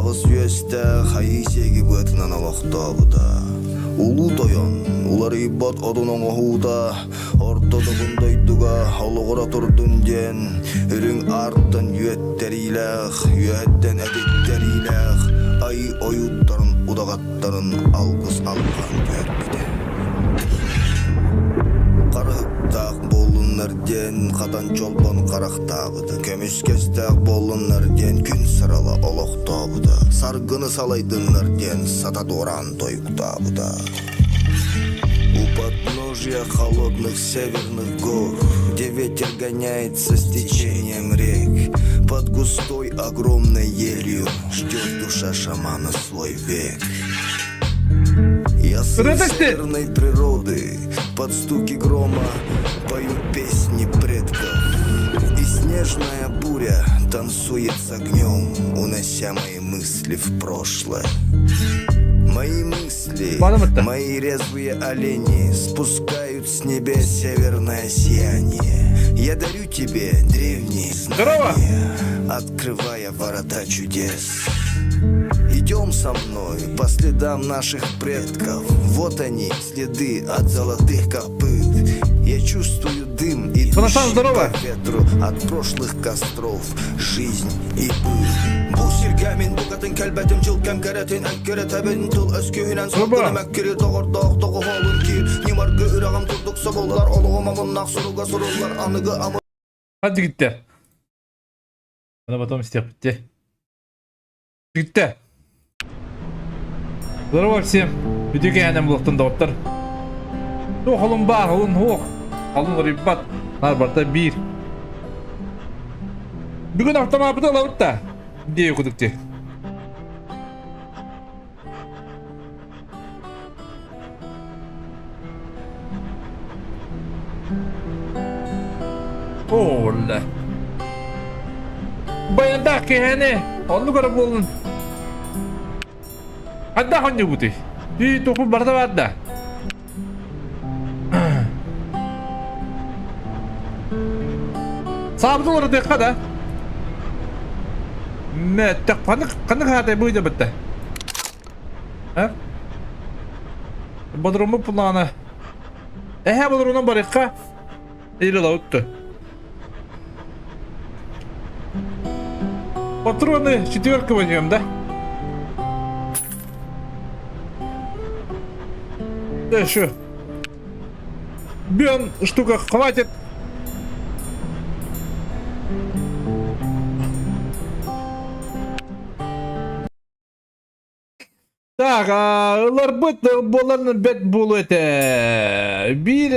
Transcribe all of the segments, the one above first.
Аҕыс үөстээх айыы сиэги быатынан олохтообута. Улуу тойон уларыйбат одун оҥоһуута орто добун дойдуга олоҕура турдун диэн үрүҥ аартан үөттэриилээх, үөһэттэн этиттэриилээх айыы ойууттарын удаҕаттарын алгыс алҕаан түһэрбитэ. Харыһыктаах буоллуннар диэн хатан чолбон харахтаабыта, көмүскэстээх буоллуннар диэн күн сырала олохтообута, саргыны салайдыннар диэн сата дуораан тойуктаабыта. У подножия холодных северных гор, где ветер гоняется с течением рек, под густой огромной елью ждет душа шамана свой век. Я сын северной природы, под стуки грома пою песни предков. И снежная буря танцует с огнем, унося мои мысли в прошлое. Мои мысли, мои резвые олени спускают с небес северное сияние. Я дарю тебе древние знания, открывая ворота чудес. Идем со мной по следам наших предков. Вот они, следы от золотых копыт. Я чувствую дым, идущий по ветру от прошлых костров. Жизнь и быт. Бу сиргэ мин букатын кэлбэтим дьыл кэм кэрэтин эккирэтэбин тыл өскүһүнэн сылгыны мэккири доҕордоох доҕоһоолун киир ньымаргы үрэҕим курдук собуллар олоҕум омуннаах суруга суруллар аныгы амы Hadi gitti. Bana потом истиэхпит Бүттэ. Здорово всем. Үтүө кэһэнэн булуохтун доҕоттор. Туох олун баар, олун суох. Алын рыббат. Нар барта биир. Бүгүн автомапыты ылабыт да. Дии кудук ти. Оолла. Баяндаах киһини оннук эрэ буолун. Хайдах онньугутуй? Үй тоху барда бар да. Саабытын олордуохха да. Мэ, ханнык ханнык хаатай бу бытта. А? Бодруму плана. Эһэ бодруна барыхха. Или лаутты. Патроны четверка возьмем, да? Да еще. Бен штука хватит. Так, ыларбыт буолан бэт буолуо этэ. Биир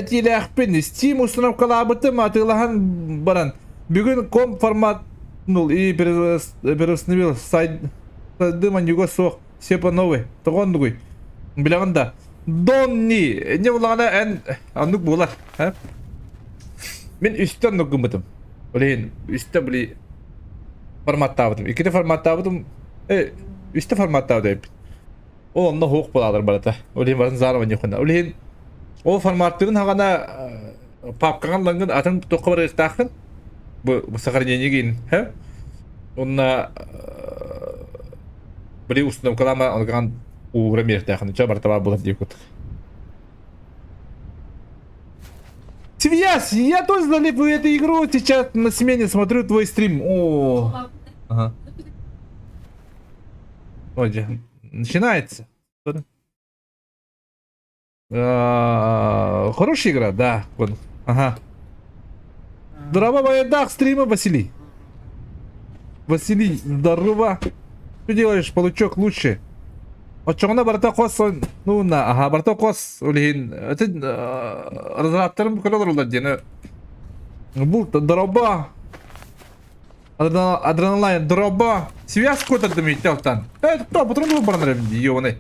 этиилээхпин Steam установкалаабытым атыылаһан баран бүгүн комп формат ну и переустановил сайт манньуга суох все по новой тоҕо оннугуй билэҕин да Донни не булаҕына эн оннук буолар мин үстэ оннук гыммытым блин үстэ били форматтаабытым иккитэ форматтаабытым Үстэ форматтаабыт эбиппит. Ол онно хуох буолаалар барыта. Ол иһин барын заново ньухуна. Ол иһин ол форматтыырын хаҕана папкаҕын лаҥгын атын туохха барыахтааххын бу сохранение хэ Онна били установкалаама алган уура миэхтээхин ча барыта баар буолар диэкут. Связь! Я тоже залип в эту игру сейчас на смене смотрю твой стрим. О, ага. Ой, начинается. А, хорошая игра, да. Вон. Ага. Здорово, воедах стрима, Василий. Василий, здорово. Что делаешь, получок лучше? Оччоҕуна барыта хос ну на аха барыта хос ол иһин разрабтарым көрө олороллор диэн бу дроба адреналайн дроба связь көтөрдүм иттелтан э кто патрон баран ёбаный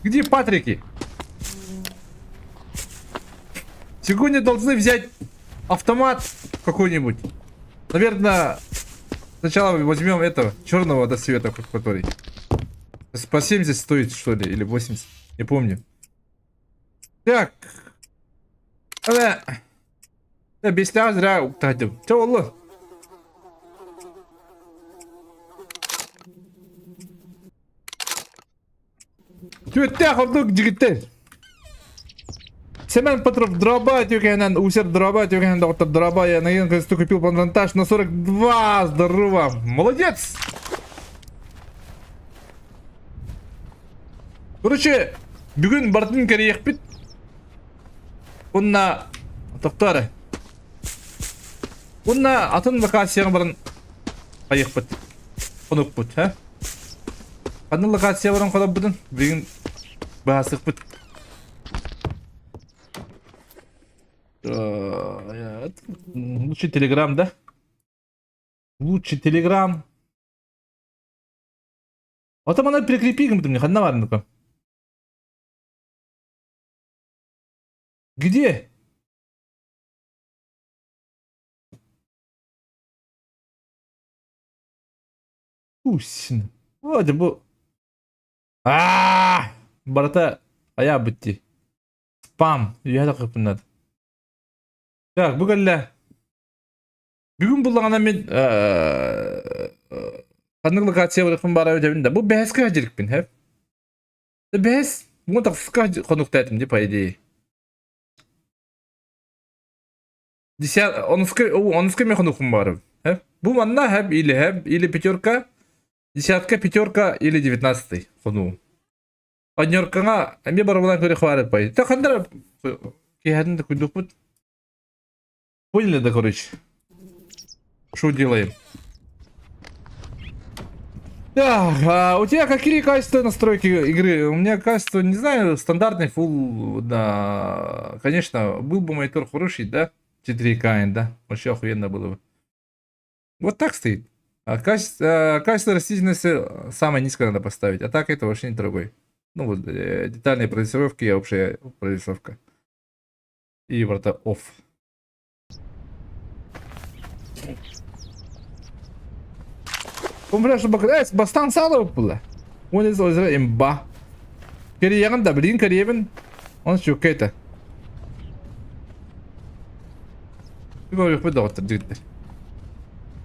где патрики сегодня должны взять автомат какой-нибудь наверное сначала возьмем этого черного до света который по 70 стоит, что ли, или 80, не помню. Так. Э, бестää зря уктадым. Че oldu? Түөттээх ордук дьигиттэр. Семен Петров дроба тюкенен, Усер дроба тюкенен, доктор дроба, я на купил патронтаж на 42, здорово, молодец! Короче, бүгүн бартын кэрийэхпит. Уонна тохтоо эрэ. Уонна атын локацияҕа баран хайыахпыт. Хонукпут, һэ? Ханна локация баран хонорбутун бүгүн быһаасыахпыт. Лучше Телеграм, да? Лучше Телеграм. Ото мана прикрепи гыммытым не ханна баар Где? Усин. Вроде бу Аа! Барыта айаа бытти. Спам. Үөһэ тахыппыннар. Так, бу кэллэ. Бүгүн буллаҕына мин ханнык локация барыахпын баара эбитэбин да. Бу бэһэскэ дьирикпин, һэ? Бэһэс, бу тахсыска хонуктаатым ди по идее. Десят, онуска, онуска мен хонукум барым. Бу манна хэп или хэп, или пятерка, десятка, пятерка или девятнадцатый хонуу. Однеркаҥа эмиэ барыбынан көрө хварит пай. Та хандар киһэтин да куйдукпут. Поняли да, короче? Что делаем? Так, а у тебя какие качества настройки игры? У меня качество, не знаю, стандартный full, да. Конечно, был бы монитор хороший, да? 4К, да? Вообще охуенно было бы. Вот так стоит. А качество растительности самое низкое надо поставить, а так это вообще не дорогой. Ну вот, детальные прорисовки и общая прорисовка. И врата off. Бастаан саала була. Уон озеро имба. Кэрийэҕин да билигин кэрийэбин. Он чүккэ этэ.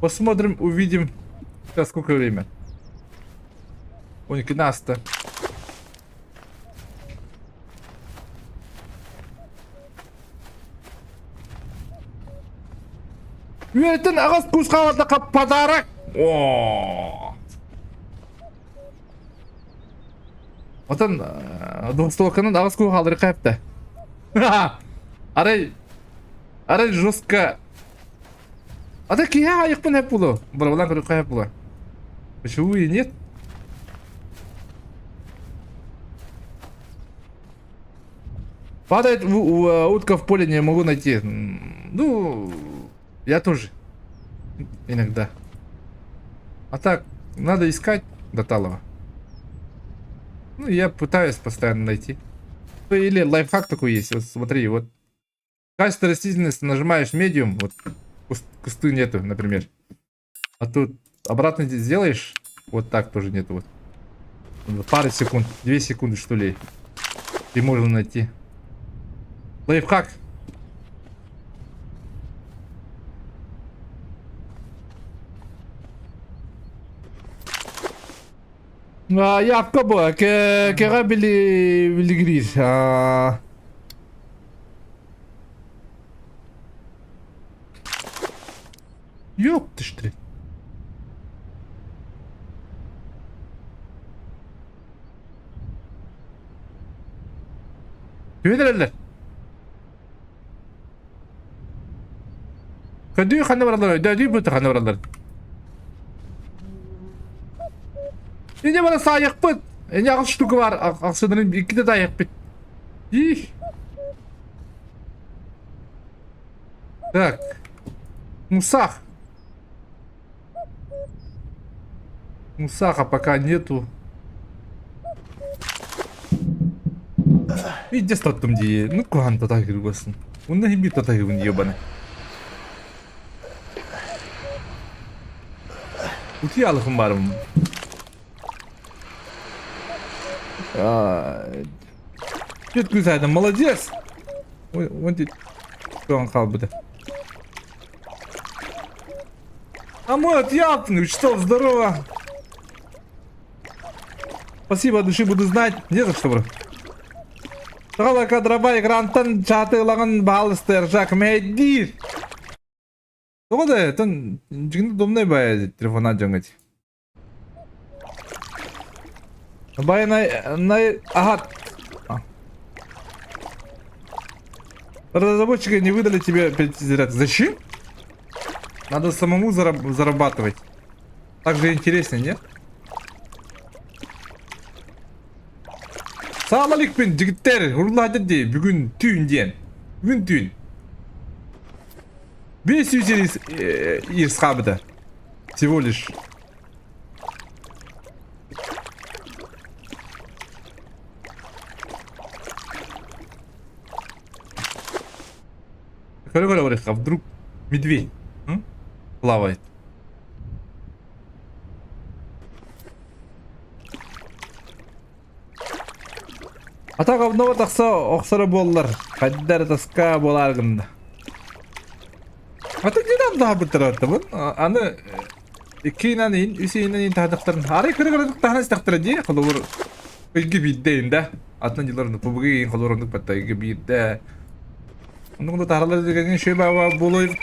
Посмотрим, увидим. Сейчас сколько время? 12. Үөрэтэн аҕыс кус хаалатахха подарок! Оо! Отон двухстволканан аҕыс куһу хаалларыахха эптэ. Арай арай жестко Ата киһи аайыкпын эп булу. Бырабылан көрүөххэ эп була. Почему и нет? Падает утка в поле, не могу найти. Ну, я тоже. Иногда. А так, надо искать Доталова. Ну, я пытаюсь постоянно найти. Ну, или лайфхак такой есть. Вот смотри, вот. Качество растительности нажимаешь medium, вот кусты нету, например. А тут обратно сделаешь, вот так тоже нету. Вот. Пары секунд, 2 секунды что ли. И можно найти. Лайфхак. Япка бу, кэҕэ били билигириир. Ёпты ж ты. Түһэн эрэллэр. Көдүү ханна бараллар? Өйдөөдүү быты ханна бараллар? Ине бара саайыкпыт. Эне аҕыс штука бар. Ахсынарын иккитэ таайыкпыт. Их. Так. Мусах. Мусаха пока нету. Иди стоттум дии. Ну куһаҕан татаһыыр буолсын. Онно иһин биир татаһыыбын ебаный. Утуйа алыхым барым. Түт күн молодец! Вон туон хаалбыта. А мы от Япны, что, здорово! Спасибо, от души буду знать. Не за что, бро. Саҕалака дроба экраntан чааты ылаҕын баалысты ржак мэйдиир. Тоҕо да тон дьиҥин удобнай баайа телефона дьоҥҥо Бай най ага. Разработчики не выдали тебе перезаряд. Зачем? Надо самому зарабатывать. Так же интереснее, нет? Саалаликпин жигиттер урлаады дии бүгүн түүн диэн. Бүгүн түүн. 500 ирсхабыта. Всего лишь. Көрө-көрө а вдруг медведь м? плавает. Атак обнова тахса охсоро буоллар, хайда эрэ тоска буолаар гынна. Ата динам таһабыттар Аны иккиинэн иин, үс иинэн иин таһадахтарын арай кыра-кыратык таһан истэхтэрэ дии, холобур ыйга биирдэ иин да. Атын дьыллар оннук ПБГ иин холобур оннук батта ыйга биирдэ. Оннук да таһаралар дигэн шөй баба буолуой.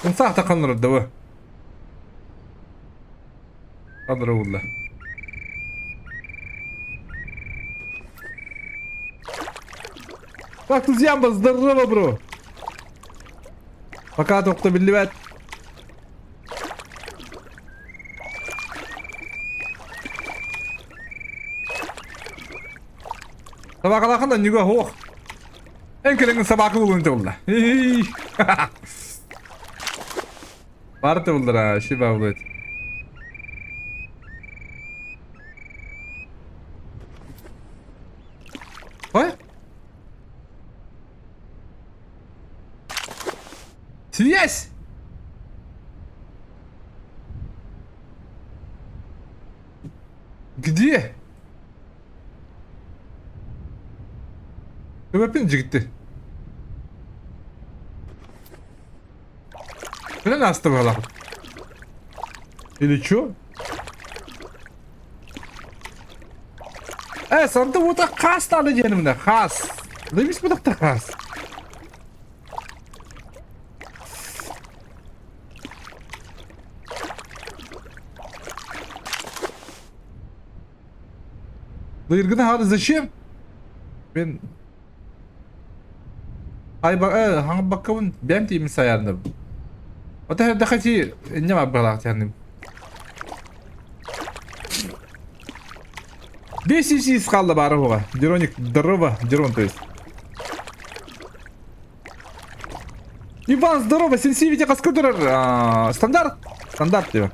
Умсаах тахханнар да бу. Адыра булла. Так, друзья, здорово, бро. Пока только биллибэт. Табакалахан да ньуга хуох. Эн кэлэҥҥин собака булуон буолла. Барыта буллара, шиба булует. Ой? Связь! Где? Көбөппүн дьигитти. Кэлэн ааста быһалаах. Или чё? Э, санта уота хаас таалы диэнимнэ, хаас. Лемис бутахта хаас. Лыйыргына хаары зачем? Мен хаҥабаккабын бэйэм тиийиммин сайаарным. Ота эрдэхэ ти инньэ барбалаах тиһэнним. 500 хаалла баара уоҕа. Дероник, здорово, Дерон, то есть. Иван, здорово, сенсивити хаска турар. Стандарт? Стандарт диба.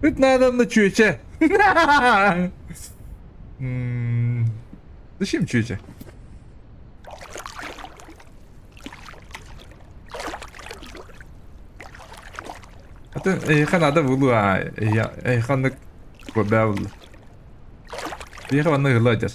Ыт наадамна чүөчэ. Зачем чүөчэ? Атын эйиэхэ наада буолуо эйиэхэ оннук баа буолла. Эйиэхэ манна ыһылла сылдьар.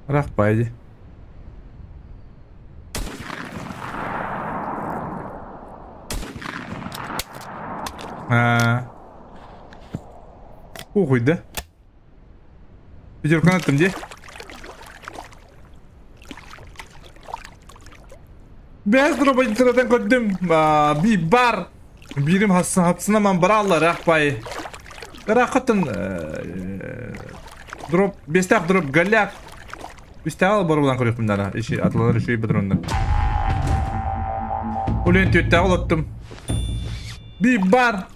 Ыраах дии. Аа. Уһуйда. Пятерканы аттым дии. Бэс дробайтыратын көрдүм. Би бар. Биирим хапсына бараллар ыраах бай. Ырааххаттан дроп, бестаах дроп голяк. Үстээҕи боруолаан көрүөхпүн наада. Иши атыланар үчүгэй патроннар. Улен түөттээҕи олоттум. Би бар.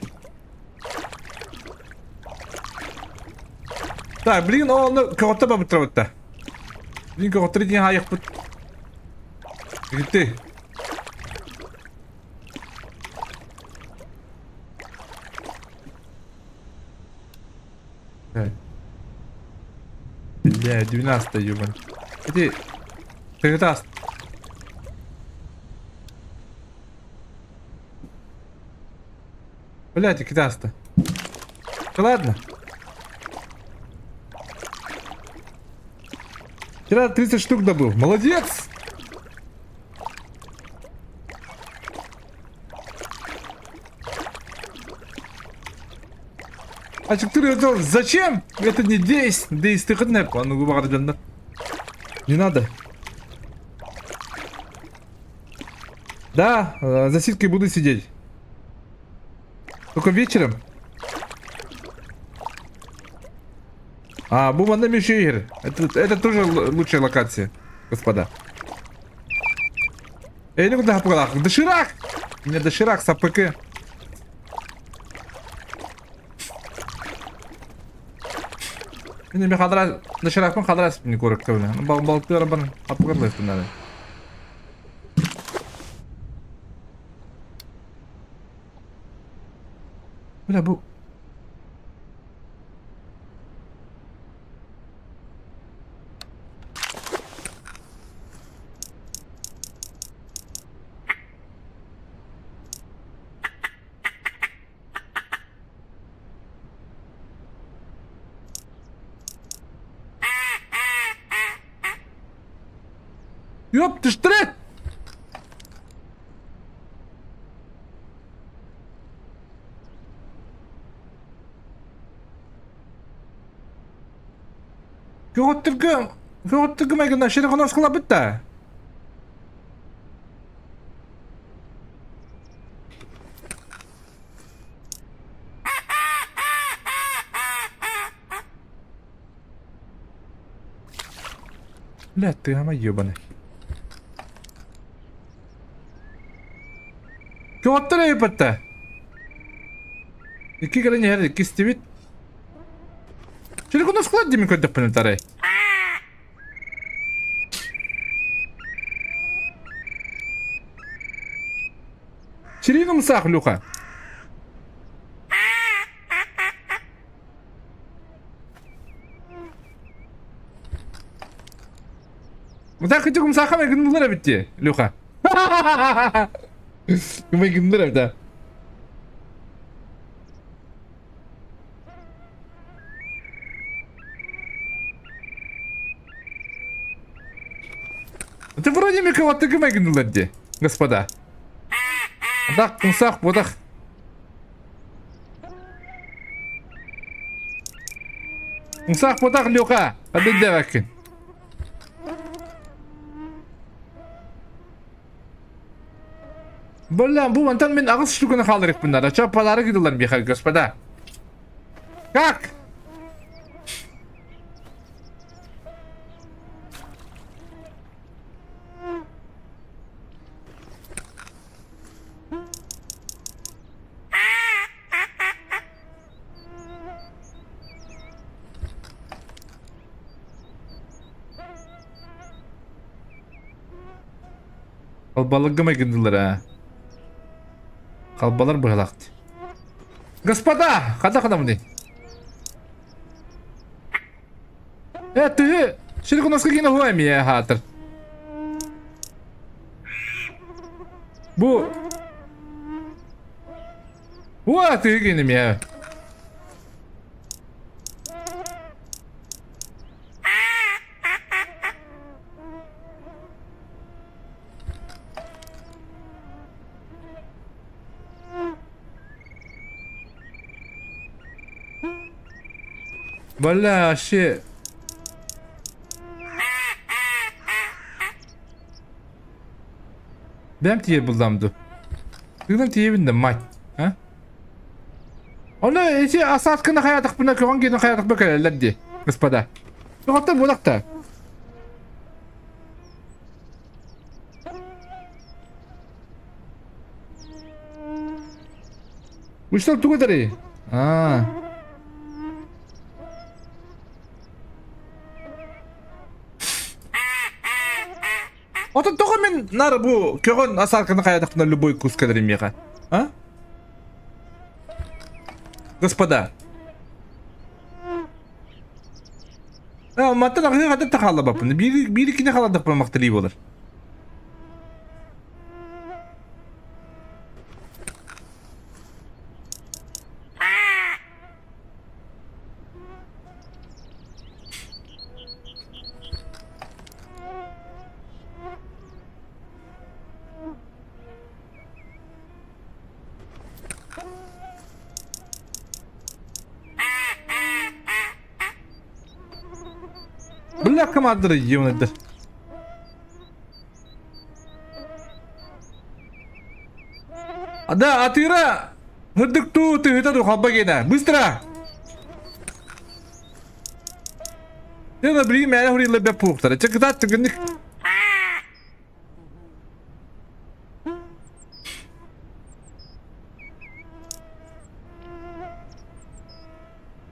Так, блин, ол көҕөттө бабыттырабытта. Блин, көҕөттөрү диэн хаайыахпыт. Гитти. Бля, 12 ебан. Иди, ты даст. Блядь, кидаста. Ладно. Вчера 30 штук добыл. Молодец! А четыре Зачем? Это не действие. Действие Не надо. Да, э, за ситкой буду сидеть. Только вечером. А, бу манна еще Это, это тоже лучшая локация, господа. Эй, ну куда пгалах? Доширак! У меня доширак с АПК. Мин хадра доширакпын хадрас не корректно. Балыктар бар апкарлайсың Бля, бу... Ёп, ты штрек! Көҕөттөргө көҕөттөргө майгына шерехонос кылабыт да. Бля, ты ама ебаный. Көҕөттөр өйбөттө. Икки кэлэн иһэр иккистибит. Шерехонос кылат дими көрдөхпүнэ тарай. Сирин умсаах Люха. Мытаах кытык умсаахха майгыннылар эбит дии, Люха. Майгыннылар эбит Это вроде микроваттыгы майгыннылар дии, господа. Адах, кумсах, бодах. Кумсах, бодах, Люха. Адыддеваккин. Бля, бу мантан мин аҕыс штуканы хааларыкпын Ча подарок ыдылар миэхэ, господа. Как? Халбаларга майгындылар аа. Халбалар быһалаахт. Господа, хата ханамны. Э, ты, Ширкунаска кино хуами хаатыр. Бу Уа, ты гинем Бля, вообще. Бэм тиийэр буллам дуу? Тыынан тиийэбин да мать, а? Ону ити асаатканы хайаатахпына көҕөн киинэ хайаатахпына кэлэллэр дии, господа. Тоҕоттон буолахта. Вышел тугу этэрий? Аа. Отон тоҕо мин нар бу көҕөн асаарканы хайаатахпына любой кус кэлэр миэхэ? А? Господа. А, мантан аҕыйах атын да хааллабаппын. Биир биир иккини хааллардахпына махталыы буолар. Бля, командиры ебаныйдар. Да, атыыра! Һырдык туу тыһыта ду халба гена. Быстро! Дена билигин мээнэ хуруйла бэп пуохтара. Чэ кытаат түгэнник.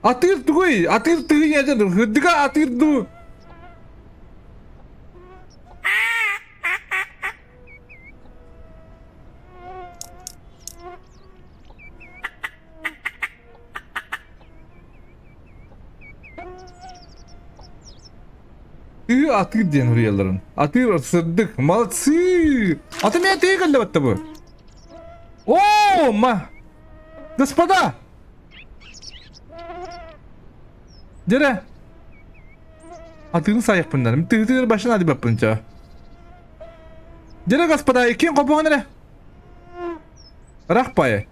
Атыыр тугуй? Атыыр тыһы дьэ һырдыга атыыр дуу. Тыы атыыр диэн суруйалларын. Атыыр сырдык. Молодцы! Аты мен тыы кэллэбэтте бу. О, ма! Господа! Дere! Атыырын сайыппыннар. Тыытыыр башын адыбаппын ча. Дere, господа, иккин копуган эрэ. Рах пае.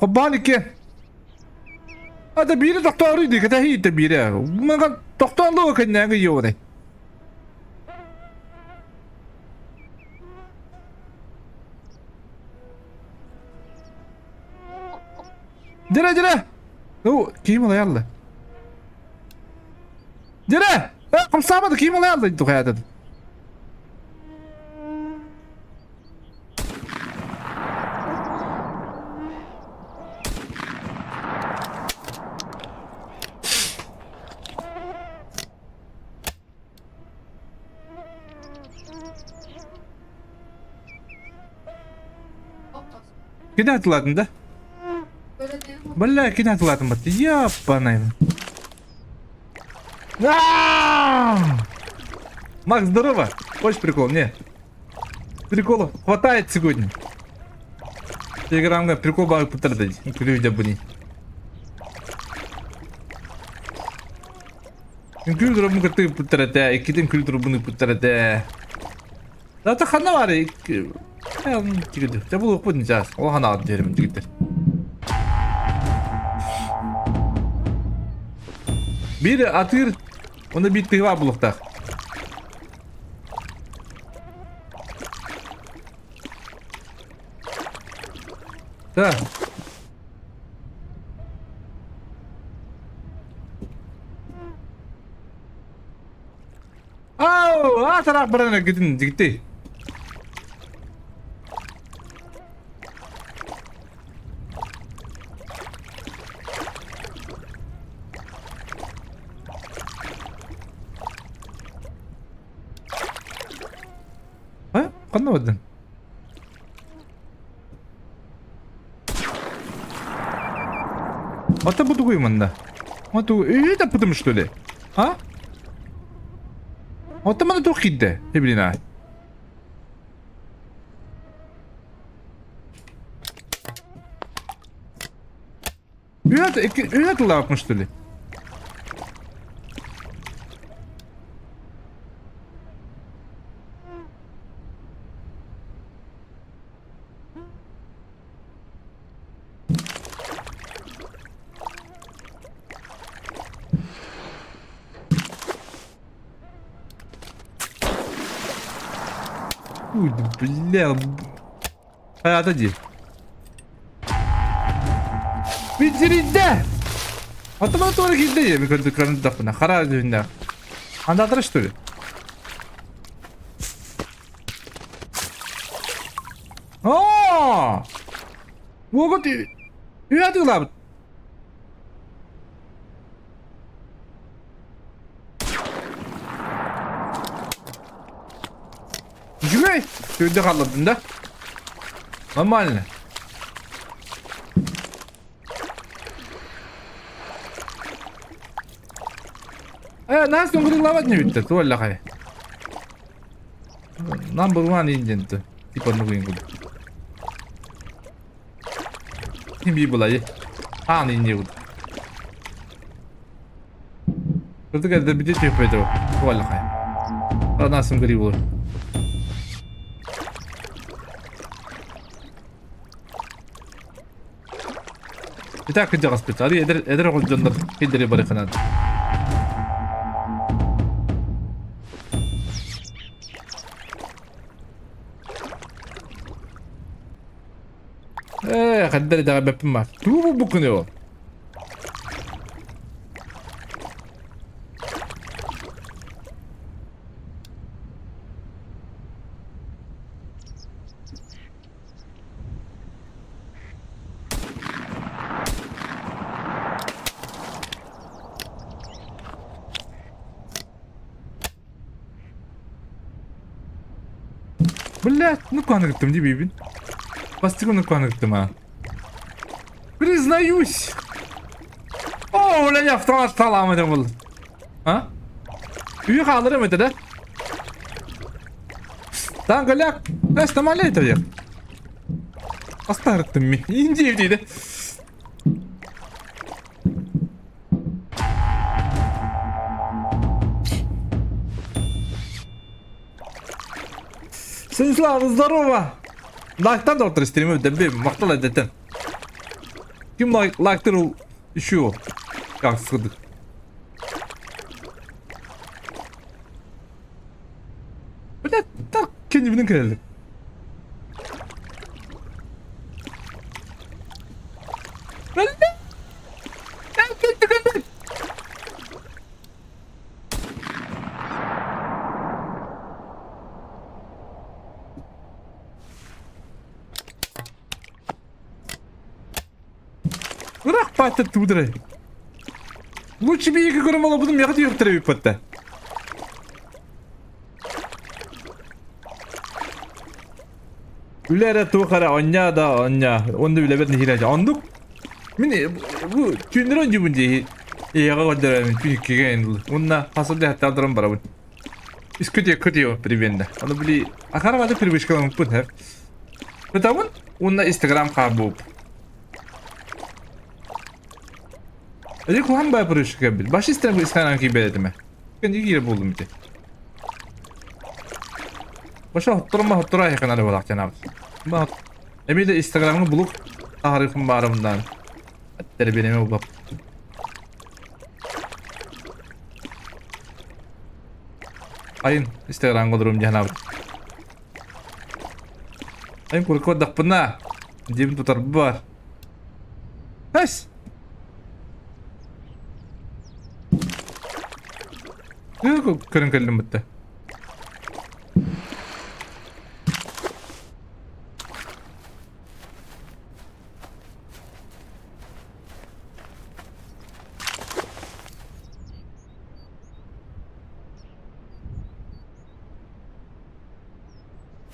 Хоббаан икки. Ата биири тохтоору дии, кэтэһии биирэ. Мага тохтоон луо кэннээҥи йоудай. Дьэрэ, дьэрэ! Ну, киим алайалла. Дьэрэ! Хамсаабады, киим алайалла тухаятын. Кини атылаатын да? Бля, кини атылаатын батты. Яппанай. Макс, здорово! Хочешь прикол? Не. Приколов хватает сегодня. Телеграмга прикол бар пытырды. Күлү буни. Күл дробун кытты пытырды. Иккитин күл дробуну пытырды. Зато ханна бар. Тигиди. Те бұл оқпын жас. Ол хана ат дерім тигиттер. Бір атыр, оны bir тыға бұлықтақ. Да. Ау, атарақ баран китин жигитти. А? Ханна бардын? Ата бу тугуй манна? А ту это потому что ли? А? Ата мана туох киирдэ? Блин, а. Үһэ тыллаабаппын что ли? Ой, бля. Хайата дии. Бүтүрүйдэ! Атыма туора киирдэ дии, көрдүк көрдөхпүнэ, хара дьүһүннээх. Андаатара что ли? Оо! Уогут үһэ атыылаабыт. Үчүгэй! Төрдө хааллардым да. Нормально. Э, нас оҥоруллаабат не бүттэ, туоллахай. Number one Indian типа нугуин курдук. Ким бии булайы. Аан инде курдук. Кырдык эрдэ бити түһүппэтэ туоллахай. Анасым гри булар. Итак, кырдьаҕаспыт. Арый эдэр эдэр оҕо дьоннор киллэри барыхынан. Ээ, хаддар итэҕэйбэппин баар. Тугу булбуккун ол? Блядь, ну куһаныгыттым дии биибин. Бастакы ну куһаныгыттым а. Признаюсь. О, бля, автомат салам это был. А? Үйі қалырым это, да? Там голяк. Знаешь, там это я. Астарыттым мен. Индия дейді. Станислав, здорово! Лайктан да отыр стримі дэбби мактал эдеттен. Ким лайк лайктыр ол еще как сыдык. Блядь, так кенибинин келелик. Бырақ патта тудырай. Лучше би екі көрім ала бұдым яқы түйіп тірі патта. Үлэ эрэ туох эрэ онньаа да онньаа уонна үлэбэр нэһиилэ оннук мин бу түүннэри оонньуубун дии ийэҕэ көрдөрөмүн түүн иккигэ уонна хас да хаттаан туран барабын искутио кутио привенда ону били акарабата привычкаламмыппын һэр Бытабын уонна инстаграм хаабууп Эди куһан баа привычка бил баш инстаграм инстаграм киирбэт этим Кэнди киирэ буоллум ити Баша хотторума хотторо айханары буолаахтанаабыт. Эмиэ да инстаграмҥа булук таһаарыахпын баарымдаан. Тэрбиэнэмэ булбап. Айын инстаграмҥа олоруум дьаһанаабыт. Айын курукка бардахпына дьиэбин тутарбар. Эс! Көрөн кэллим бытта.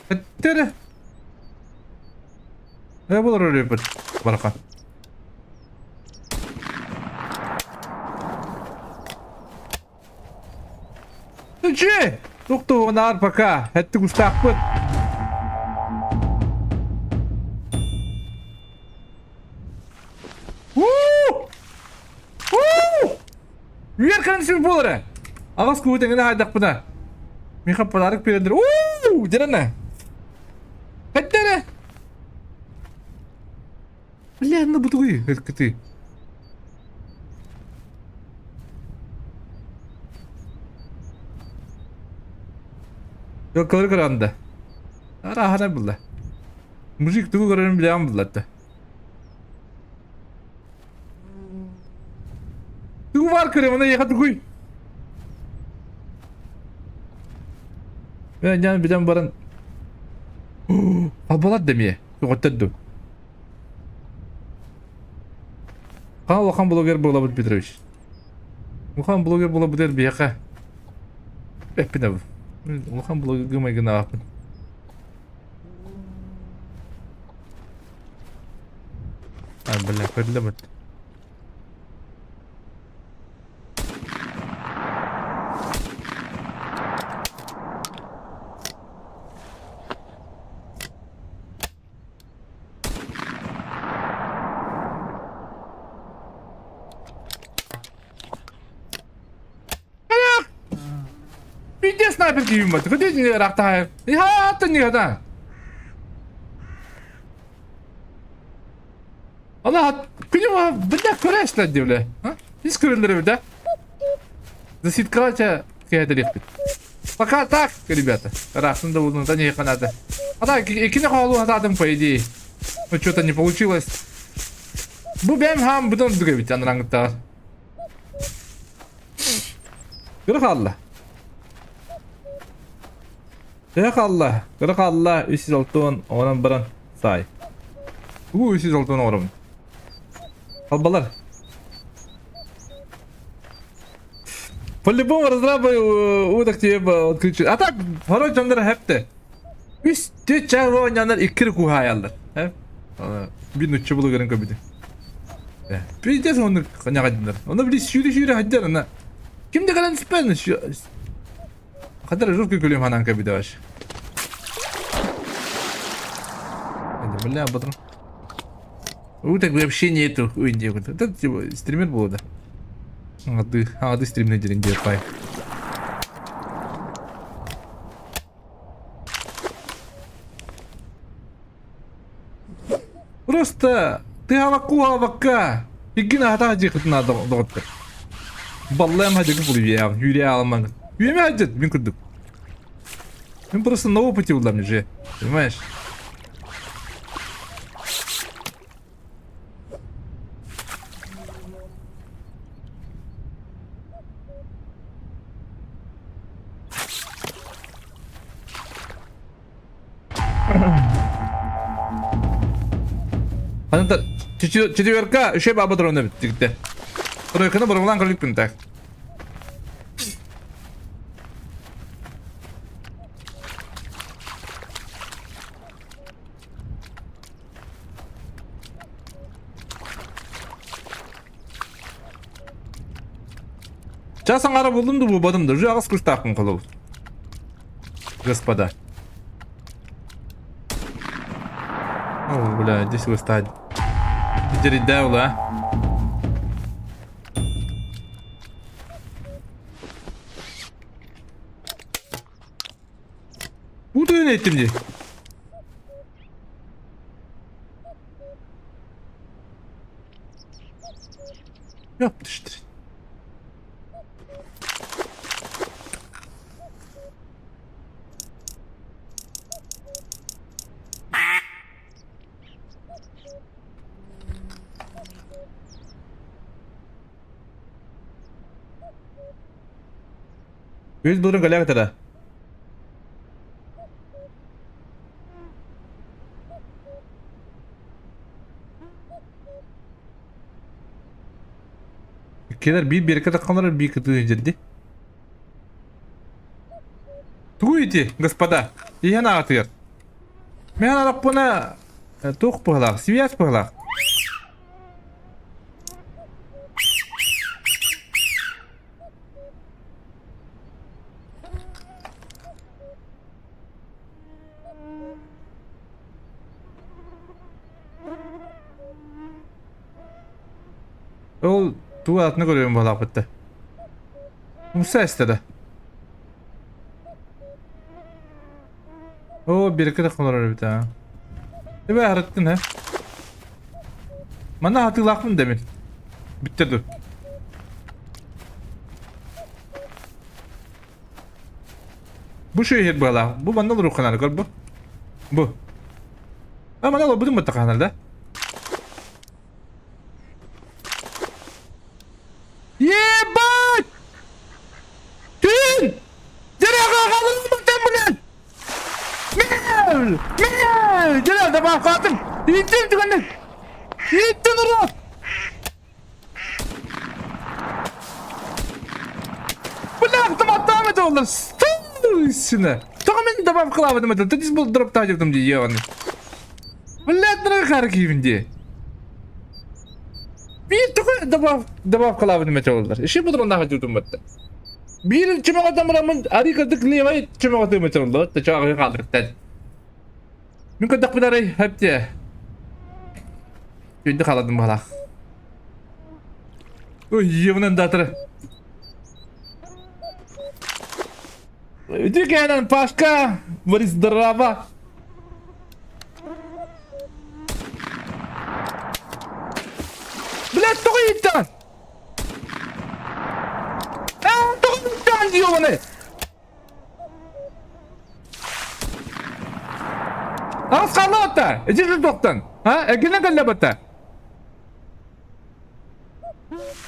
Эттэрэ. Э булар өлөпүт барахан. Дьэ! Туохтуһунаар пока. Эттик устаахпыт. Уу! Уу! Үөр кэнсин буолара. Аҕас куһу тэҥинэ хаайдахпына. Миха подарок биэрэллэр. Уу! Дьэрэнэ. Эттэрэ. Бля, ну бутугуй, кыты. Кылыр кыранда. Арахана булла. Мужик тугу көрөрүн билэҕин буллатта. Тугу бар көрөмүнэ яха тугуй. Мен ян билэн баран Албалат демие. Көҕөттөрдүм. Хаан улахан блогер буолабыт Петрович. Улахан блогер буолабыт эр биһиэхэ. Эппин абы. Улахан блогерга майгынаабаппын. А, бля, көрүллэбит. Биирдэ снайпер киирбит. Кытыы ыраахтаһа. Иһааттан нихата. Ала күнү бында көрөслөр дибле. Ис көрөлөр бida. Заситкалача кэһэтэлиэхпит. Пока так, ребята. Ыраахтан да булун, да не ханада. Ата икини хоолу хатаатым по идее. Но что-то не получилось. Бу бэм хаам бутан ордук эбит анараңыттаҕар. Кыра хаалла. Төһө хаалла? Кыра хаалла 360 оҥорон баран саай. Уу 360 оҥоробун. Халбалар. По-любому разрабы уток тебе отключу. А так, порой дьоннор хэпте. Үс түөрт чаас оонньооннор икки куһаайаллар. Бир нучча булугарын көбүтү. Пиздец оннук ханяҕайдынар. Ону били сүүрэ-сүүрэ хаддар ана. Ким да кэлэн спен Хаддар жутко күлүм ханан көбүтэ вообще. Это бля, потом. Уток вообще нету уйди. Это типа стример был да. А ты, а ты стримный дерен пай. Просто тыһавакку-хаабакка иккин аһатаах дьиэхитин доҕоттор. Баллаам хадьыгы булуйаам, үүрээ аламаҥ. Үөмэ хадьыт, мин курдук. Мин просто на опыте улам же, понимаешь? Ханан четверка үше баба дрона бүттүктэ. Тройканы бұрғылан көрдүкпүн так. Час аҥара булдум да булбатым да уже аҕыс кустаахпын холобур. Господа. О, бля, здесь вы стать. Деридел, а? Утуйун эттим дии. Yapıştır. Үс былырын кэлээхтэрэ. Иккилэр биир биэрэккэ таххалар биир кытыы дьэрди. Тугу ити, господа? Иһэн аҕатыгар. Мен араппына туох быһалаах, связь быһалаах. Ол тугу атына көрүөм буолаахпыт да. Муса эстэ да. Оо, биэрэккэ да олорор эбит аа. Эбэ аһарыттын һэ. Манна хатыылаахпын да мин. Бүттэ ду. Бу шөйһер быалаах. Бу манна олоруохханаар көр бу. Бу. А манна олорбутум баттаханар да. Ебать! Түүн! Дьэ, Мэл! Мэл! Дьэ, добавкаатым! Ииттин түгэнник! Ииттин урут! Бля, автоматтаам это олар! Сына! Тоҕо мин добавкалаабытым это? Ты был дроптаадьыбытым дии ебаный. Блядь, дорогой Харкивин дии. Биир тоҕо добав добавкалаабытым этэ олар. Иши будуруннаах дьутум батта. Биир чөмөҕөтөн бараммын арыы кырдык левай чөмөҕөтүм этэр олло чоҕы хаалдырыктан. Мин көрдөхпүн арай хэптиэ. Күндү халадым баһалаах. Ой, ебанан датыры. Иди кэнэн, Пашка, Борис здорово. Блядь, тоҕо ииттэн? Ээ, тоҕо ииттэҕин дии ону? Аҕыс хаалла батта. Ити журдоктан. А, эргинэн кэллэ батта.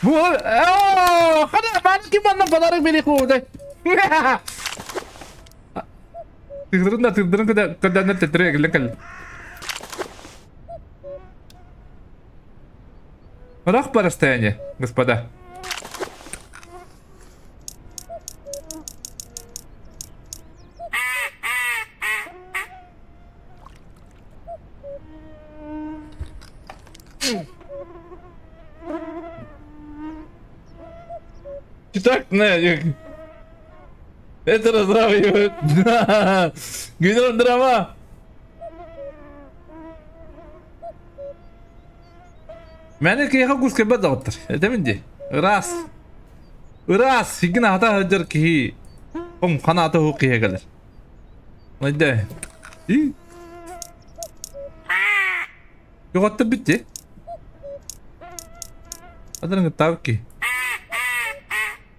Бу оо, хана маны ким манна подарок бери куудай. Тыгдырын да тыгдырын кыда кыданнар төттөрү эргиллэн кэллэ. Рах по расстоянию, господа. Так, на, это разравнивает. Гвидон дрова. Мээнэ киһиэхэ кус кэлбэт доҕоттор. Этэбин дии. Ыраас. Ыраас. Сигин аһата сылдьар киһи. Хом ханаата уһук киһи кэлэр. Найда. И. Жоҕоттор бүтти. Адарың ыттаабыт киһи.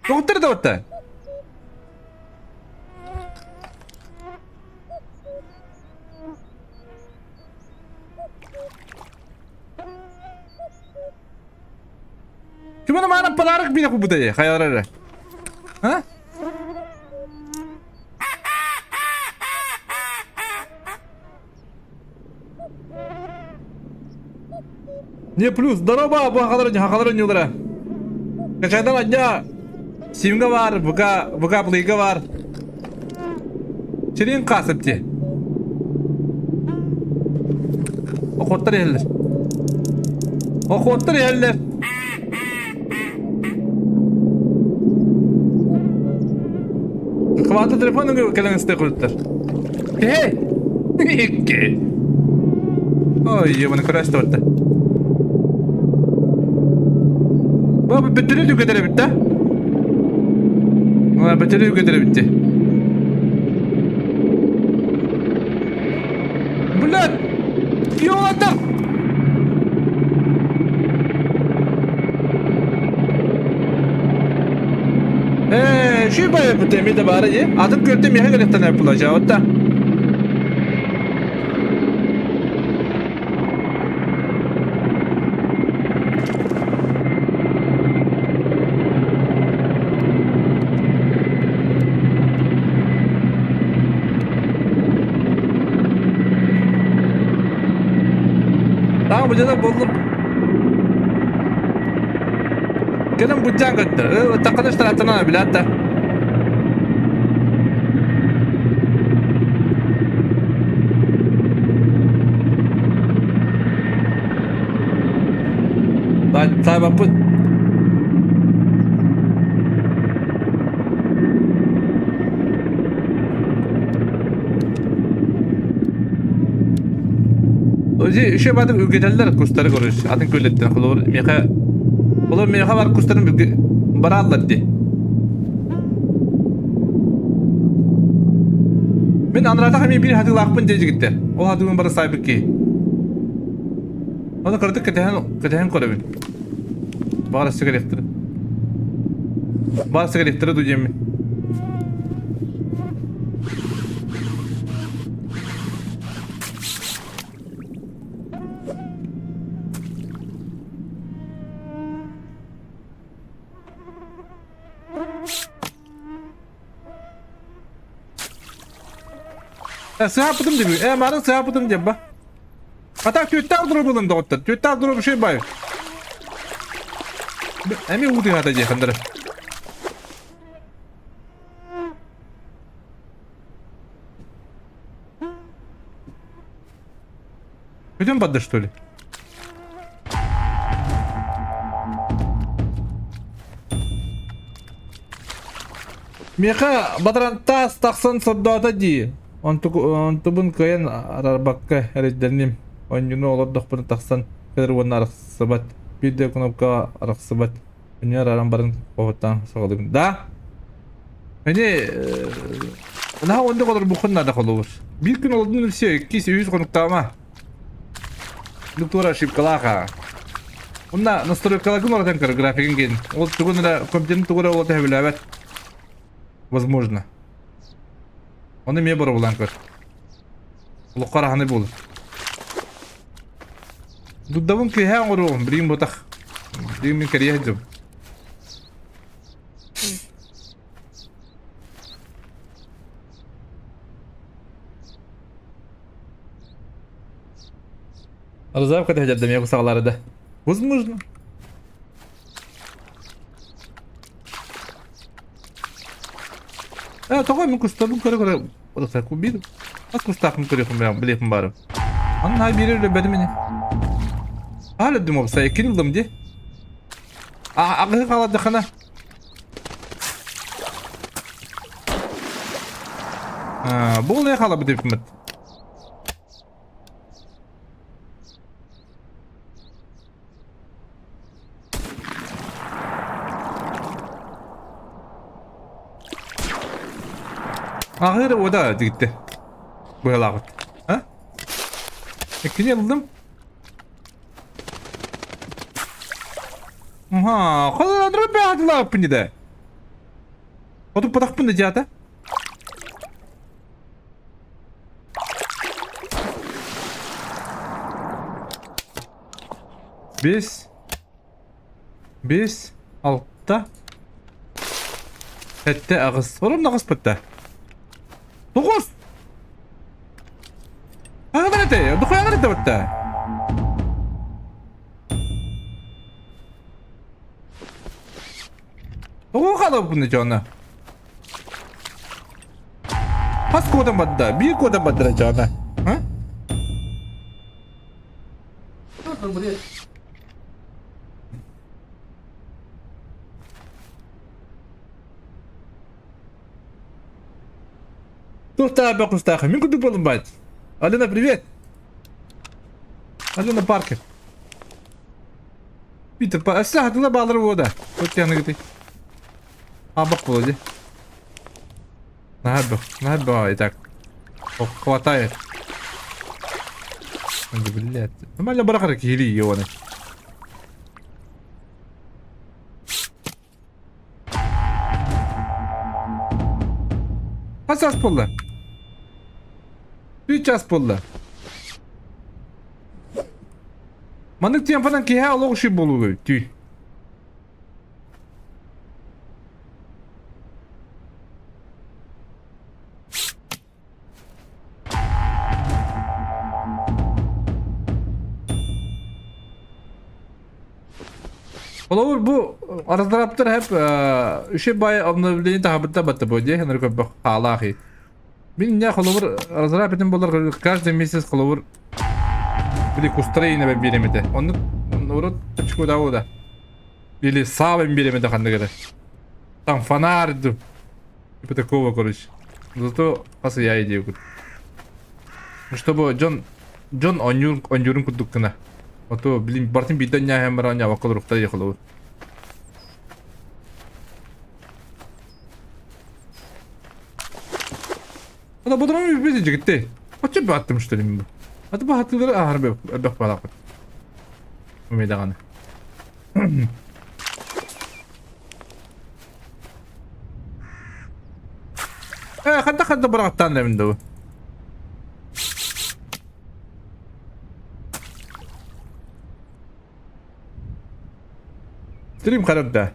Доҕоттор доҕоттор. Ким маана подарок биэрэ кубута дии, хайалара эрэ. А? Не плюс, здорово, бу хахалар хахалар ньулара. Качайдан адьа Симга бар, ВК, ВК плейга бар. Сирин касып ти. Охоттар иһэллэр. Охоттар иһэллэр. Хвата телефон кэлэн истэ кулуттар. Эй! Икки. Ой, ебаный көрөстө барда. Бу бүтүрү түгэтэрэ бүтті. Бүтүрү түгэтэрэ бүтті. Блядь! Йоландар! Ээ, şu bayağı bu temi de bari ye. Adım gördüm ya gerçekten yapılacak hatta. Tamam bu ceza buldum. Кэлэн быдьаан көттөр. Тақыныш таратына билат да. Таабаппыт. Өзі үші бадың үргетеллер кустары көрүш. Атын көлеттен холобур меха Холобур меха бар кустарын бараллар ди. Мен анраата хами бир хатылаахпын дии жигиттер. Ол хатыгын бары сайбыт киһи. Оны кыратык кэтэһэн кэтэһэн көрөбүн. Баҕар өссө кэлиэхтэрэ. Баҕар өссө кэлиэхтэрэ дуу диэммин. Сыһааппытым диби. Э, марын сыһааппытым диэн ба. А так түөттээх дуру булун доҕоттор. Түөттээх дуру бушай бай. Эми уу тыһаата диэхендere. Бүтүн барды что ли? Миэхэ батарантаас тахсан сордоото дии. Онтубун кыайан арарбакка эрэйдэнним. Онньуну олордохпуна тахсан кэлэр уонна арахсыбат. Биир да кнопкаҕа арахсыбат. Өнньү арааран баран хоһуттаан саҕалыыбын. Да? Эни наһаа оннук олорбуккун наада холобур. Биир күн олордун все, иккис, үһүс хонуктаама. Туора ошибкалаах аа. Онна настройкаларгын оратан көр графигын киин. Ол тугун эрэ компьютерин тугу эрэ уота сөбүлээбэт. Возможно. Ону эмиэ боробулаан көр. Олоххо араһаны буолар. Дуддабын киэһэ оҥоруоҕум, билигин ботах. Билигин мин кэрийэ сылдьабын. Разавка да я кусалары да. Возможно. Э, тоҕо мин кустарбын көрө-көрө Олохтоох биир хас кустаахпын көрүөхпүн билиэхпин баарым. Анна наһаа биири өлөрбөтүм ини. Аһа өлөрдүм уопсай иккини ыллым дии. Аҕыһы хаалардаххына. Бу оле хаалабыт эбиппит. Аҕыыр уода дигитте. Быһалаабыт. А? Иккини ыллым. Аха, холодру баатылааппын да. Отуппатахпын да дьаата. Бес. Бес. Алта. Сэттэ аҕыс. Орун аҕыс бытта. Тоҕус! Аҕалар этэ, духуялар этэ бытта. Тоҕу хаалабыппын дьоно. Хас куотан барда? Биир куотан бардара дьоно. А? Туохтаах бөх Мин курдук буоллум баайт. Алена, привет! Алена Паркер. Питер, өссө хатыла баалар буода. Вот яныгыты. Абак буолуо дии. Наһаа бөх, наһаа бөҕө и так. Хватает. Блядь. Нормально бырахар киһилии ебаный. Хас час буолла? Үс час буолла. Маннык темпанан киһи олох үчүгэй буолуо түй. Холобур бу араздыраптар хеп үчүгэй баай обновление таһабытта батта бу дии ханар көрбөх хаалаах Мин не холобур разраб этим болар каждый месяц холобур били кустара иинэ биэрэм этэ. Оннук урут чучку да. Или саабын биэрэм этэ ханнык эрэ. Там фонарь типа такого, короче. Зато хас я идею. Чтобы дьон дьон онньуур онньуурун курдук гына. А то, блин, бартын биирдэ ньээһэн баран ньаабакка олоруохтара дии холобур. Ана бодром бит жигитте. Оччо бааттым что ли бу. Аты бааттылары ахар бөх балакыт. Умедаганы. Э, ханта ханта бырағаттан дәмін бу. Стрим харабда.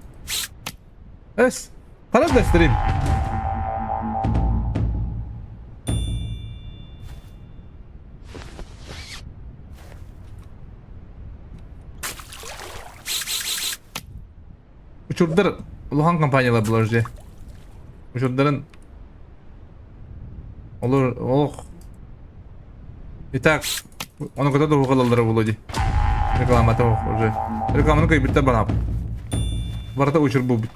Эс, харабда стрим. Учурдар улахан компаниялар булар уже. Учурдарын олор олох Итак, ону кытта туһугалаллара буолуо дии. Рекламата уже. Рекламаны кыйбыттар банап. Барыта учур буолбут.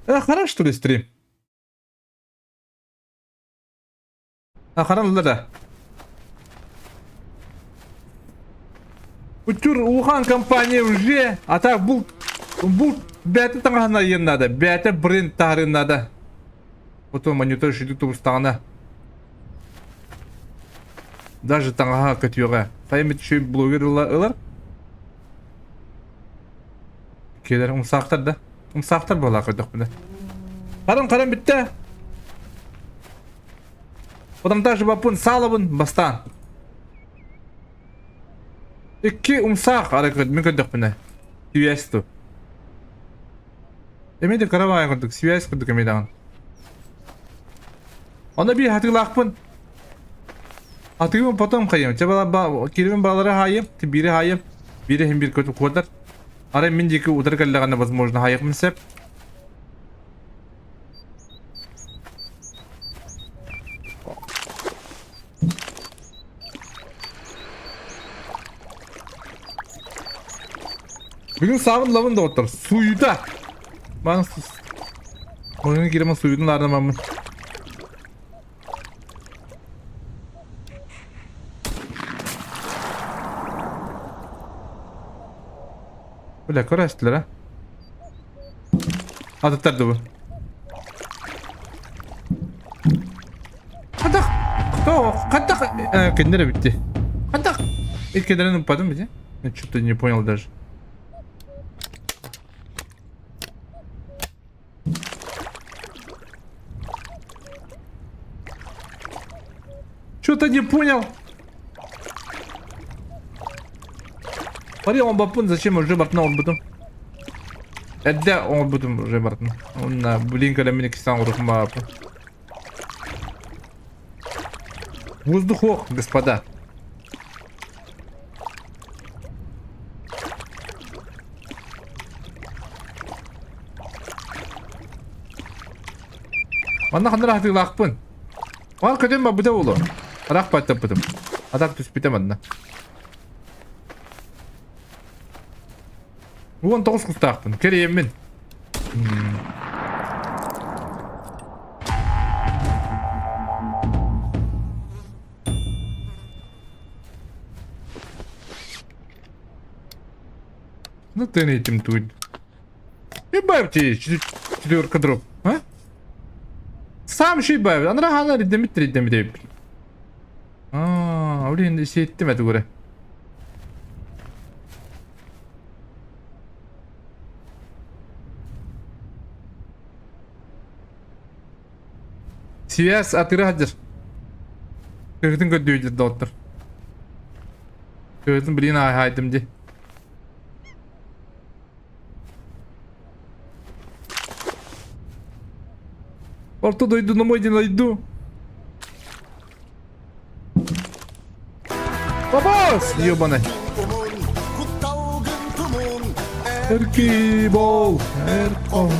Э, хорош что ли стрим? А харан ылла да. Учур Ухан компания уже, а так бул бул бэйэтэ таҥаһын айыан надо, бэйэтэ бренд таһарыан надо. Потом монитор үчүгэй тубустаҕына даже таҥаһа көтүөҕэ. Хайа эмит үчүгэй блогер ылар. Киэлэр умсаахтар да. Умсаахтар буолаа көрдөхпүнэ. Харан харан бүттэ. Патронтаж баппын саалабын бастаан. Икки умсаах ара мин көрдөхпүнэ. Связь ту. Эмиэ да кыра баҕайы курдук, связь курдук эмиэ даҕаны. Онно биир хатыылаахпын. Атыыбын потом хайым. Чэ кирибин балары хаайым, биири хаайым, биири иһин биир көтү куотар. Арай мин диэки утары кэллэҕинэ возможно хаайыахпын сөп. Бүгүн саабын лабын доҕоттор. Суйута. Маны Маны киремин суйутун аарнамаммын. Бля, көрөстүлэр а? Атыттар да бу. Хатах! Хатах! Кинилэр эбитти. Хатах! Иккилэрин уппатым бити. Что-то не понял даже. Что-то не понял. Смотри, он бапын, зачем уже бартына олбутум? Эдде оҥорбутум уже бартын. Онна блин кэлэммин иккистээн оҥоруохпун баҕарбын. Воздух ох, господа. Манна ханна ыраахтыылаахпын. Мал көтөн барбыта буолуо. Араах баттаппытым. Атах түспүтэ манна. 19 кустаахпын. Кэриэммин. Ну ты этим тут. Прибавьте четверка дроп, а? Сам еще и бавит. Анра хана редемит редемит. Аа, блин, сиэттим этэ көрө. Связь атыыра сылдьар. Кыһытын көрдүү доҕоттор. Кыһытын билигин ааһаайдым дии. Орто дойду номой диэн дойду. Бабас! Ебаный. Эрки бол, эрком.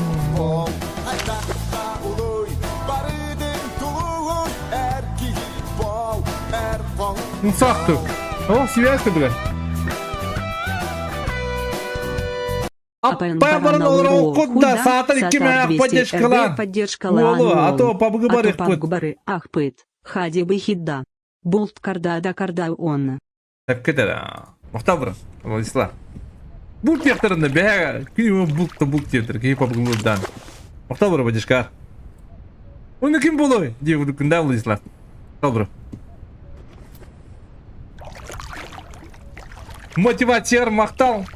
Умсаахтык. О, связь кыдыгар. Аппай Аппай баран баран олорон олорон кудда кудда саатар икки сатар мээх 200 поддержкалаан. РБ поддержкалаан Уолу, а то уолу. пабыгы А то барыхпыт. пабгы бары ахпыт. Хади бы хидда. Болт карда да карда онна. Тэпкетер. Махтал баран. Владислав. Булт диэхтэринэ бэһэ күн булт да булт диэбитэр киһи пабыгын булдаан. Махтал баран поддержка. Уну ким болой? Дии курдук Владислав. Махтал баран. Мотиватер махтал.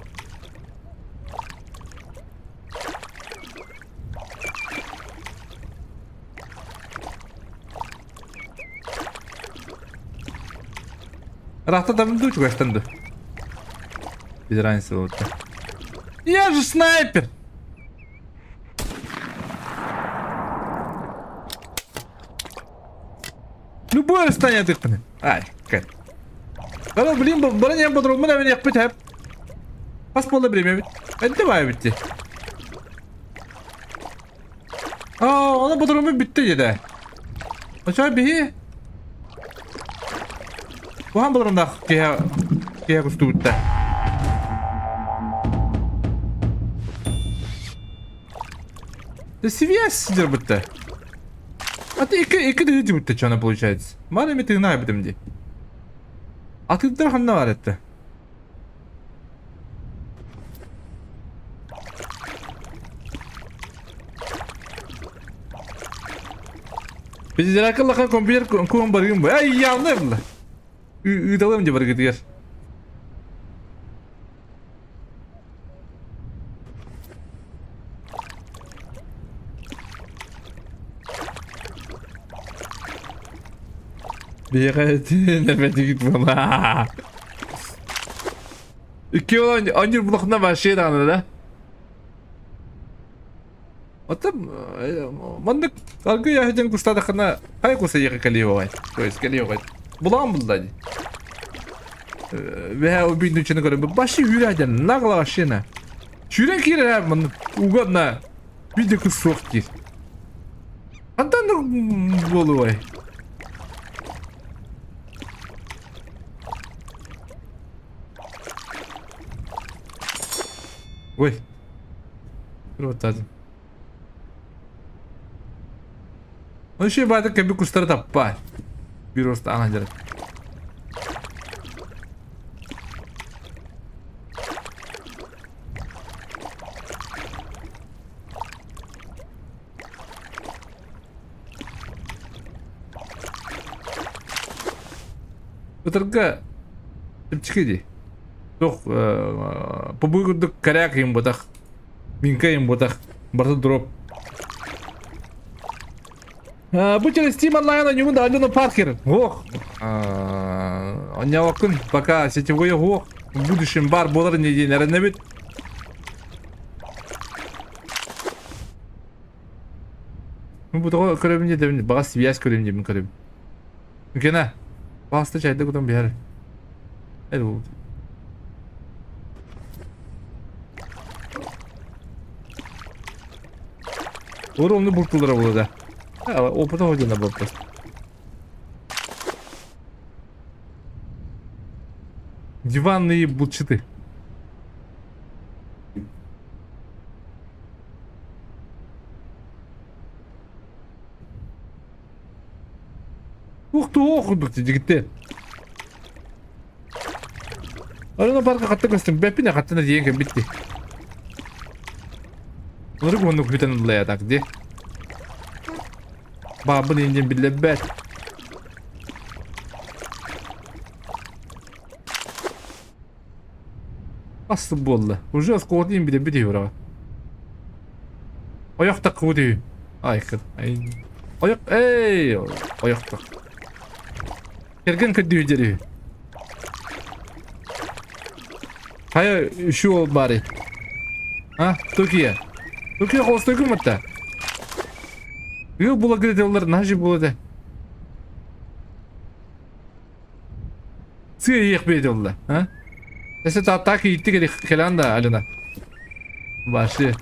Рахта там дуть чугастан Без разницы вот. Я же снайпер! Любое расстояние тыкпын. Ай, кэт. Бара, блин, бара не бодруммун эбин хэп. Хас буолла бириэмэ эбит. Энте баай эбит дии. Аа, ону бодруммун бүттэ диэтэ. Очоо биһи Уһан бодрумнаах киһи киһи кустубутта. Да связь сидер бутта. А ты икки икки тыһы дибутта чана получается. Мар эми тыгына битим ди. Атыттар ханна бар этте. Биздеракыллахан компьютер куон барыгын бу. Ай явно булла. Ыыталым де барыгытыгар. Биһиэхэ нэмэтигит буола. Икки онньур булахна вообще даҕаны да. Оттон маннык аргы яһыдьан кустаатаххына хай кусайыга кэлиэҕэй. То есть кэлиэҕэй. Булаан булла дии. Бэһэ убийну чыны көрөн баши үүрээден нагло вообще Сүүрэн киирэр маннык угодно биир кыс суох диир. Хантан буолуой? Ой. Вот Ну еще баата кэби кустары таппа. Бир оста ана жарат. Ытырга чэпчэки дии. Туох побуй курдук коряк им бутах. Минка им бутах. Барыта дроп. Бу через Steam онлайн онньугун да Алена Паркер. Ох. Онньооккун пока сетевой ох. В будущем бар буолар не диэн эрэнэбит. Ну бу тоҕо көрөбүн диэтэбин, баҕас связь көрөбүн диэбин көрөбүн. Гена, паста чайда кутан биһэр. Эл Уровны бултулара була да. Опыта hodina был просто. Диванные булчиты. Ух ты, ох, дигитте. Арена парка хатта көстүм. Бэппине хаттана диэн кэлбитти. Ынырык уонна күтэн ыллайа так ди. Баабын индин биллэрбэт. Асты буолла. Уже оскуолатын билэрбит үһү Ойох таккыбыт үһү. Айкын. Ойох, эй, ойох так. Кэргэн көрдүү дьэр үһү. Хайа үшу ол баары. А, Туркия. Туркия холостой күммөттө. Ыал була киретеллер нажи була Сыа иэх бэйдэ а? Эсэ так иитти кэлэн да Алина. Баши.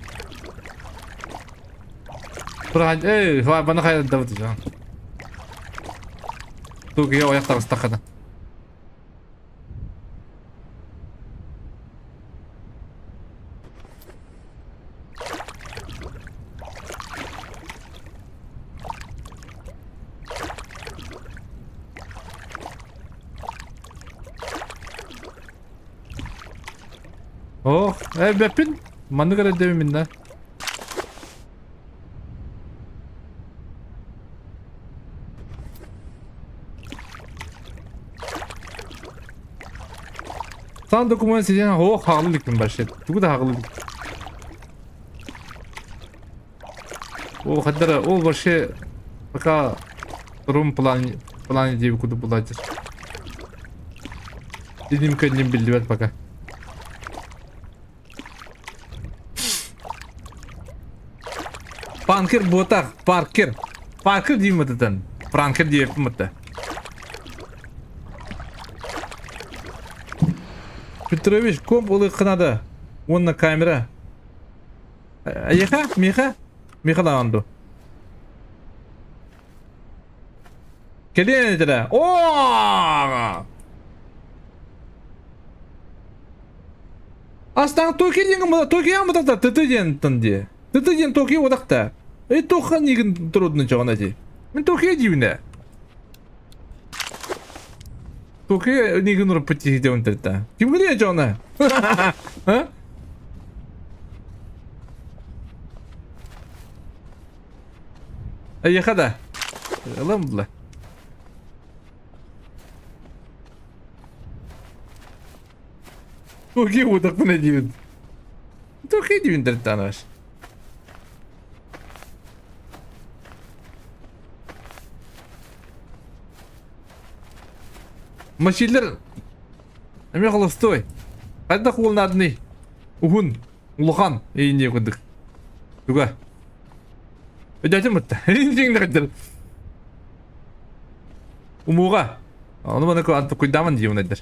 Турахан, эй, бана хайдабыт жан. Тугия ояқ таҕыстаххына. Ох, эбэппин маннык эрэ дэбимин да. Сан документ сиден о хаҕылы иликпин вообще. Тугу да хаҕылы илик. О хаддара ол вообще пока втором плане плане диэби курдук булааччы. Дидим көннүм биллибэт пока. Панкер буотах, Паркер. Паркер диим мытытан. Франкер диэппин мытта. Петрович, комп ылыаххына уонна камера. Эйиэхэ? Миэхэ? Миэхэ даҕаны дуу? Кэлиэн этэрэ. Оо! Астаң Токио диэн Токио мутата ТТ диэн тын дии. ТТ диэн Токио удахта. Эй тохан нигин трудно чоҕуна дии. Мин Токио диибинэ. Токио нигин уруппут киһи диэн тэртэ. Ким билиэ чоҕуна? А? Эйиэхэ да. Ылам була. Токио удахпын диибин. Токио диибин тэртэ Мочилер эмиэ холостой. Хайдах уол наадыный? Уһун, улахан ииннии курдук. Туга? Өйдөөтүм бутта. Ииннии Умуга. Ону маны куйдааман дии мунайдар.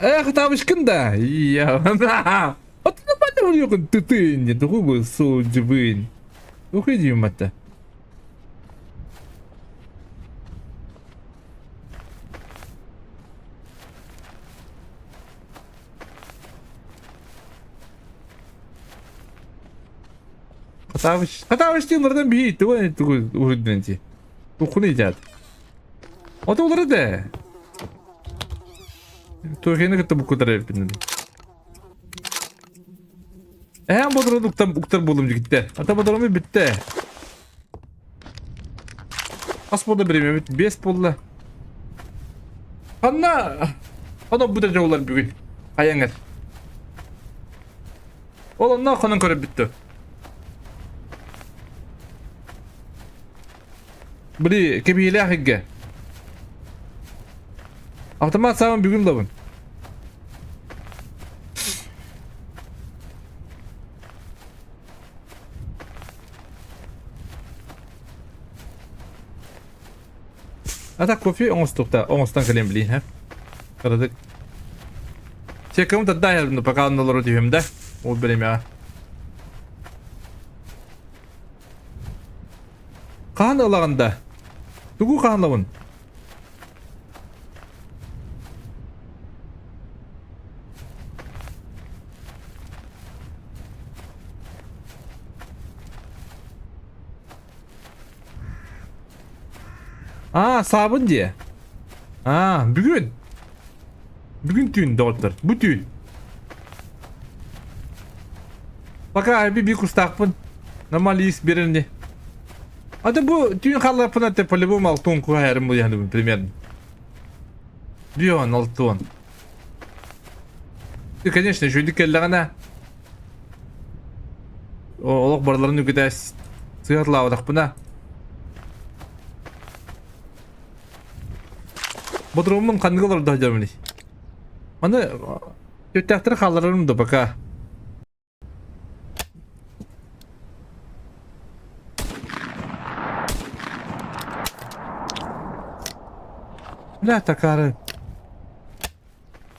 Эх, табышкын да. Я. От нормально вроде ты ты не другой судьбы. Уходи, мата. Хатабыч, хатабыч диэн биһи тугу тугу уһуйдун ти. Тухуну идят. Ото олары да. Туохины кытта буккутар эбиппин. Эһэм бодорон уктар уктар буолум дьигиттэр. Ата бодорум бүттэ. Хас буолла биремебит? Бес буолла. Ханна? Ханна бу да дьоллар бүгүн. Хайаңар. Ол онно хонон көрөр бүттү. Били кэбиһиилээх иггэ. Автомат сааман бүгүн лабын. А так кофе оҥостуохта оҥостон кэлэн билиин һэ. Кыратык. Чеккам тадда пока оннолору түһүм да. Ол биремэҕэ. Хаһан ылаҕын да? Тугу хаһан ылабын? Аа, саабын дии. Аа, бүгүн. Бүгүн түүн, доҕоттор. Бу түүн. Пока би би кустаахпын. Нормально ис берер не. А то бу түүн хаалларпын это по-любому алтон куһайарым буйаныбын примерно. Бион алтон. Ты, конечно, үчүгдүк кэллэҕинэ олох барыларын үгүтэ сыһыатлаабатахпына Ботурууммун ханнык олордо сылдьабыный? Маны Төттөхтөрү хаалларарым да пока. Бля, такары.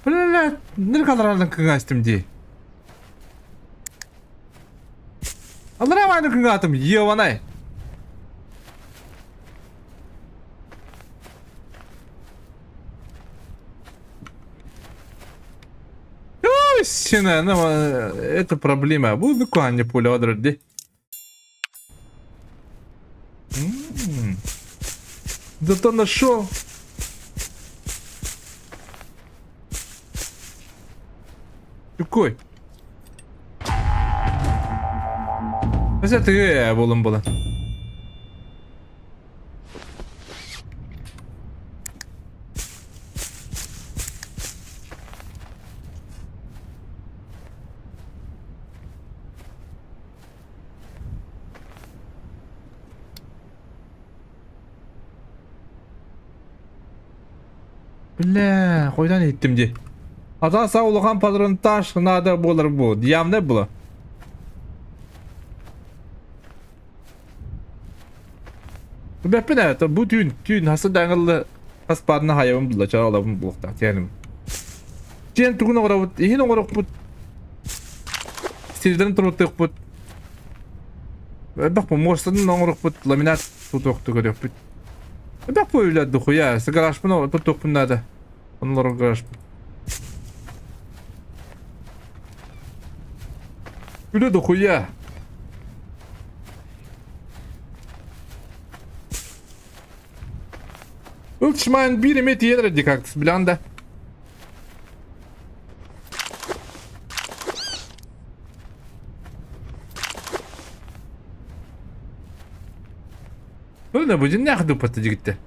Бля, ныр хаалларарын кыҥаастым дии. Аллара мааны кыҥаатым, ебанай. Ой, сина, ну, это проблема. Буду куанне пуля одрди. Зато нашел. Какой? Mesela тыгы болун була. Бля, хойдан иһиттим дии. Ата са улахан патронтаж надо буолар бу. Явно было. Бэппин ээ, бу түүн, түүн хасы даңыллы хас баарына хайабын булла, чаралабын булуохтаах тиэним. Тиэн тугун оҥоробут, иһин оҥорохпут, сирдэрин туруттуохпут. Элбэх бу муостатын оҥорохпут, ламинат тутуохту көрүөхпүт. Элбэх бу үлэ духуя, гаражпын туттуохпун наада. Оннолору гаражпын. Үлэ дохуя. Ылчмайн биир эмэ тиийэн эрэ кактус билэҕин да. Ну, бу дьиннээх дуппатта дьигиттэ.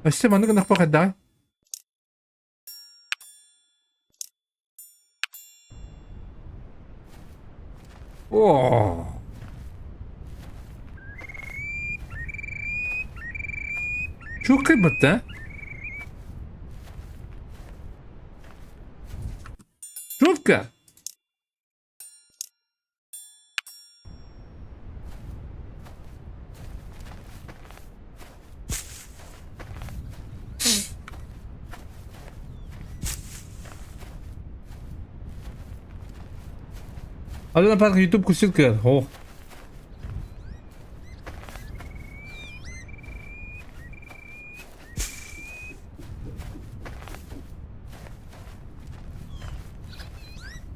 Өссө маннык гынахпа хайдаҕай? Оо. Чуолкай батта. Чуолка! Алена Парк YouTube кусилка. О.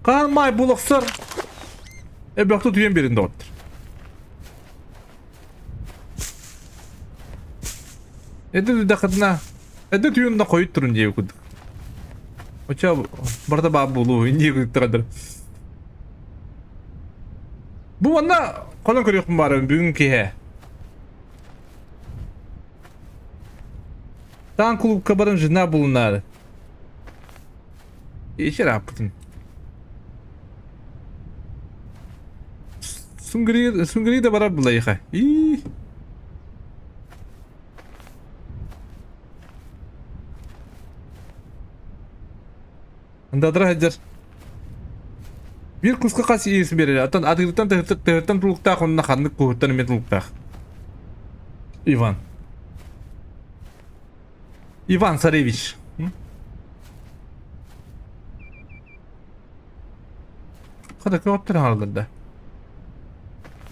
Хаан маай булахсар эбэхтэ түйэн берин доҕоттор. Эдэ дүдэхытына эдэ түйүн да хойут турун диэби курдук. Оча барда баа булуу инди курдук Бу манна хонон көрүөхпүн баарым бүгүн киһи. Таан клубка баран жена булунаары. Ишер ааппытын. Сунгри, сунгри да барар булайха. И. Андадыра сылдьар. Биир куска хас иис биэрэр. Оттон атыыртан тыһыттан тулуктаах онно ханнык куһуттан эмиэ тулуктаах. Иван. Иван Царевич. Хата көҕөттөр хааллар да.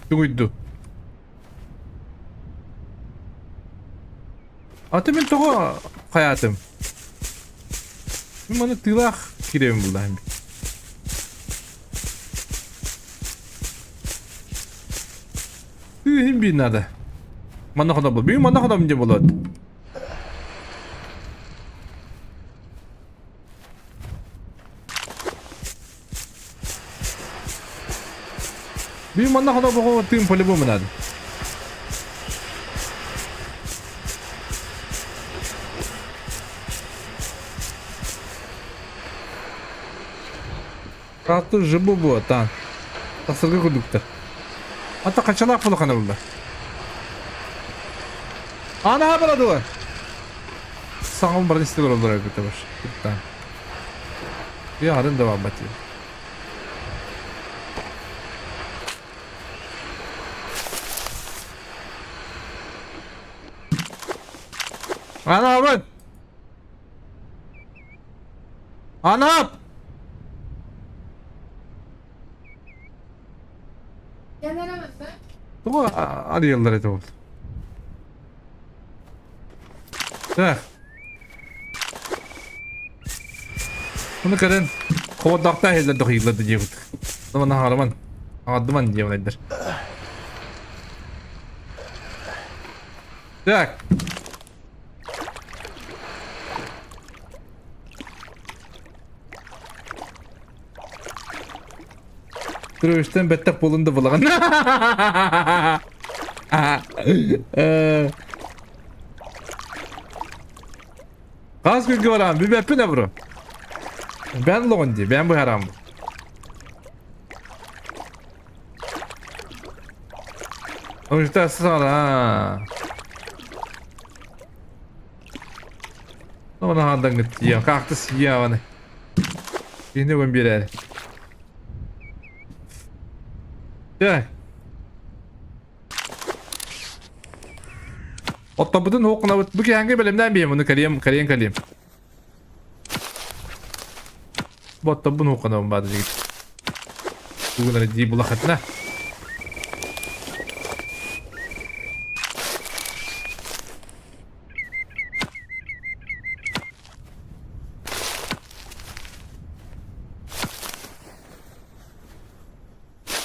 Тугуйду. Аты мин тоҕо хайаатым? Мин маны тыылаах киирэбин буллаһым. Тыыһын биир надо. Манна хонобул. Бүгүн манна хонобун диэн болот. Бүгүн манна хонобоҕо тыын по-любому надо. Хатты жыбы буо таан. Тахсарга курдуктар. Ата хачалаах булахана булла. Ана барадылар. Саҥал баран истэ олороллор эбит бар. Куттаан. Я арын да барбат. Ана абын! Анап! Тоҕо арыйаллар этэ ол? Так. Ону көрөн хобордоохтоо иһиллэр дохуйуллар да диэбит. Онон аһарыман, аҥардыман диэбин Так. Түрөбүстэн бэттэх буолун да булаҕын. Хас күнгэ бараан билбэппин абро. Бэн лоҕун дии, бэн быһараам. Ожда сара. Оны хандан гыттия, как-то съяваны. Кини өгөн биэрээри. Так. Оттоппутун хуоккунабыт. Бу киһанга бэлэмнээн биэм, ону кэлиэм, кэлиэм, кэлиэм. Бу оттоппун хуоккунабын баада дигит. Тугунары дии булахатына.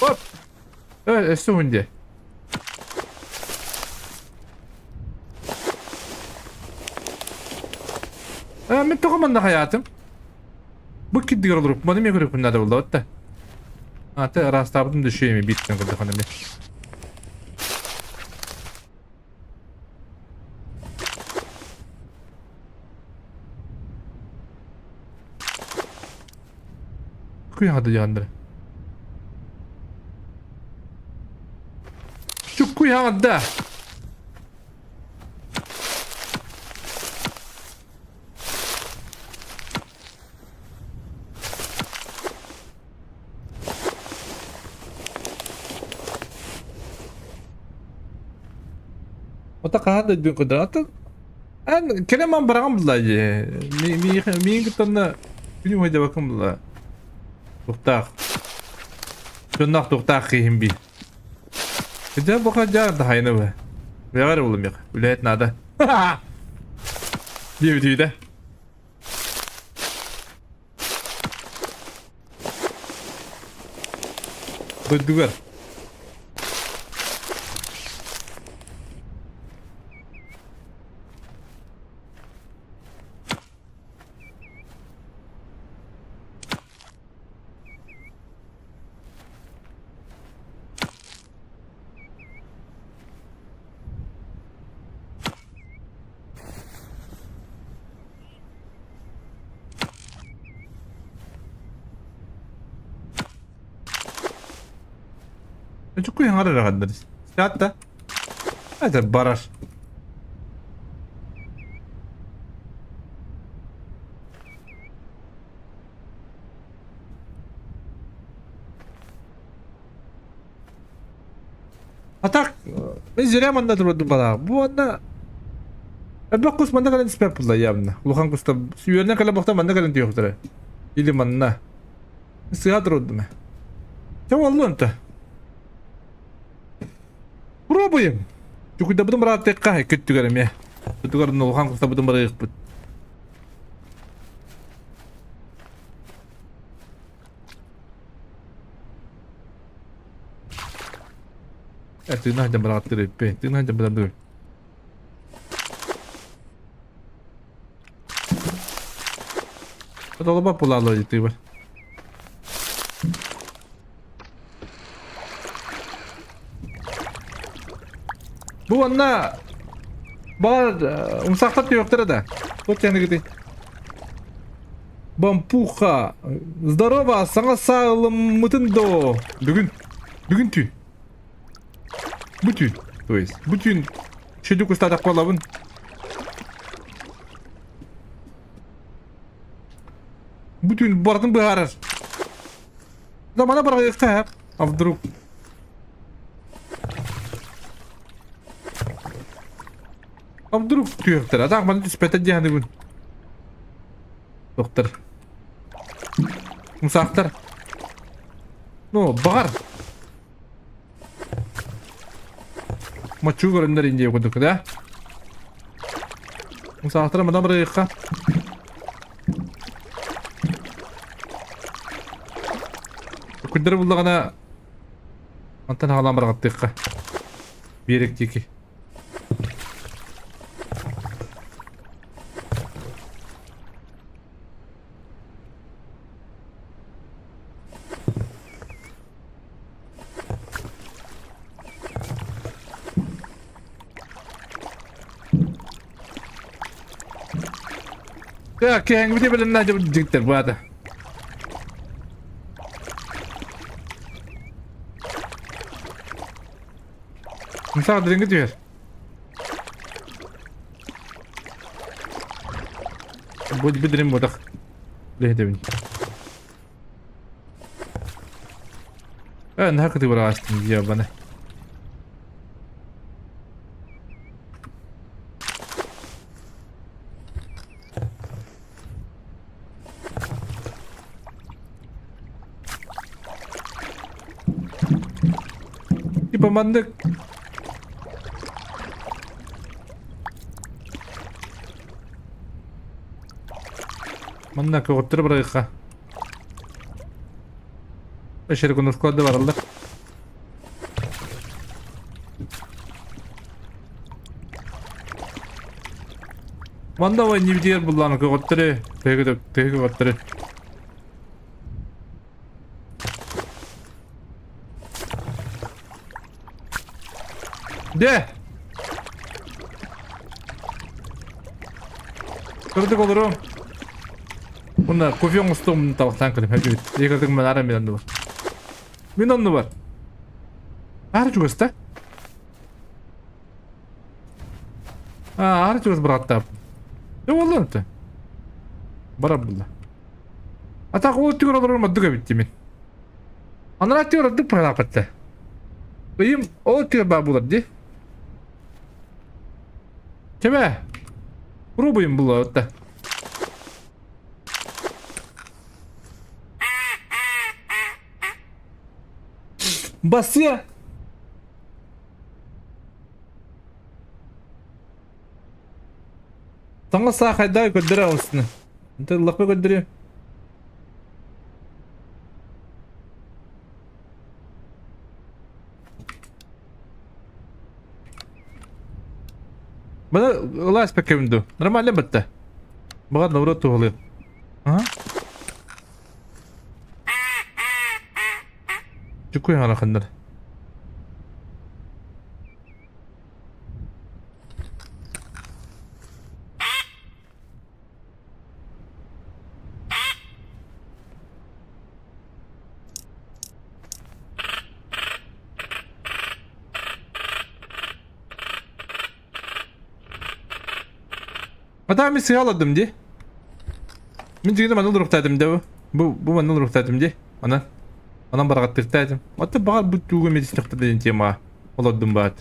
Оп! Өссө уһун дии. Мин тоҕо манна хайаатым? Бу кирдигэр олоруп, маны мен көрөппүн наада буолла да. Аты ыраастаабытым да үчүгэй эми бииртэн көрдөххүнэ эмиэ. Куйаҕа дьаандыр. Чуккуйаҕа да. Ото хаһан да өйдүн көрдөр. Ата эн кэлэн ман бараҕын булла дии. Миигин кытта онно күнү уһайдабаккын булла. Туохтаах. Дьонноох туохтаах киһим би. Дьэ бука дьаар даһайына бу. Бэҕэр булум миэхэ. Үлэһит наада. Диэбитиитэ. Дойдугар. Чуккуй хаҥар эрэ ханнар. Саатта. Это барар. А так, мен зря манна турдум балаах. Бу манна элбэх кус манна кэлэн түспэт буолла явно. Улахан кустар үөрэнэн кэлэн бохтон манна кэлэн түһүөхтэрэ. Или манна. Сыа турдум. Чэ боллу онто. Пробуем. Чукуйдабытын бырааттыахха күттүгэр эмиэ. Күттүгэр улахан кустарбытын барыахпыт. Тыына сылдьан быраҕаттыыр эбиппин. Тыына сылдьан быраҕаттыыр. Толоба пулаалла дьиттыыбар. Бу манна баар умсаахтар түһүөхтэрэ да. Туох кэннигитий? Бампуха! Здорово! Саҥа саалыммытын доо! Бүгүн, бүгүн түүн. Бу түүн, то есть, бу түүн шүдүк устаатах буолабын. Бу түүн барытын быһаарар. Да мана барҕайыахха а вдруг? А вдруг түһүөхтэрэ? А так маны түспэтэ дии саныыбын. Доктор. Мусаахтар. Ну, баҕар. Мочу көрөннөр индия курдук, да? Мусаахтара мана барыахха. Күндэр буллаҕына мантан хаалан барҕаттыахха. Биэрик диэки. Так, киһиҥ бэлэмнээх дьиктэр баата. Мсаах дириҥҥэ түһэр. Бу дириҥ буотах. Лэһэтэбин. Э, наһаа кытыы быраҕастым дьиэбаны. Типа маннык Манна көҕүттэрэ барыахха. Эшеркуновка да бараллар. Манна ой нибитигэр буллааны көҕүттэри, төһө төһө көҕүттэри. Дэ! Кырдык олоруом. Уонна кофе оҥостуом табахтаан көрүм хэбит. Егердик мен ара мен оннубар. Мин оннубар. Аара чугас да? А, аара чугас быраттаап. Не болду онто? Барар булла. Атак ол түгөр олорор ордук эбит мин. Анараа түгөр ордук быһалааппатта. Ыйым ол түгөр баа булар ди. Чэбэ! Пробуем было вот. Бассыа! Саҥа саа хайдаа көрдөрө оҕустуна. Ыллахпа көрдөрүө. Бана ылаас пеккебин ду. Нормально бытта. Баҕар наоборот туһалыам. Ага. Чукуй хараханнар. Хата мин сыаладым дии. Мин дьиҥинэ манна олоруохтаатым да бу. Бу бу манна олоруохтаатым дии. Онон онон бараҕаттыахтаатым. Оттон баҕар бу тууга медицинахта диэн темаҕа олордум баат.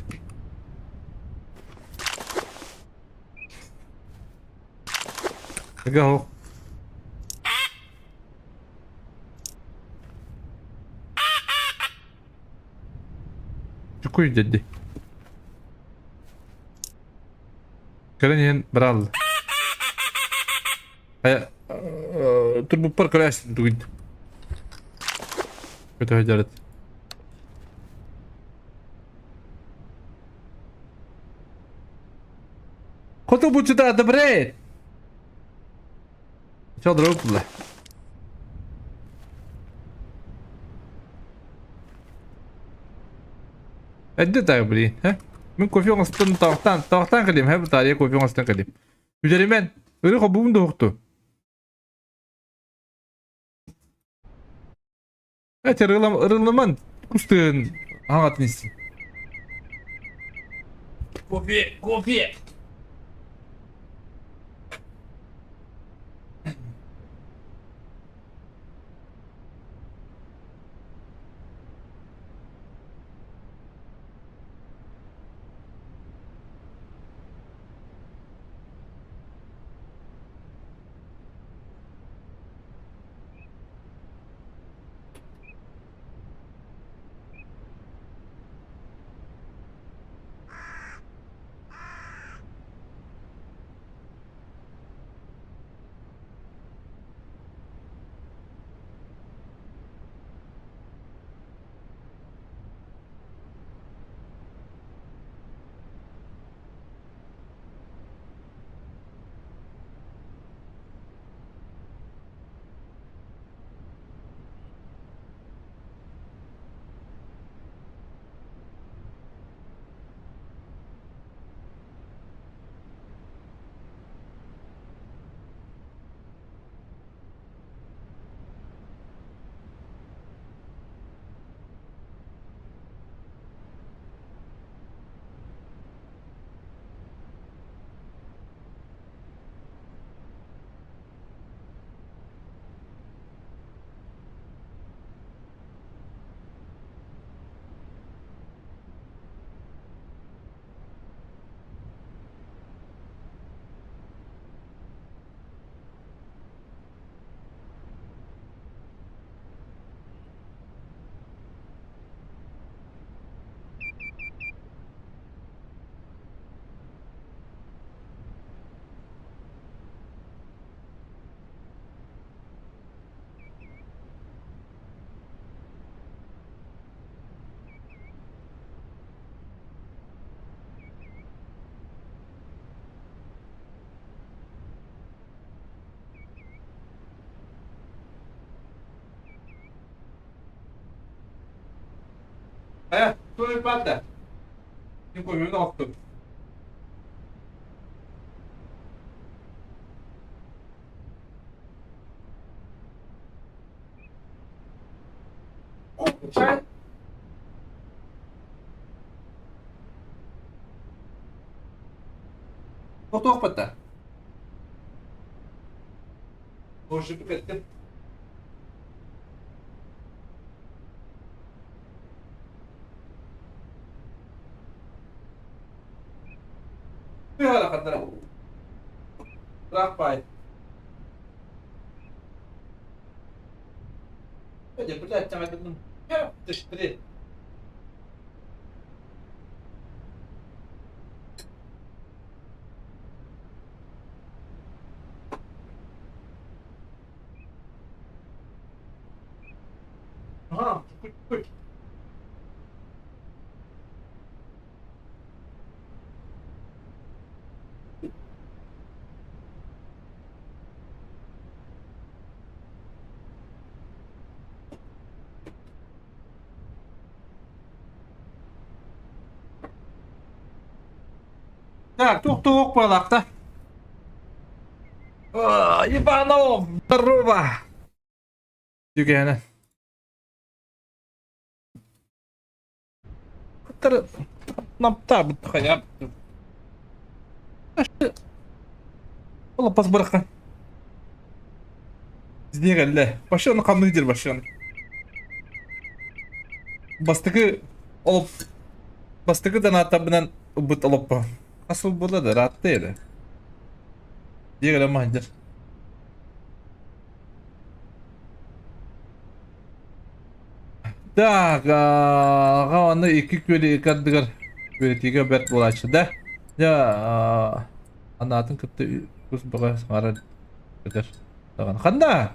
Ыга Чукуй дедди. Кэлэн иһэн бараалла. Турбуппар көрөөстүн тугун. Көтө дьарыт. Хоту бучута добре. Чалдырып Эрдэ так блин, һэ? Мин кофе оҥостон тоохтоон, тоохтоон кэлиим, һэ, батарея кофе оҥостон кэлиим. Үтэримэн, ыры хобуум да уһукту. Эти ырыламан кустыын аҥатын истин. Кофе, кофе! Э, туйбата. Мин көмүн оттум. Чай? Тохтуохпут да. Божик кеттим. Тыһара ханнара. Ыраах баай. Дьэ, блядь, чаҥайдым. Ты Ага, Так, туох-туох буолаахта? Иванов, здорово! Түгэнэ. Кыттары наптаабыт хайа. Олоппос бырахха. Сидиэ кэллэ. Вообще ону хамныы диир вообще. Бастакы олоп бастакы донаттарбынан ылбыт олоппо. Хас сыл буолла да ыраатта эрэ. Дьиэ кэлэн маһдьар. Так, аҕа аны икки күөл икки ардыгар үөрэтиигэ бэрт буолааччы да. Дьэ, анаатын кытта кус бөҕө саҥарар көтөр даҕаны. Ханна?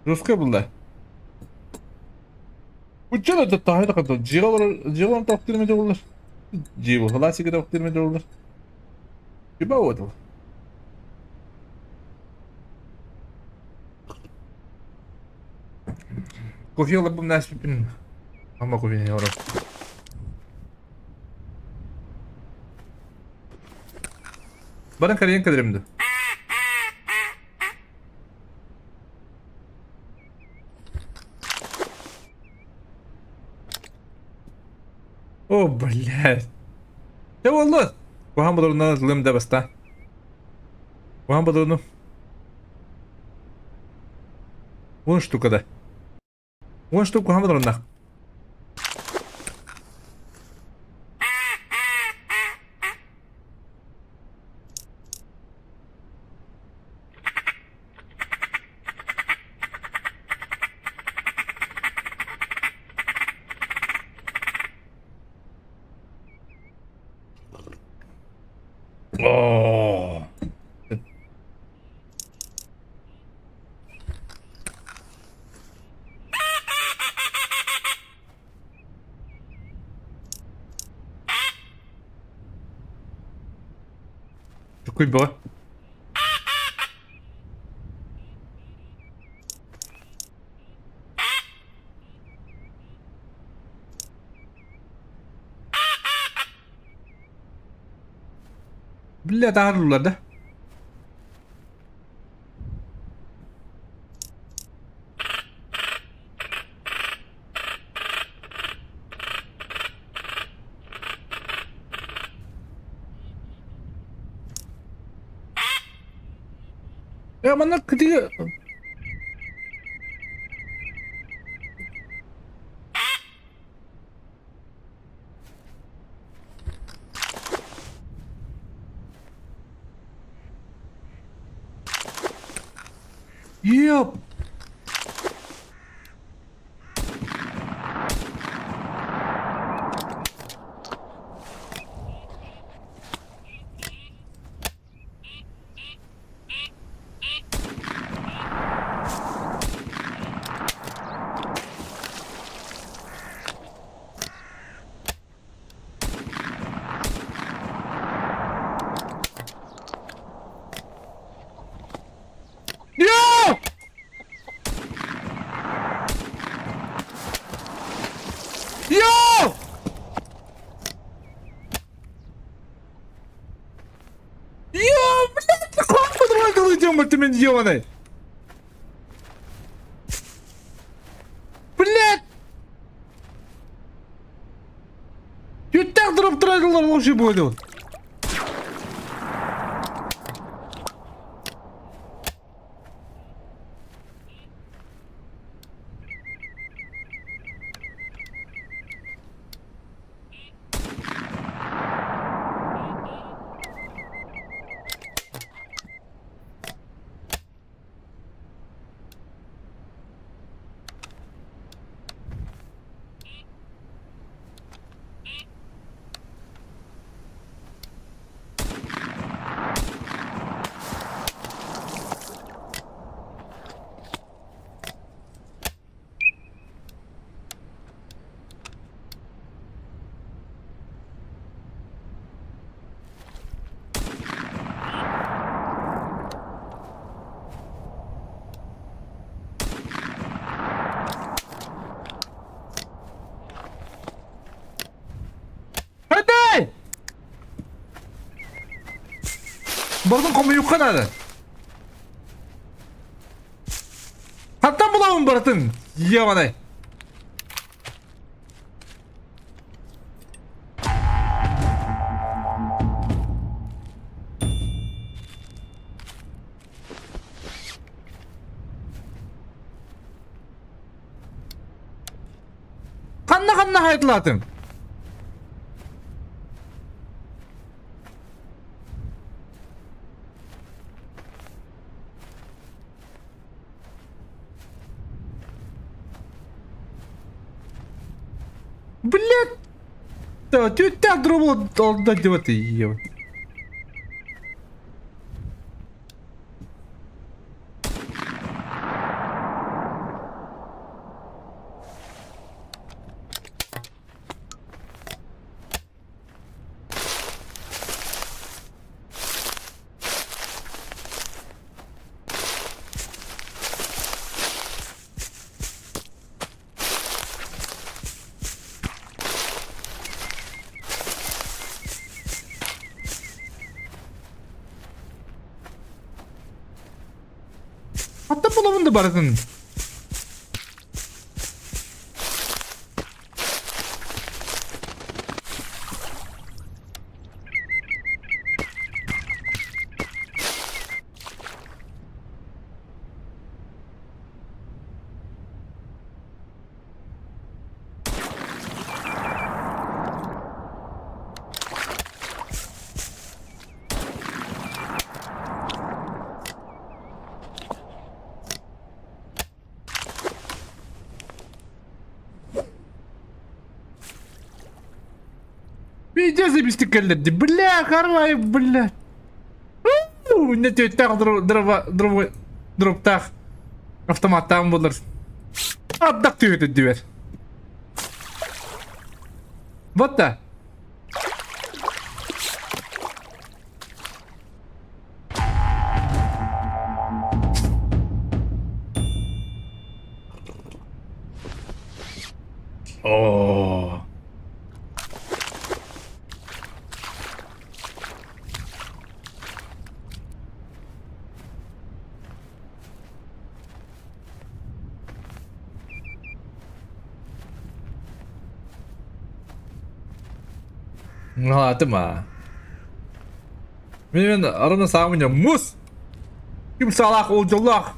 Русская булла. Учча да таһы да кытта дьиэ олорор дьиэ олорон тохтуур эмэ дьоллор. Дьиэ буолла сигэ тохтуур эмэ дьоллор. Киба уотул. Кофе ыларбым наспиппин. Ама кофе олорор. Баран кэлиэн кэлэрим да. О, блядь. Дьэ буолла. Куһаҕан бодоруунан ылыам да бастаан. Куһаҕан бодорууну. 10 штука да. 10 штук куһаҕан бодорууннаах. Оо. Чукуй бөҕө. Бля таһаарыллар да. Э, манна кытыы Ёп! Йоо! Йоо! Йоо, блядь, хуй подруга мультимиллионы! Блядь! Түттээх дроп тураллар вообще буолуо. Барытын хомуйуохха наада. Хантан булабын барытын? Ебаный. Ханна-ханна хайдылаатыҥ? Блядь! Да, тетя дробил, отдать вот и Хатта булабын да барытын. Пиздец эбистик кэллэрди. Бля, харвай, бля. Не түөттээх дроптаах автоматтаан буолар. Ардах түһүтэ дибэр. Вот да. Оо. Аатым аа. Мин арына саамыня мус. Ким саалаах ол дьоллоох.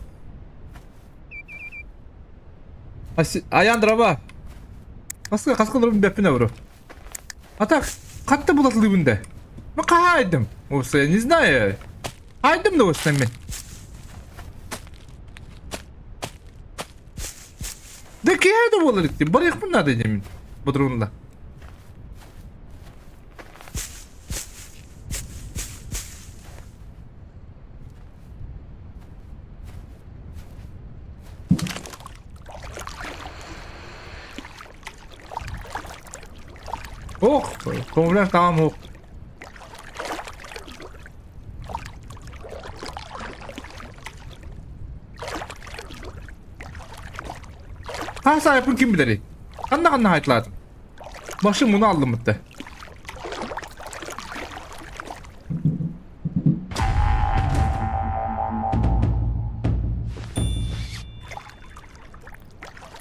Аян дрова. Хаска хаска дробун бэппин абыру. А так, хатта булатылыбын да. Ну хаайдым. Осы, я не знаю. Хаайдым да осынан мен. Да киһи да буолар итти. Барыахпын наада дэмин. Бодурунла. Ох, камуфляж там ох. Хас айпын ким билэрий? Ханна-ханна хайтлаатым? Башым муну алдым бытта.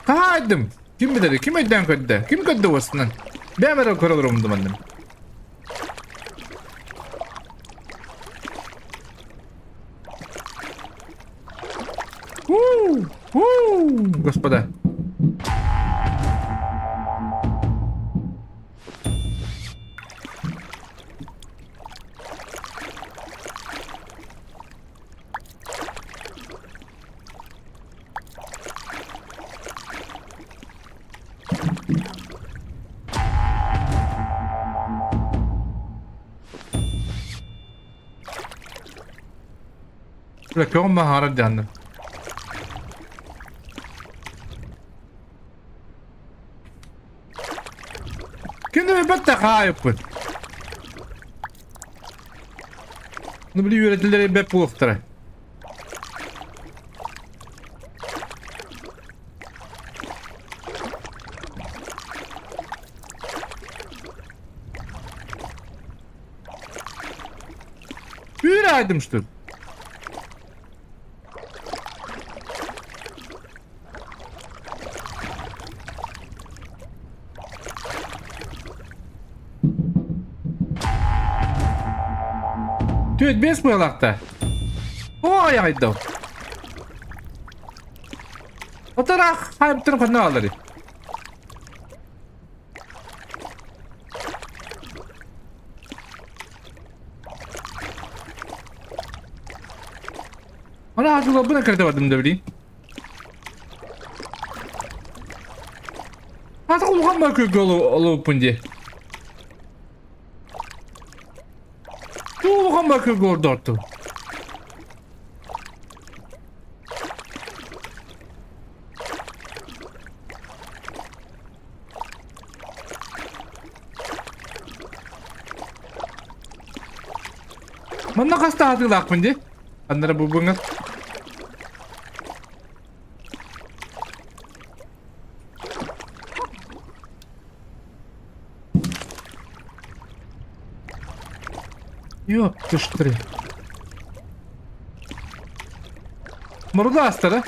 Хаайдым. Ким билэрий? Ким өйдөөн көрдө? Ким көрдө уостунан? Бэйэм эрэ көрө олороммун манным. У, у, господа. Көҕүм баһаарар дьаанным. Күнү бэтте хаайыппын. Ну били үөрэтиллэри бэп буолуохтара. Үүрэ! хаайдым что ли? Түөрт биэс быһалаахта. Оо айаҕайдау. Отараах хаайбыттарын ханна аалары. Ана хатылабын кырда бардым да билин. Хата улахан бар көргө олоппун дии. Улахан бар көргө ордорту. Манна хаста хатыылаахпын дии. Аннара бу быҥа. Ёп ты ж три. Мурдаастара.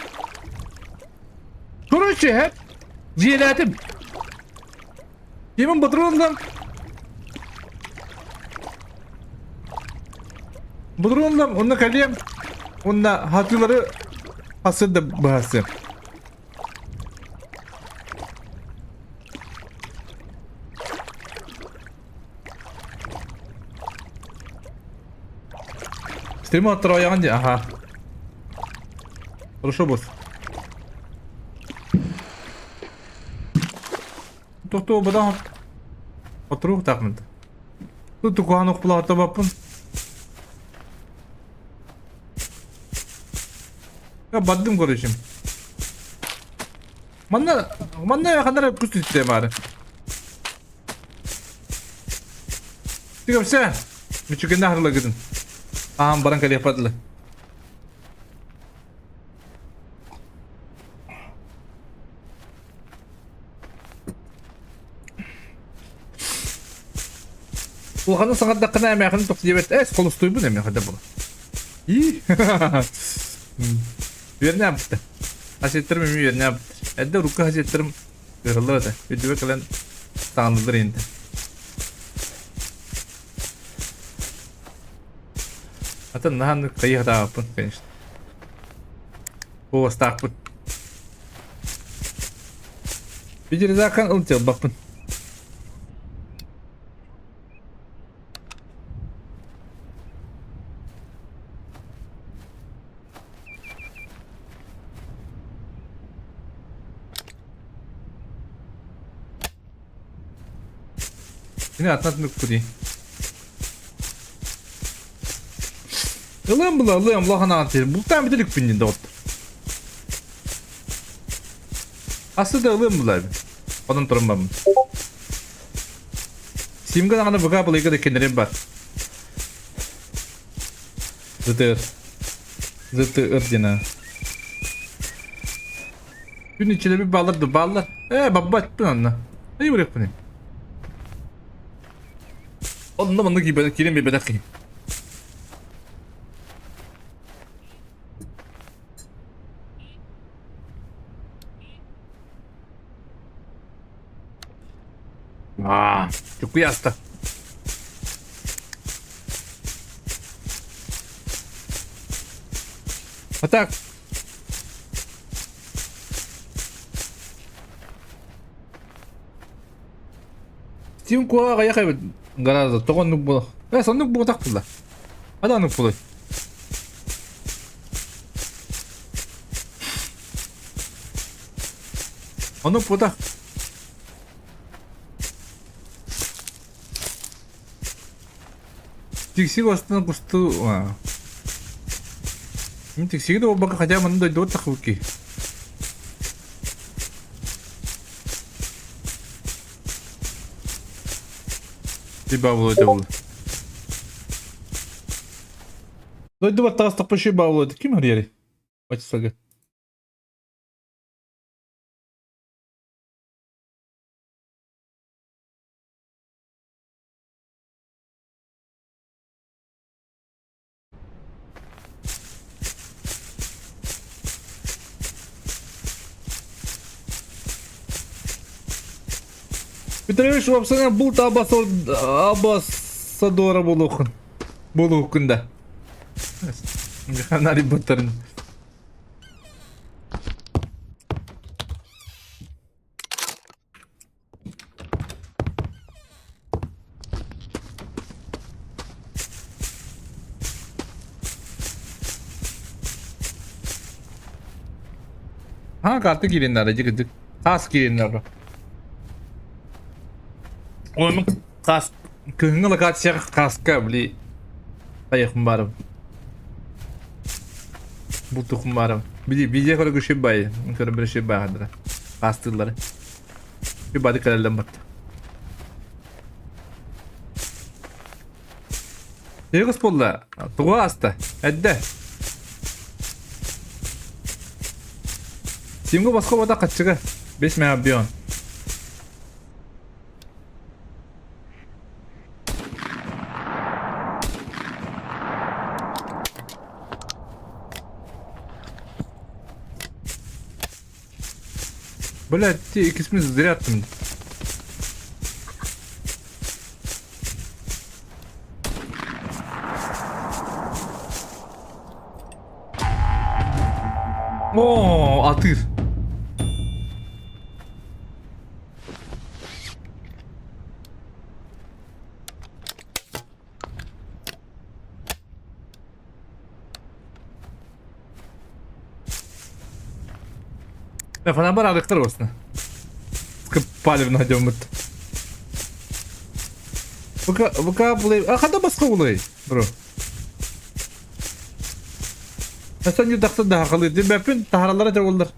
Короче, хэп. Дьиэлээтим. Кимин ботуруоннам. Ботуруоннам, онно кэлиэм. Онно хатыылары хасыр да быһасыам. Стрим оттороойоҕун дии, аха. Хорошо, босс. Тохтоо бадан отуруохтаахмын. Тут куһаҕан охпулаатабаппын. Бардым короче. Манна манна ханна эрэ кус түстэ баары. Тигэмсэ. Мүчүгэннэ харылагытын. Аан баран кэлиэхпатылы. Улаханы саҥардаххына эмээхин тох диэбэт эс холустуйбун эмиэхэ да була. И Үөрнээбитэ. Хасиэттэрим эмиэ үөрнээбит. Эрдэ урукку хасиэттэрим ыараллар этэ. Үрдүбэ кэлэн таҥныллар инде. Атын наһаа хайыһатаабыппын, конечно. Куоластаахпын. Видеорезакан ыл тиэлбаппын. Кини атын атын Ылыам була, ылыам, улахан аҕан сир. Бултаан бүтүлүкпүн дин доҕоттор. Асы да ылыам була эбит. Онон туран барбын. Симга даҕаны быга былайга да кенерим бар. ЗТР. ЗТР диэн аа. Күн иччилэби бааллар да бааллар. Ээ, баббаттын анна. Ай барыахпын. Онно маннык киирэн биэрбэтэх киһи. Аа, чукуяста. А так. Steam куһаҕа аҕыйах эбит гораздо тоҕо оннук буола Э, соннук буолтах буолла. Хада оннук буолуой. Оннук буолтах. Тиксиг астына кусту Мин тиксиги да буолбакка хотя манна дойдубар тахсыбыт киһи. Ти баабылы буолла. Дойдубар таҕыстахпын ши баабылы ким хөрүйэрий? Оччолорго. Петрович уопсайынан булт амбассадора буолуоххун. Буолуоххун да. Механарий буттарын. Ха карта киириннэр дьикидик. Таас киириннэр. Оның қас кыһыҥҥы локацияҕа хаска били тайахым барым. Бултухум барым. Били видео көрө күшү бай, көрө бір ши баһадыра. Хастыыллары. Bir бады кэлэллэн батта. Егос буолла. Тугу ааста? Эдде. Симго босхо бота хаччыга. 5 мегабион. Блядь, ти иккисмин зря аттым. Оо, атыыр. Фанабар арыктар осна. Палевно дьоммут. ВК ВК плей. А хада басқа улай, бро. Асан юдақта да хақалы. Бәпін тахаралара жауылдар.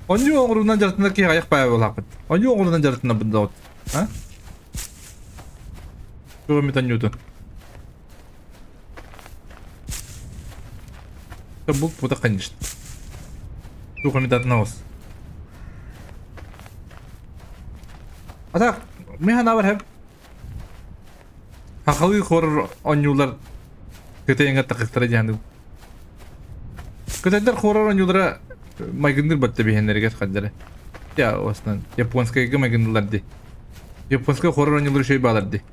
Онньуу оҥоруунан дьарыктанар киһи аҕыйах баайа буолаахпыт. Онньуу оҥоруунан дьарыктанабын да А? Туох эмит онньуутун. Это был пута, конечно. Туох эмит атын оҕус. А так, мин санаабар хэп Сахалыы хоррор оонньуулар кытайыҥа тахыстара диэн Кытайдар хоррор оонньуулара майгынныыр батта биһэннэригэр хаддара. Я основном японскайга майгынныылар дии. Японскай хоррор оонньуулара үчүгэй баалар дии.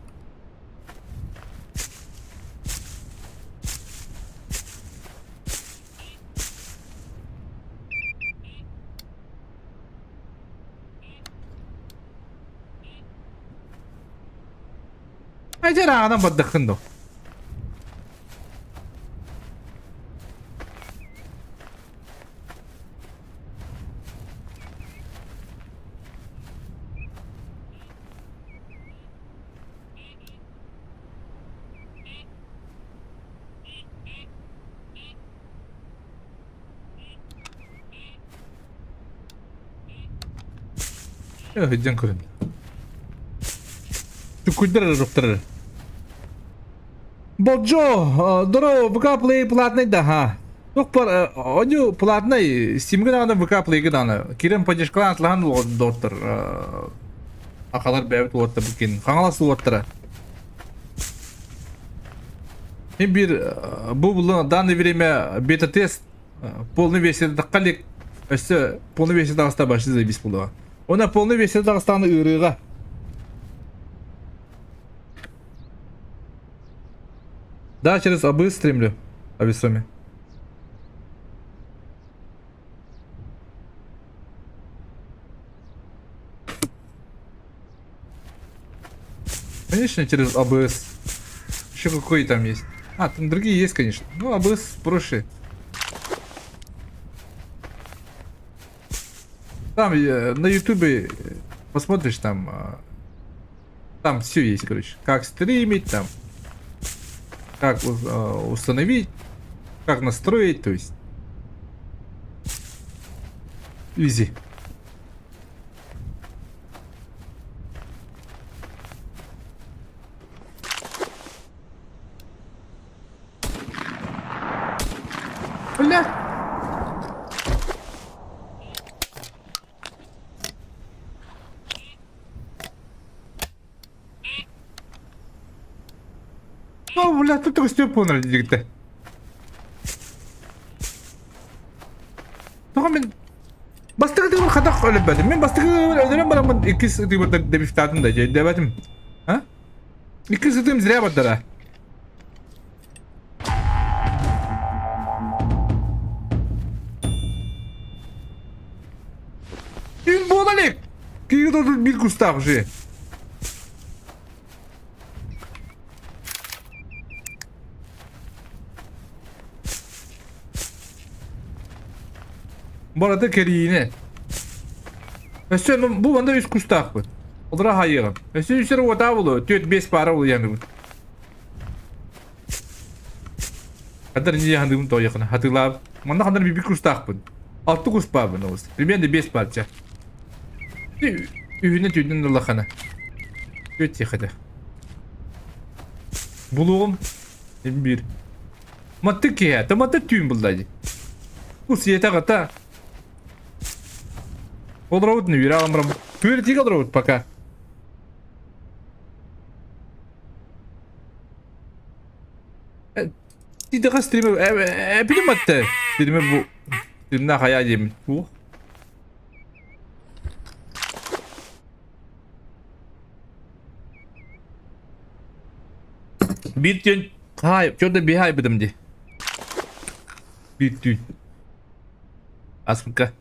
Айдер ааҕынан бардаххын дуо? Сылдьан көрөн. Түккүйдэр эрэ руктар эрэ. Болдьо, здорово, ВК Play платный да, ха. Туох бар, оню платный, Steam'ге даҕаны ВК Play'ге даҕаны. Кирен поддержкалаан атлаһан доҕоттор. Акалар бэйэбит уоттар букин. Хаҥалас уоттара. Хин биир бу булан данное время бета-тест полный версия тахха өссө полный версия таҕыста башты заебись буолуоҕа. Она полный версия таҕыстаҕына ыарыыга. Да, через АБ стримлю. Ависоми. Конечно, через АБС. Еще какой там есть. А, там другие есть, конечно. Ну, АБС проще. Там на ютубе посмотришь, там, там все есть, короче. Как стримить там, как установить, как настроить, то есть. Изи. Бля! О, бля, тут такой Степан диэбитэ. өлөрбөтүм? Мин бастакы өлөрөн бараммын иккис ытыыбар добивтаатым да өйдөөбөтүм. А? Иккис ытыым зря бардара. Түүн буола илик! Киһи тут биир кустаах уже. Барыта кэриинэ. Өссө бу манна үс кустаахпыт. Олора хайыаҕым. Өссө үсэр уотаа булу, 4-5 пара улуйаныбыт. Хандар не хандыгым тоойохуна хатылаабыт. Манна хандар бибик кустаахпын. Алты кус баабын олус. Примерно 5 парча. Үһүнэ түүнүн ыллахана. Үт тихо Булугум биир. Маттык киһи, томаты түүн булла дии. Кус сиэтэ аҕата. Олоробут нүрэ аламрам. Күөртигэ олоробут пока. Тидэҕэ стриме эпилим атты. Стриме бу стримна хая диэмин. Ух. Биир түүн хаай, чё да биһайбытым дии. Биир түүн. Аспыкка.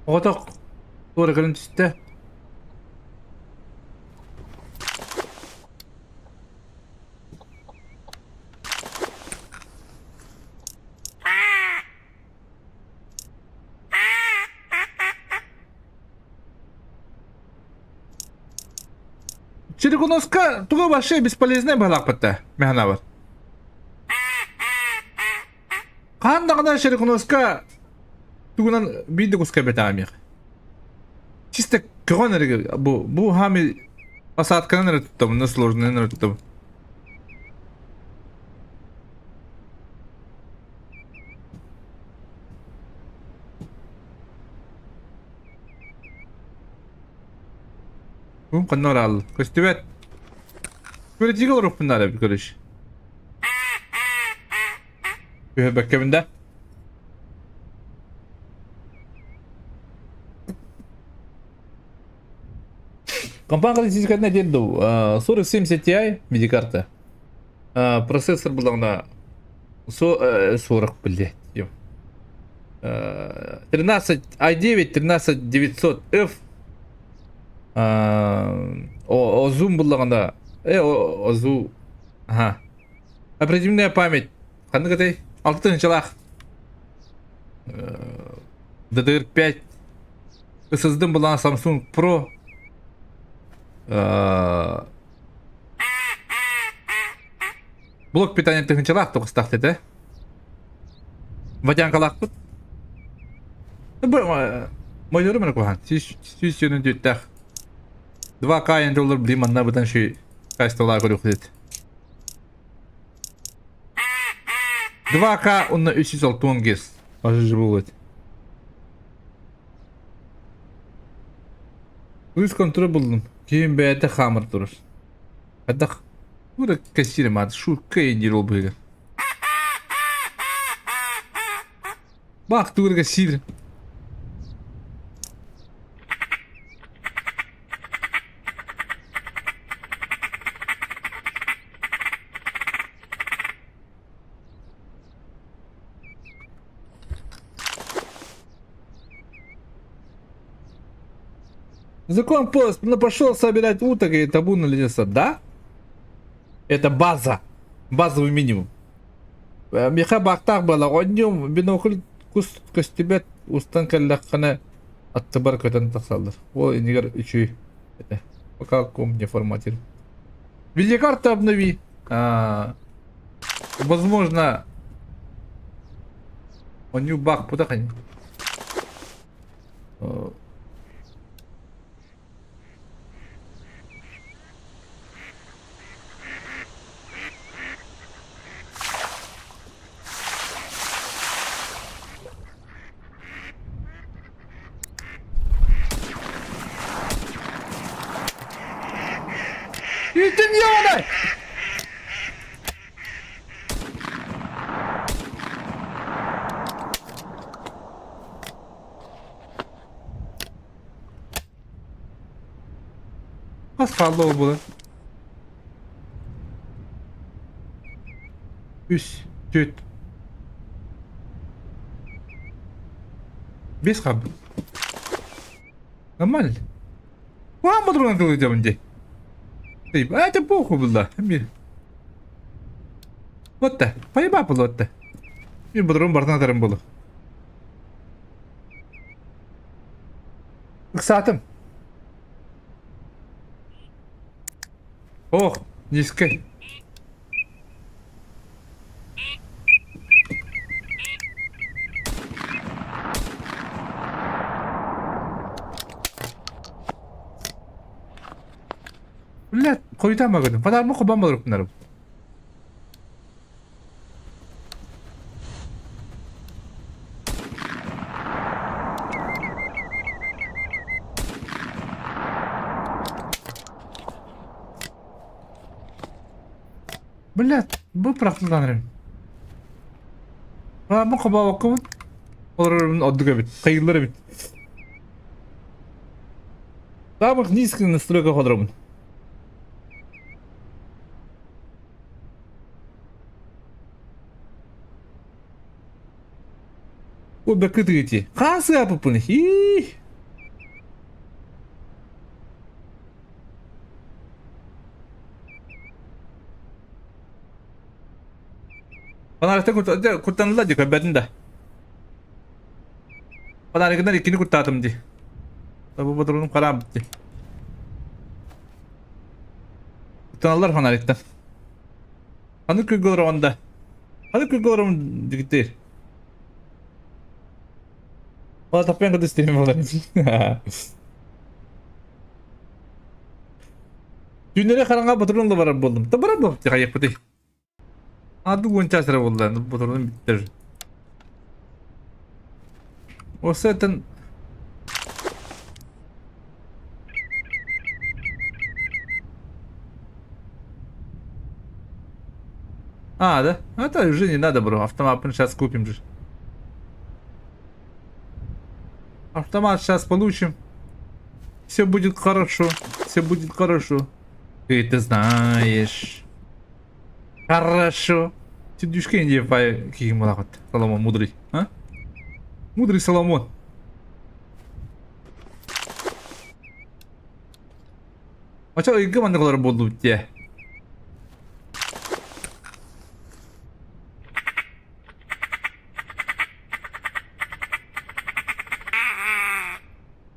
Оҕото туора көрөн түстэ. Черекуновска туга вообще бесполезная быһалаахпыт мэханабар. Хаан даҕаны Черекуновска тугунан биир да куска бэтаамиэх. Чисто көҕөн эрэ бу бу хами посадканан эрэ туттабын, на сложный эрэ туттабын. Бу ханна бараалла? Көстүбэт. Көрүтүүгэ олоруохпун наада эбит короче. Түһэрбэккэбин да. Компания характеристикатын этиэн дуу, 4070 Ti видеокарта. Процессор буллаҕына 40 блядь. 13 i9 13900F Озум буллаҕына Озу аха оперативная память ханнык этэй алты тыһыынчалаах DDR5 SSD буллаҕына Samsung Pro Блок питания тыһыынчалаах тоҕустаах этэ. Водянкалаахпыт. Мойдорум эрэ куһаҕан. Сүүс сүүнүн түөттээх. 2К доллар блин манна бытан ши качестволаах көрүөхүт. 2К уонна 360 гес. Ажы будет. Үс контроль булдум. Киһим бэйэтэ хаамыр турар. Хайдах Бу кэссиирим аата шутка диир ол быһыгар. Бах тугу кэссиир. Закон пост, ну пошел собирать уток и табу налетелся, да? Это база. Базовый минимум. Миха баактаах буола оонньуум бинокль кус көстүбэт устан кэллэххинэ аттыбар көтөн тахсаллар. Ол иннигэр үчүгэй этэ. Пока ком не форматир. Видеокарта обнови. А, возможно, оонньуу баах путах ини. Давай! Хас хаалла ол буолан? Үс, түөрт. Бес хаалбыт. Нормально. Уһаан ботурунан тылыдьабын дии. А это похуй было. Вот да, поебал вот да. Мен ботурун бартан атарым болу. Ыксаатым. Ох, низкий. Блядь, хойутаан багыдым. Фонарьмы хобан болоруппунарым. Блядь, бу бырахтыллан Фонарьмы хобообоккубун. Олорорбун ордук эбит. Хайыллар эбит. Самых низких настройках олоробун. Ой, бакытыгыти. Хасы апыппын. Хи. Фонарикта куттаныла дии көрбөтүн да. Фонаригынан иккини куттаатым дии. Бу ботурунум хараабыт дии. Куттаналлар фонариктан. Аны күлгө олороҕун да. Аны күлгө олоромун дигиттиир. Ола таппайан кытта истиһим буолар. Түүннэри хараҥа ботурун да барар буоллум. Да барар буоллум хайыппытый. Ады уонча сыра буолла, ботурун бүттэр. Осетин А, да? Ну, это уже не надо, бро. Автомат сейчас купим же. Автомат сейчас получим. Все будет хорошо. Все будет хорошо. Ты это знаешь. Хорошо. Түдүшкэ диэн пай киһи буолаҕыт. Соломон мудрый. А? Мудрый Соломон. Очо ыйга маннык олорор буоллубут дии.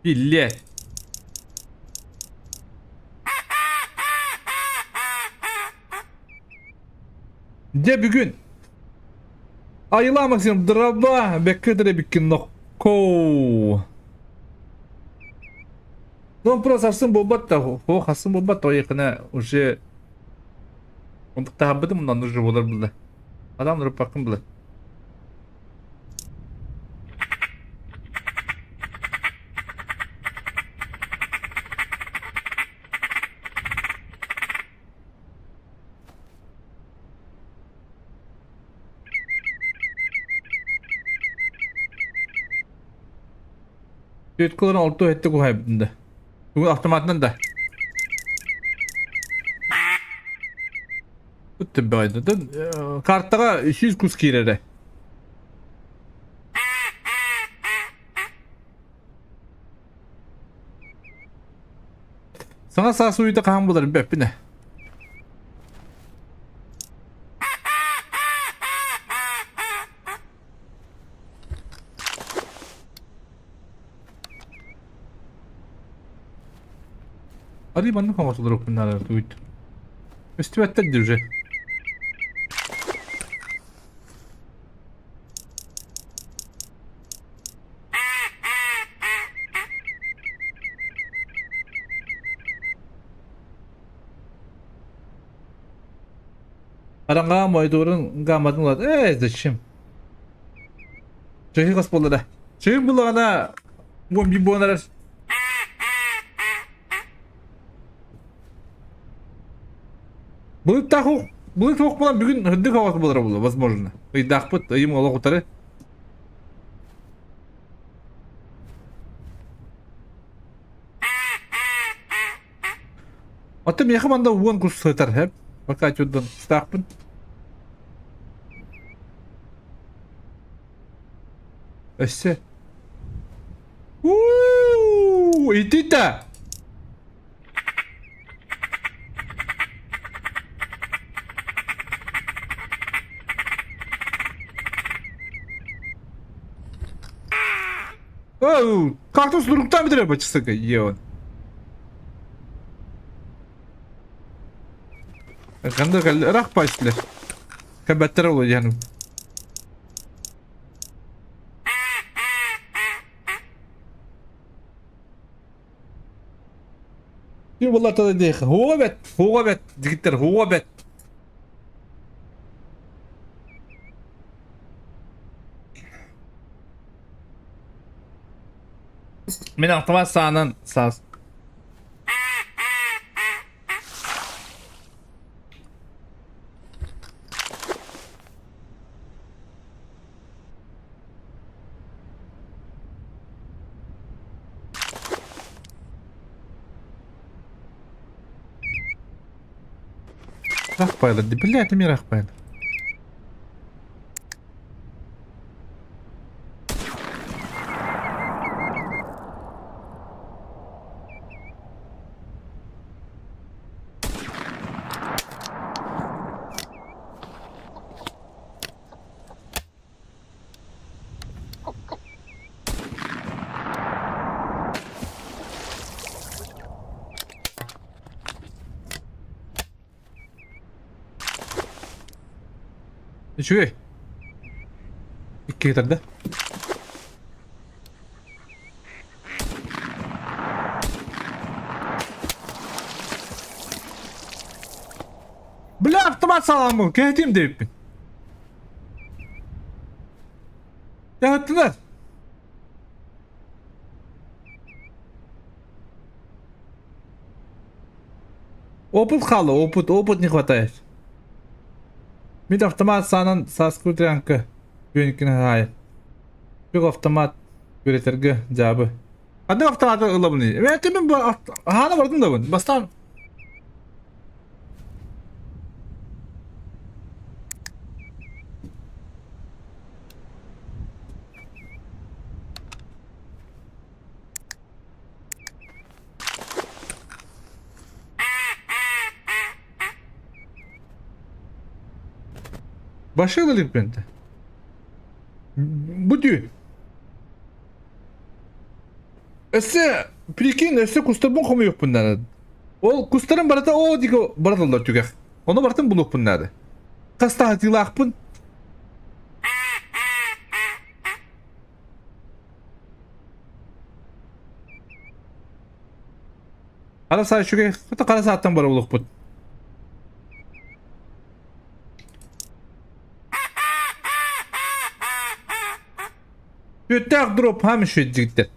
Биллиэ. Дьэ бүгүн Айылаа Максим драба бэккэ эбиккин ноккоо. Ну просто сарсын буолбат да, о хассын буолбат тоҕо уже онтуктаһарбытым онон уже буолар булла. Адам нуруппаккын була. Түөткаларын орто өттө куһайбытын да. Бүгүн автоматынан да. Картаҕа 100 кус киирэрэ. Саҥа саас уйута хаһан буларын бэппин ээ. Арыы маннык оҥостолоруохпун наада тугут. Көстүбэттэр дии уже. Хараҥаҕа моойторун гамматын ылат. Ээ, зачем? Чөһү хас буолла да. Чөһү буллаҕына 11 буолан эрэр. Былыттаах былыт суох буолан бүгүн үрдүк оҕото буолара буолуо, возможно. Ыйдаахпыт, ыйым олох утары. Оттон миэхэ манда уон кус сытар, хэп. Пока чуддан кустаахпын. Өссө. Уу, ититэ! Оу, кактус дуруктан битирер бачысыка еон. Ханды рах пачлер. Кәбәттер ол яным. Ти буллата диэх. Хуга бет, хуга бет, дигиттер хуга бет. Мин автомат саанан саас. Рахпайлар, блядь, эмиэ рахпайлар. Үчүгэй. Икки тарда. Бля, автомат саламы, кэһэтиим диэбиппин. Кэһэттилэр. Опыт хаалла, опыт, опыт не хватает. Мин автомат саанан сааскы утрянка күөнкүн хаайын. Бүк автомат күрэтэргэ дьаабы. Ханнык автоматы ылабыный? Мен хаана бардым да бун. Бастаан Башила иликпин Бу дүү. Өссө прикинь, өссө кустарбын хомуйуохпун наада. Ол кустарым барыта оо диэки бараталлар түгэх. Ону барытын булуохпун наада. Хас таһытыылаахпын. Хара саа үчүгэй, хата хара сааттан бара булуохпут. Сүттээх дроп хаам үчүгэйдик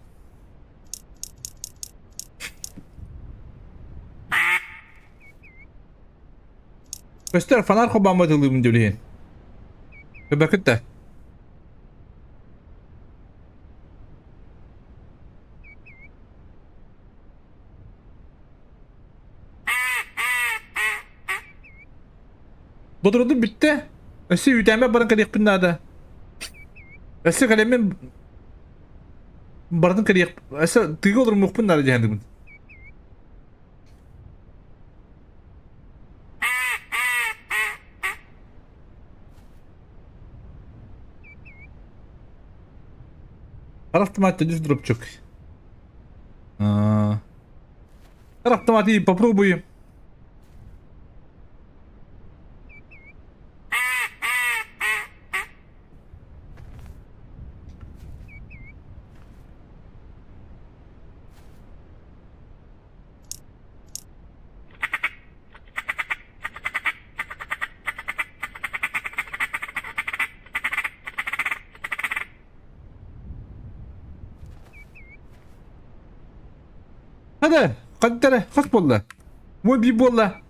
Көстөр фонарь хобаммат ылыыбын диэн. Көбөкүт да. Бодорудум бүттэ. Өссө үүтээмэ баран кэлиэхпин наада. Өссө кэлэммин бардым кэлиэх өссө тыыга олорумуохпун наада диэхэнигин. Хара автомат жүз дропчук. Хара автомат и попробуем. Hadi, хаттара, хас буолла? Мой би буолла.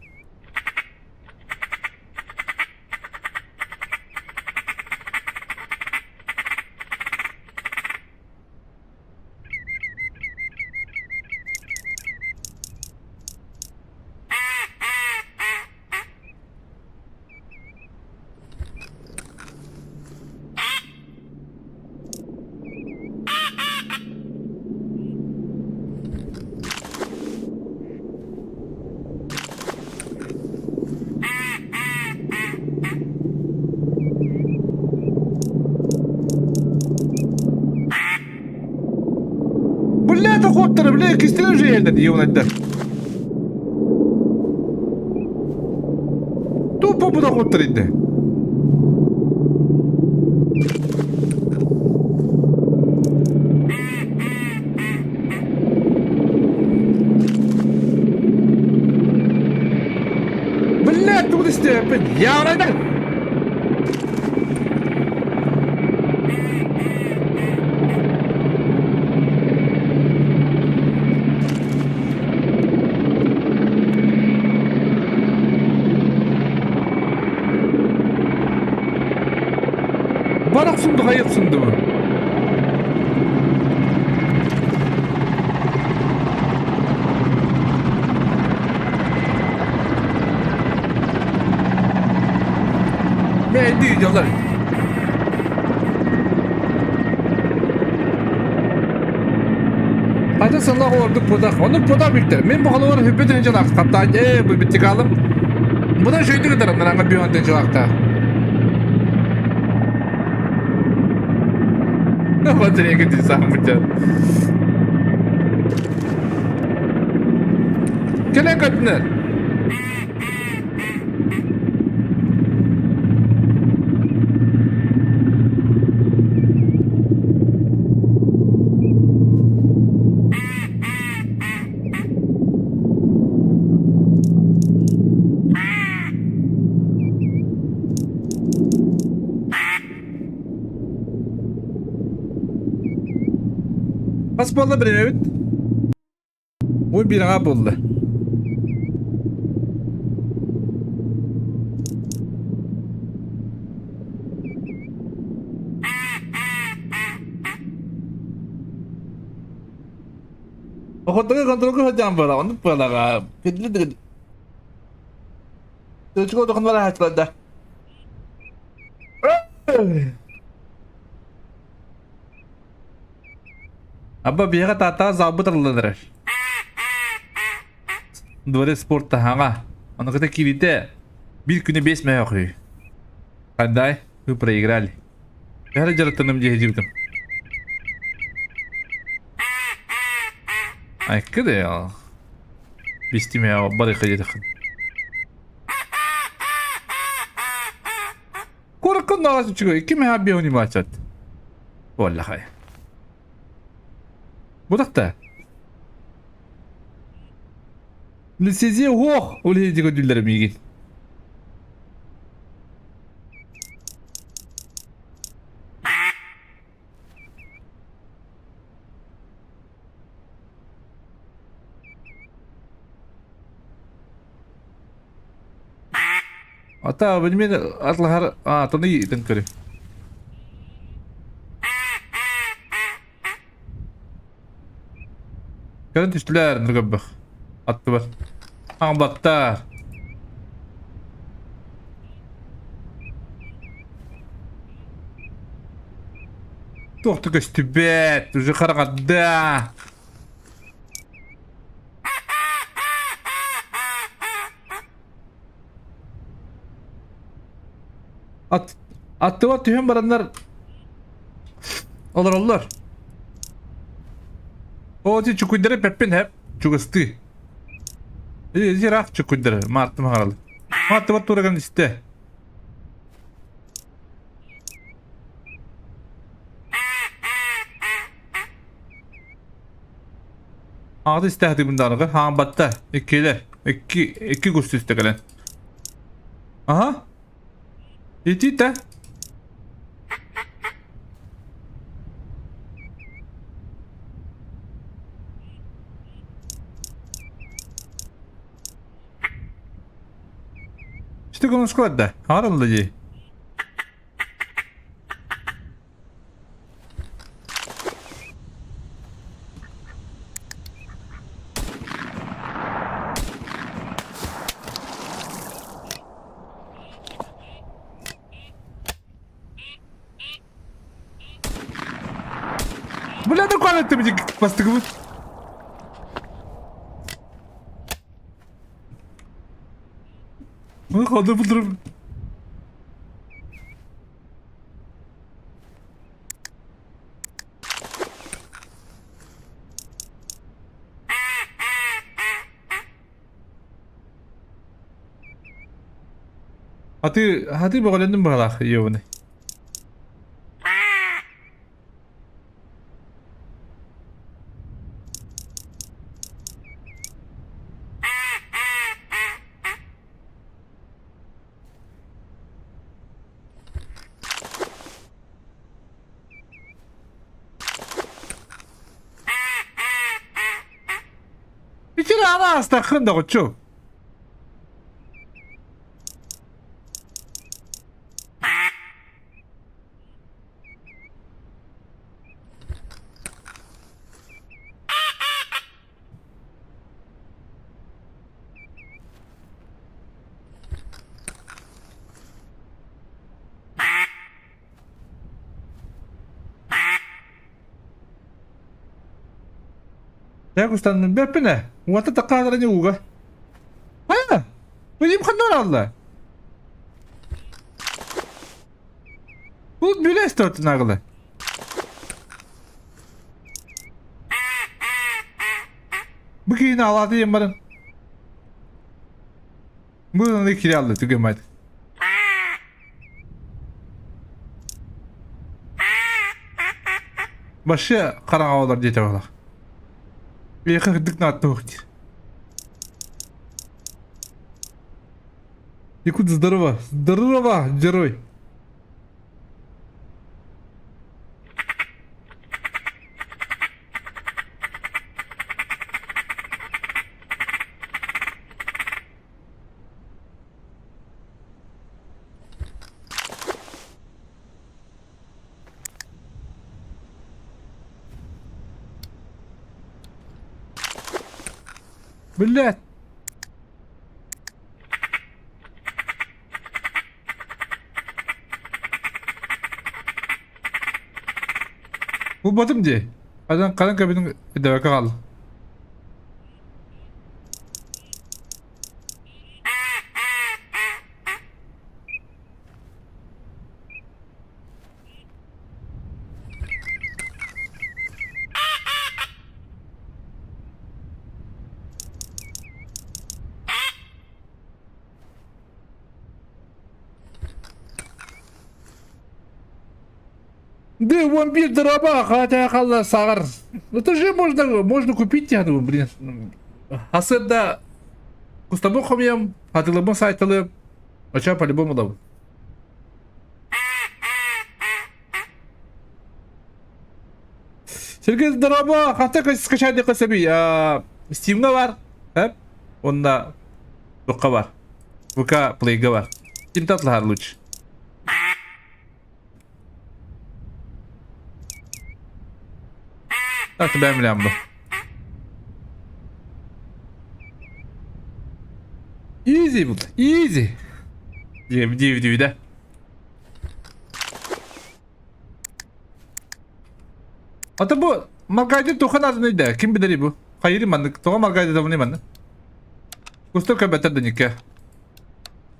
Иккистэрэ уже иһэллэр юнайдар. Тупо бу доходтар инде. Блядь, тугу истээппин? Яунайдар! Бар охсунду хайа охсунду бу? Мээйдии дьалар. Ата сыллах ордук путах. Ону путах биттер. Мен бу халавар хүппүт инчалах хаптаан э бу биттикалым. Будан шөйдүк ытарам наранга бүйөн тынчалахта. Батарейка десам бутя. Кэлэн көтүнэр. Хас буолла бириэмэбит? Ой биир аҕа буолла. Охотага контролга сылдьан буола, оннук буолаҕа. Төчүк отохун барааччыларда. Абба биһиэхэ Тааттаҕа залбыт арыллан эрэр. Дворец спорта хаҥа. Онуката кииритэ биир күнү 5 мөһөх үһү. Хандай, вы проиграли. Төһө дьарыктаным дии сылдьыбытым. Айкы да Бистимэ барыха диэтэххин. Кураккын даҕас үчүгэй. Ким эһэ биэһуни баачат? Буоллахай. Бутахта. Лицензия уох, ол иһин көрдүүллэр миигин. Ата абонемент атлаһар аатын ыйытын көрү. Көрөн түстүлэр ныргыбых. Аттыбар. Аҥбаттар. Туох да көстүбэт, уже хараҥарда. Ат, аттыбар түһэн бараннар олороллор. О, ти чукуйдары пеппин хэп, чугастыы. Ыраах чукуйдары, мааттым хаҥаралы. Аттыбар тураган истэ. Аҕата истээхтик даҕаны хаамбатта. Иккилэр. Икки, икки кус түстэ кэлэн. Аха. Ити та. Что гонускалар Харылды дии. Бля, да куанаттым бастыгыбыт. Ходу булдурум. Атыы, атыы бөҕөлөннүм быһалаах ёбаный. Ичир ана астаххын доҕоччу. Дьэ кустанным бэппинэ, уота такаалара ууга. Хайа, билим ханна алла? Тут билес тотунагылы. Бу киһини алааты диэн баран. Бу аны кире алды түгэмэт. Вообще хараҥа олор диэтэ олох. Миэхэ кырдык нааттуох диир. Якут, здорово! Здорово, герой! Блядь! Булбатым дии. Хадан хадан кабинын дэвэкэ хаалла. Да, вампир дороба, хотя халла сахар. Ну это же можно, можно купить, я думаю, блин. Асында кустабы хомьям, атылымы сайтылы. Оча по-любому да. Сергей здорово, хата скачать көсөбүй. Steam'га бар, Онда ВК бар. ВК Play'га бар. Steam татлахар лучше. Так, бэм бу. Easy bu. Easy. Diye diye diye de. Ата бу Маргайды тухан адыны да ким билери бу? Хайыры маннык тоҕо Маргайды да маннык? Кустар көбөтөр да нике.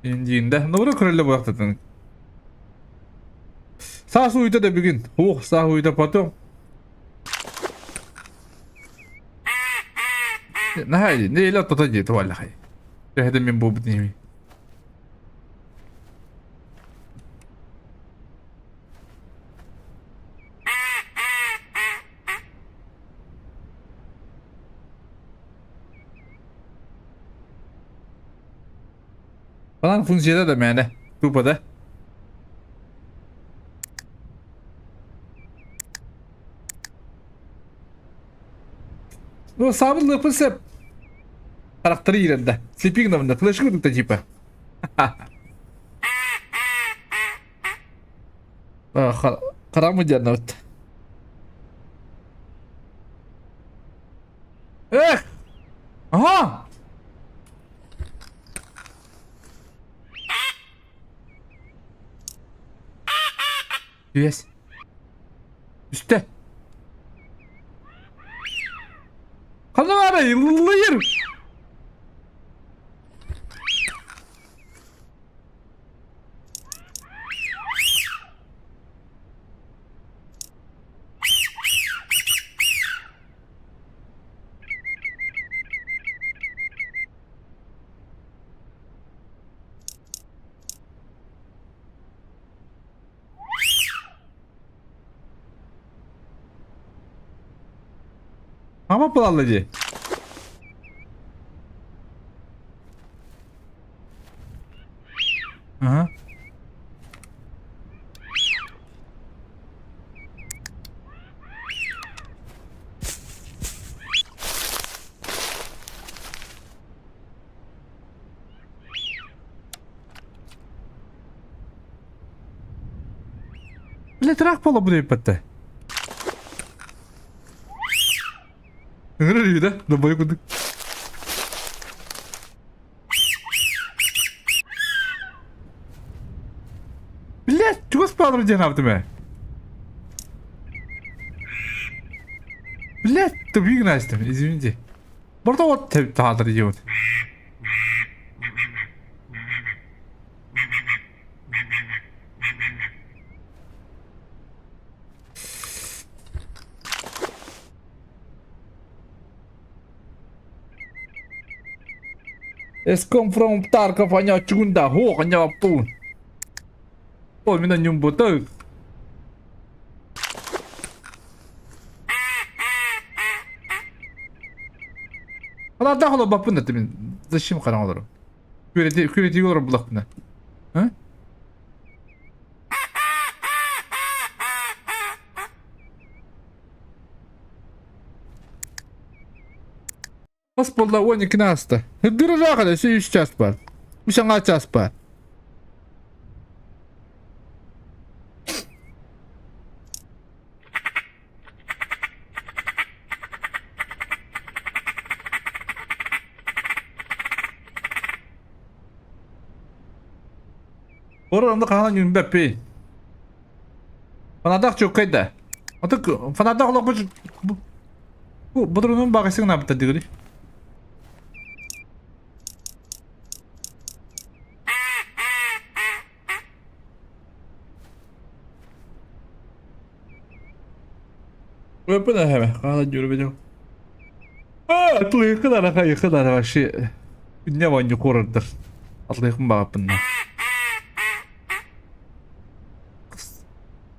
Индиинде. Нобура көрөллө буяктатын. Саас уйда да бүгүн. Ух, саа уйда потом. Наһаа не тота дии туаллахай. Төһөдө мин буолбут ними. Falan функцияда да мээнэ. Тупо да. Ну, сабыр лыпы сеп. Характері иирэрдэ. Слепи гынабын да, флешка курдук типа. Харамы диэн Эх! Ага! Үөс. Үстэ. Ханна баарай, ыллыйыр! Ама пылалла дии. Ага. Бля, трах пола буду иппатта. Ыҥырар үһү да, добой курдук. Блядь, чугас баалар диэн аабытым ээ. Блядь, тупик настым, извините. Борто вот таатар идиот. Эском from Тарков анячунда хо аняптун. Ой, мин анюмбота. Анадаах олорбаппын да мин. Зачем хараҥа олорор? Күрэтигэ күрэтигэ олорор булахпына. А? Хас буолла 12 ааста. Дырыраах эле өссө үс час бар. Үс аҥаа час бар. Ор онно хаһан үүнбэппий. Фанатах чуоккай да. Атык фанатах олохпут бу бодурунун багысың набыта дигри. Өпүн эһэме, хаһан дьүрүбүтүм. Атлыйкын араха йыкын ара вообще күнне вонню корордор. Атлыйкын багаппын.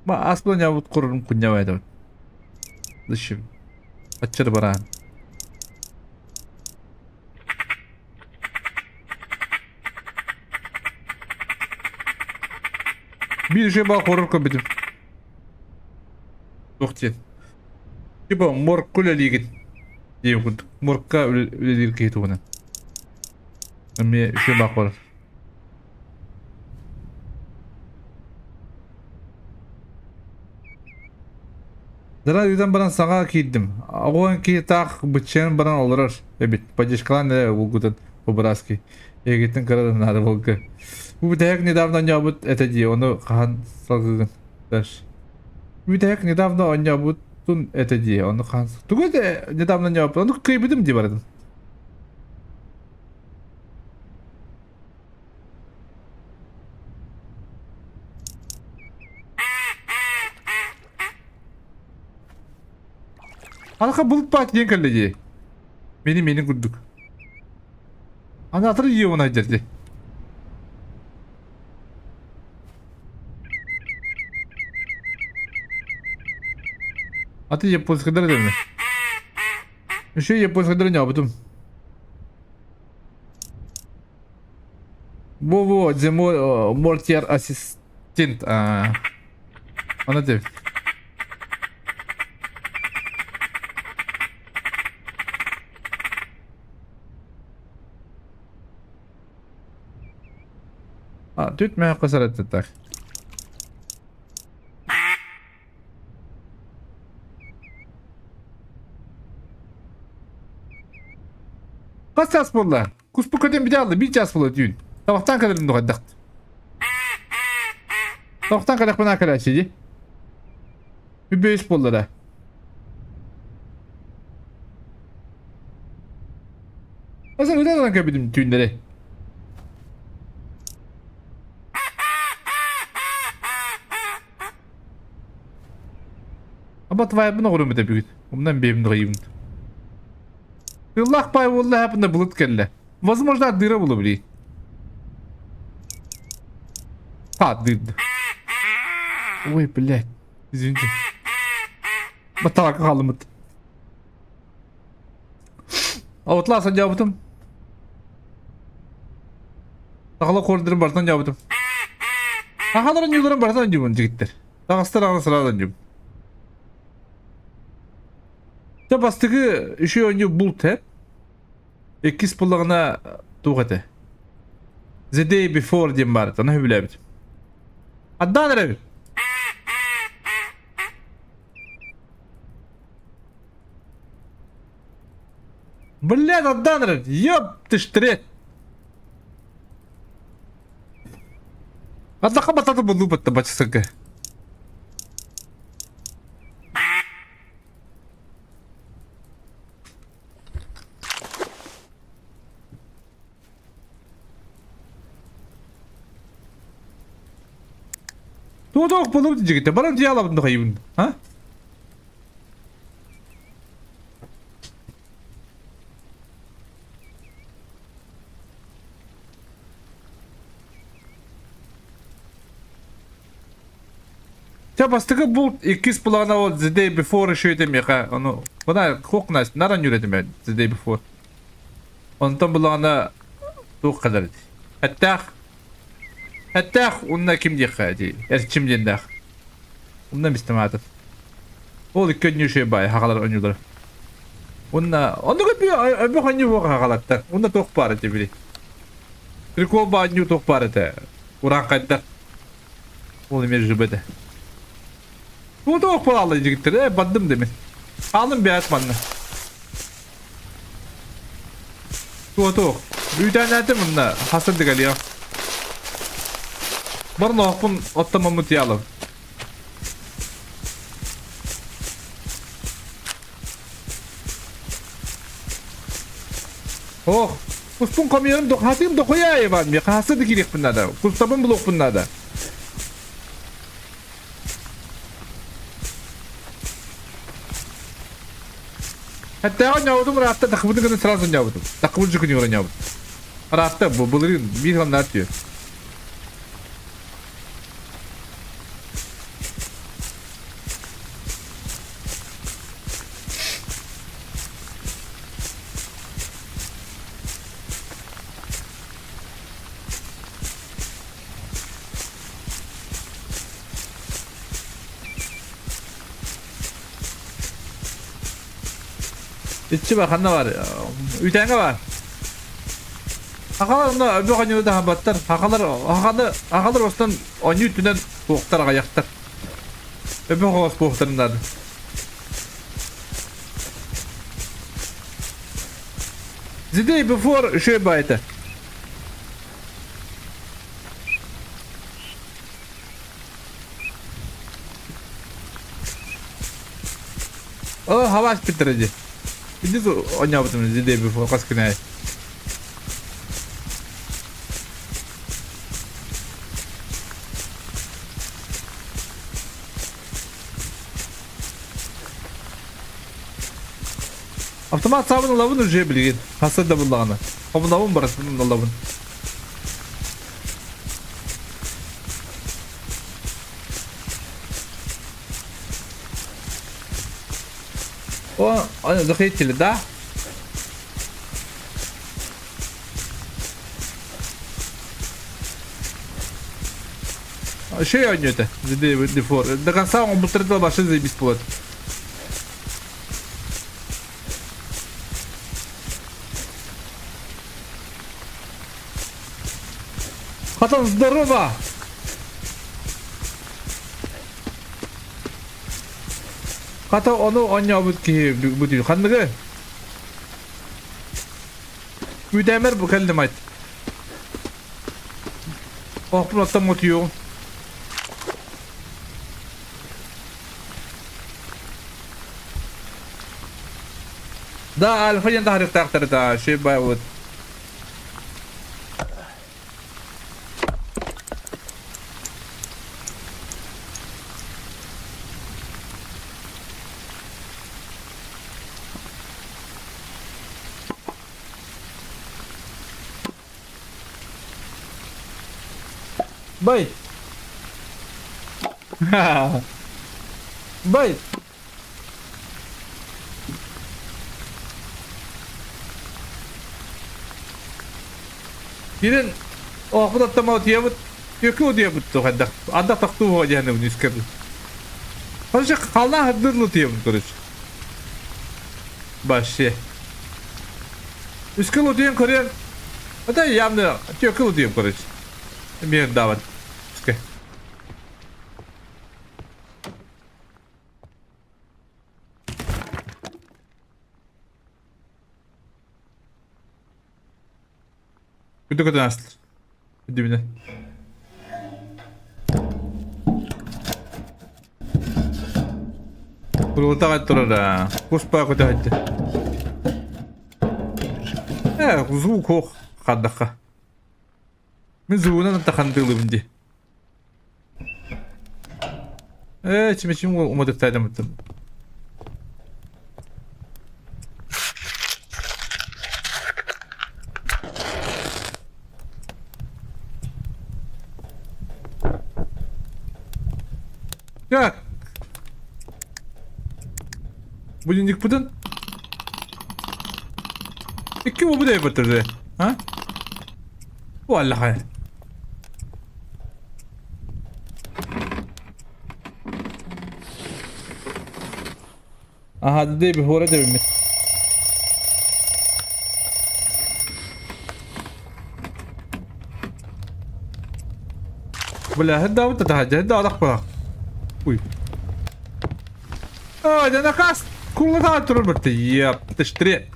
Ма аспын ябыт корорум күнне вайда. Зачем? Аччыр баран. Биир үчүгэй баҕа хорор көрбүтүм. Туох диэн. Типа моргка үлэлиигин диэн курдук. Моргка үлэлиир киһи туһунан. Эмиэ үчүгэй баҕа хорор. Дара ыытан баран саҥа киирдим. Оҕон киһи таах быччайан баран олорор эбит. Поддержкалаан эрэ булгутун по-братски. Эйигиттэн кыра да наада буолга. Бу бүтэһик недавно оонньообут этэ дии, ону хаһан салгыгын? Даш. Бүтэһик недавно оонньообутун этэ дии, ону хаһан... Тугу этэ недавно оонньообут? Ону кыайбытым дии барытын. Алха булт баат диэн кэллэ дии. Мени мени курдук. Анатыр иеуна дерди. Аты японскайдар дeme. Еще японскайдар не обытым. Во-во, Земо Мортьер ассистент. Ана деп. А, тут мэ кысараттар. Хас час буолла? Куспу көтөн бүтэ алла, биир час буолла түүн. Табахтан кэлэрим дуҕайдахт. Табахтан кэлэхпин кэлээччи дии. Үбүөс буолла да. Аса ыдан ылан кэбитим түүннэри. Аба твайбын оҕурум этэ бүгүт. Умнан биэбин дҕайыбын. Тыллаах пай буолла хапында былыт кэллэ. Возможно, дыра була били. Та дырды. Ой, блядь. Извините. Баталака хаалымыт. Outlast оонньообутум. Сахала кордерин барытын оонньообутум. Сахалар оонньууларын барытын оонньуубун дьигиттэр. Таҕыстар аҕыс сыраан оонньуубун. Дьэ бастакы үчүгэй оонньуу булт һэ. Иккис буллаҕына туох этэ? The Day Before диэн баар этэ, ону сөбүлээбитим. Отдаан эрэбин. Блядь, отдаан эрэр. Ёп, ты штрет. Однако бататы булуу батта бачысырга. Туох булуу дьигите. Баран дьиалабын дохайыбын. А? Чэ, бастакы булт иккис плана ол The Day Before еще этим меха, ону, куда, кокнас, нара нүретим The Day Before. Онтон булаҕына туох кэлэр ити. Эттээх, эттээх уонна ким диэххэ ити, эрчим диэннээх. Онно мистем аатын. Ол икки өнньүү үчүгэй баай хахалар онньуулара. Уонна оннук өбөх онньуу буох хахалаттар. Уонна туох баар этэ били. Прикол баанньуу туох баар этэ. Урааҥхайдар. Ол эмиэ жыб этэ. Бу туох буолаллар дьигиттэр э бардым дэмин. Хаалым бэйэт манна. Туох туох. Үүтээнээтим мунна хасан дыгалиа. Бар ноохпун оттомоммут ялым. Ох, куспун хомуйарым дохатым дохуя Иван, мне хасы да кириэхпин надо. Кустабын булуохпун надо. Хаттааҕа ньообутум ыраатта тахыбытын гына сразу ньообутум. Тахыбыт жукуньура ньообут. Ыраатта бу былырыын биир ханнаат түө. Иччи бар, ханна бар? Үтээҥҥэ бар. Хахалар онно өбөх оонньууну таһаарбаттар. Хахалар хаханы хахалар остон оонньуу үттүнэн туохтар аҕыйахтар. Өбөх оҕус буохтарын наада. The day before үчүгэй баайта. О, хабаас питтэрэ дии. Иди оонньообутум The day before хас күн аайы. Автомат саабын ылабын уже билигин. Хасыр да буллаҕына. Хомунабын барысын ылабын. О, захотели, да? Еще я это, До конца он быстро вообще заебись плот. Хатан, здорово! Хата ону оонньообут киһи бу түүн ханныгы? Үүтээмэр бу кэллим айт. Оохпун оттон мотуйуоҕум. Да, альфа диэн таһарыахтаахтар да, шибай вот. Бай! Бай! Кирен оохпут оттомо утуйабыт, түөкү утуйабыт туох хайдах ардах тохтуу диэн үскэбит. Короче, халлаан хардыыр утуйабын, короче. Вообще. Үскэл утуйан көрүөн, это явно түөкү утуйам, короче. Мир дават. Үскэ. Күтү көтөн астыр. Дибине. Курултаҕа турара. Куспа көтөһөттө. Э, звук ох хардахха. Мин звугунан тахандыылыбын дии. Э, чимичим уматыктаатым. Так. Будильникпытын Икки уобу да баттырды. А? Валлахай. Aha dedi bir hora debimit. Бля, хедда вот это хедда алах бах. Уй. А, да наказ. Кулата турар бырты. Еп, тыштыре.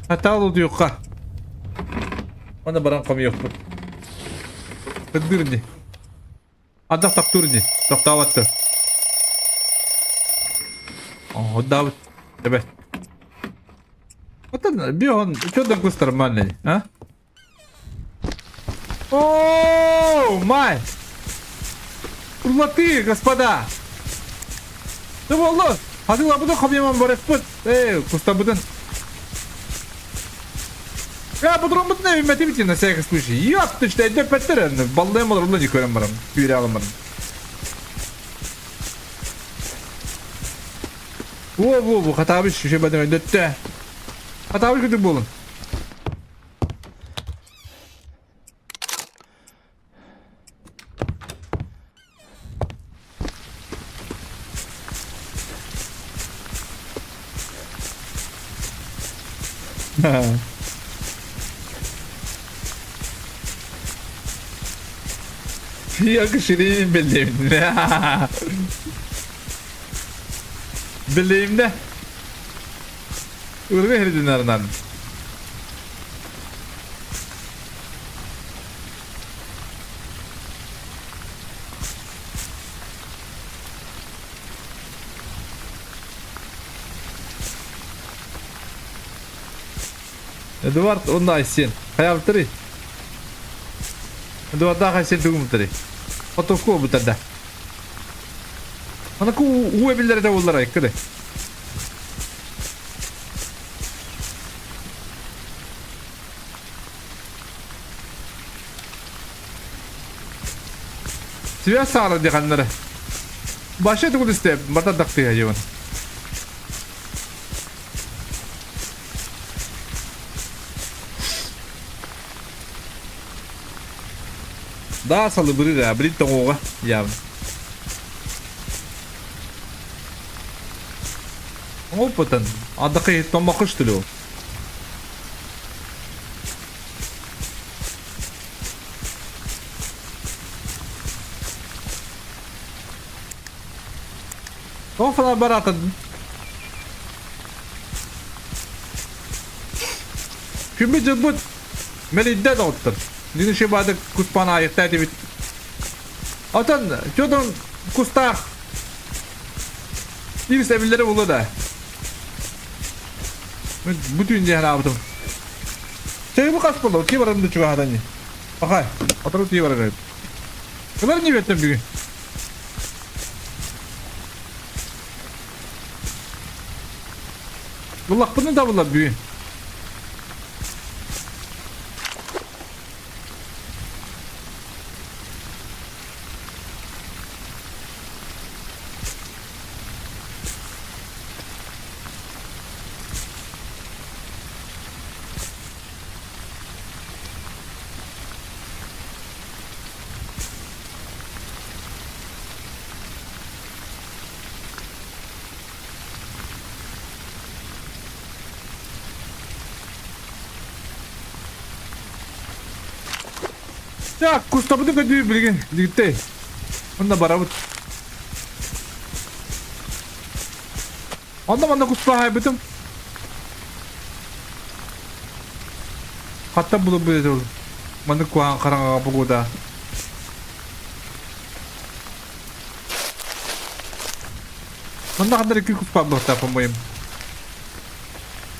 Хатаал утуйукка. Оны баран хомуйуохпут. Кырдыыр ини. Ардах тохтуур ини. Тохтообот дуо? Оһордаабыт. Эбэ. Оттон биоһон чё кус нормальный, а? О, май! Курлаты, господа! Да буолла! Хатылабытын хомуйаман барыппыт. Эй, кустабытын. Я патронбытын эбиммэтибит на всякий случай. Ёпты, что өйдөппөттөр баллайым олорулла дии көрөн барам. Күүрэ аламарым. Во, во, во, хатаабыш, үше бадым өйдөттө. Хатаабыш күтүк буолун. Yakışırayım bileğimde. Bileğimde. Ырга хирдинарынан. Эдуард уонна Айсен. Хайаабыттарый? Эдуардаах Айсен тугуммуттарый? Хотовку буолбуттар да. Анаку уу эбиллэр этэ буоллар айккыды. Связь саҕала диханнары. Баша тугу истэ барта дактыга дьыбын. Да, салыбырыр, билин тоҕуоҕа явно. Опытын. Адакы томмакыш түлү. Тофана баратын. Күммүт дьылбыт мэлийдэ доҕоттор. Дини шибады куспан аайыктаа этибит. Отон чодон кустаах Ирис эбиллэрэ буолуо да. Бу түүн диэн аабытым. Чайбы хас буолла, ки баран да чугаһатан Ахай, отору тии барар. Кылар не беттен бүгүн. Буллахпыны да булла бүгүн. Так, кустабытын көтүү билигин дигиттэй. Онно барабыт. Онно манна куспаһайбытым. Хаттан булуп билет ол. Маннык куһаҕан хараҥаҕа погода. Манна ханна икки куспаах буолуохтаах, по-моему.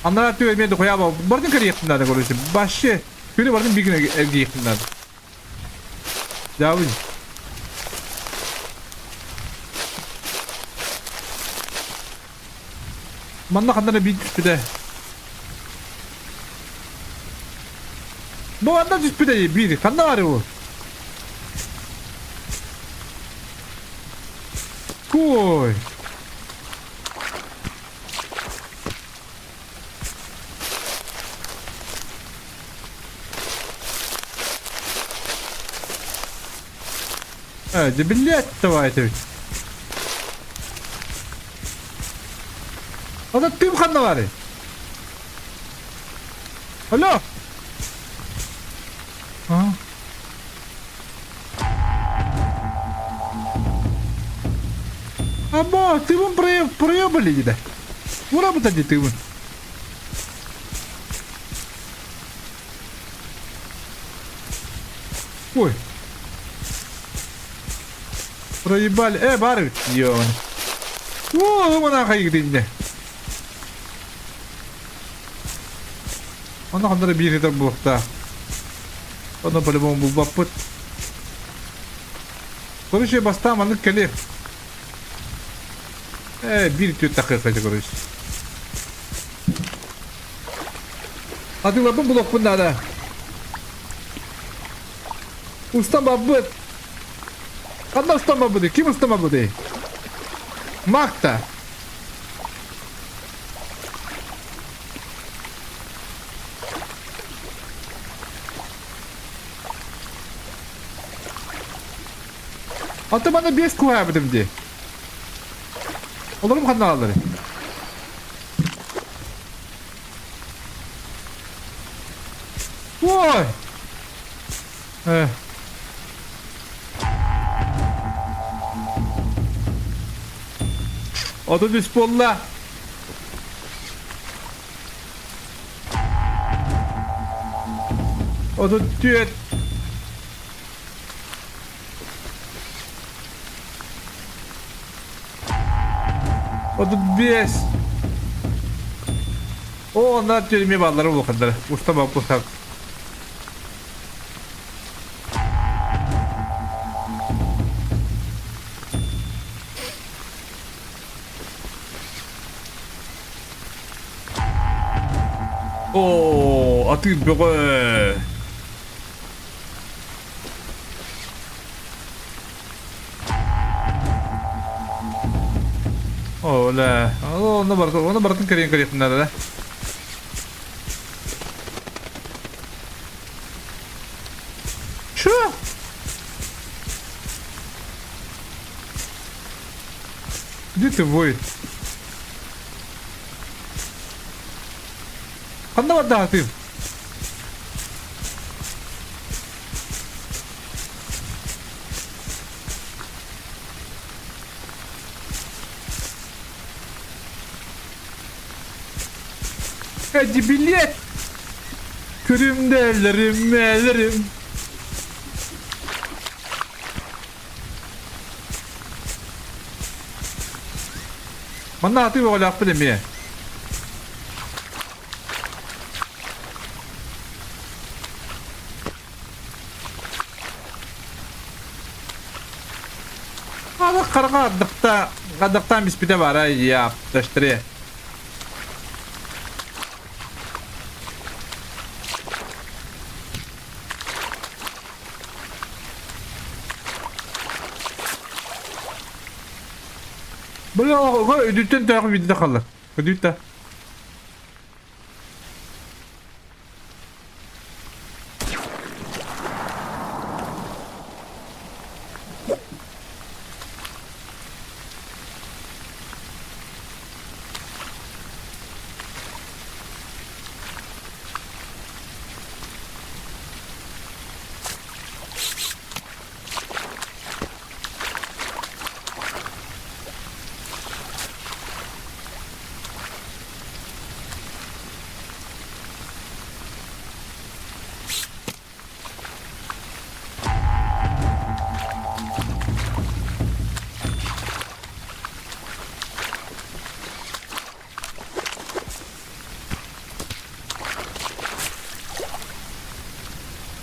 Анараа түө эмиэ дохуяба бардын кэрийэхпин наада короче. Вообще, күнү бардын биир гына эргийиэхпин наада. Дьаабый. Манна ханна эрэ биир түспүтэ. Бу ханна түспүтэй биир? Ханна баар бу? Кой. Э, дебилет давайте ведь. Ана тым ханна бары? Алло! А? Аба, тымын проебали дии. Урабыта дии тымын. Ой. Проебали. Э, бар Ёбаный. О, мана хайгдинне. Онно ханна биир этэр буолуохтаах. Онно по-любому булбаппыт. Короче, бастаан маннык кэлиэх. Э, биир түөрт тахыахха короче. Атыыларбын булуохпун наада. Устан барбыт. Ханна устан барбытый? Ким устан барбытый? Макта. Аты маны бес куһаабытым дии. Олорум ханна ааллары? Ой! Э. 33 буолла. 34. 35. О, онно тюрьме баллары улаханнара. Уста баппустар. Оо, атыыр бөҕө. Оо, ла. Онно барытын, онно барытын кэрийэн кэлиэхпин наада да. Чё? Где ты, вой? Ханна барда ты? Hadi bilet. Kırım derlerim, ellerim. Манна атыы бөҕөлөөхпүн эмиэ. Аны хараҕа ардахта ардахтаан биспитэ баара япташтыре. Бля, өдүттэн төөх видео халлар. Өдүттэ.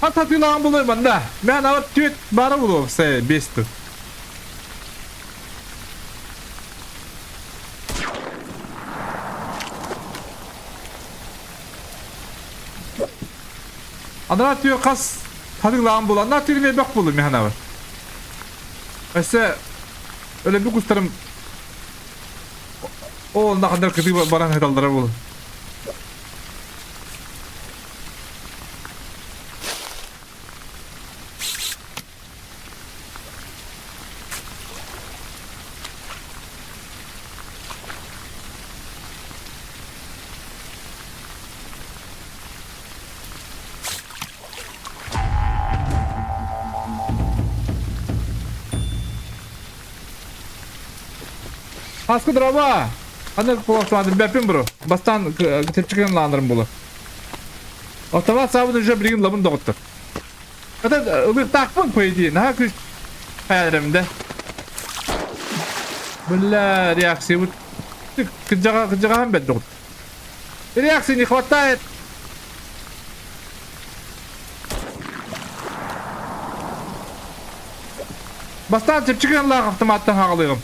Хат атыылаан булуй манна. Мен ават түөт бара булуом сэ бес тыл. Анараа түө хас хатыылаан булан, анараа түөрүн элбэх булу мен ават. Өссө өлөбү кустарым Ол нахандар кытыы баран хыталлара бул. Хаска дрова! Аны кулаштаадым бэппин бро. Бастаан чэпчэкин лаанарым буолар. Автомат саабын уже билигин лабын доҕоттор. Это ылыктаахпын по идее. Наһаа күүс хайадарым да. Бля, реакция вот кыдьаҕа кыдьаҕаһан бэрт доҕот. Реакции не хватает. Бастаан чэпчэки ыллаах автоматтан хаҕалыаҕым.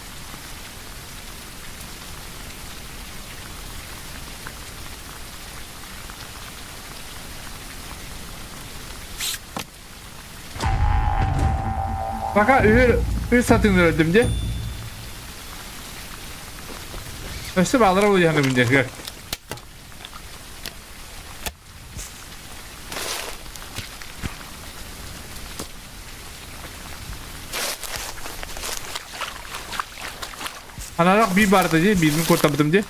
Пока үһү үс сатыын өлдүм дии. Өссө баалара буолуйаһаныбын дии. Анараах биир баарда дии, биирин куоттарбытым дии.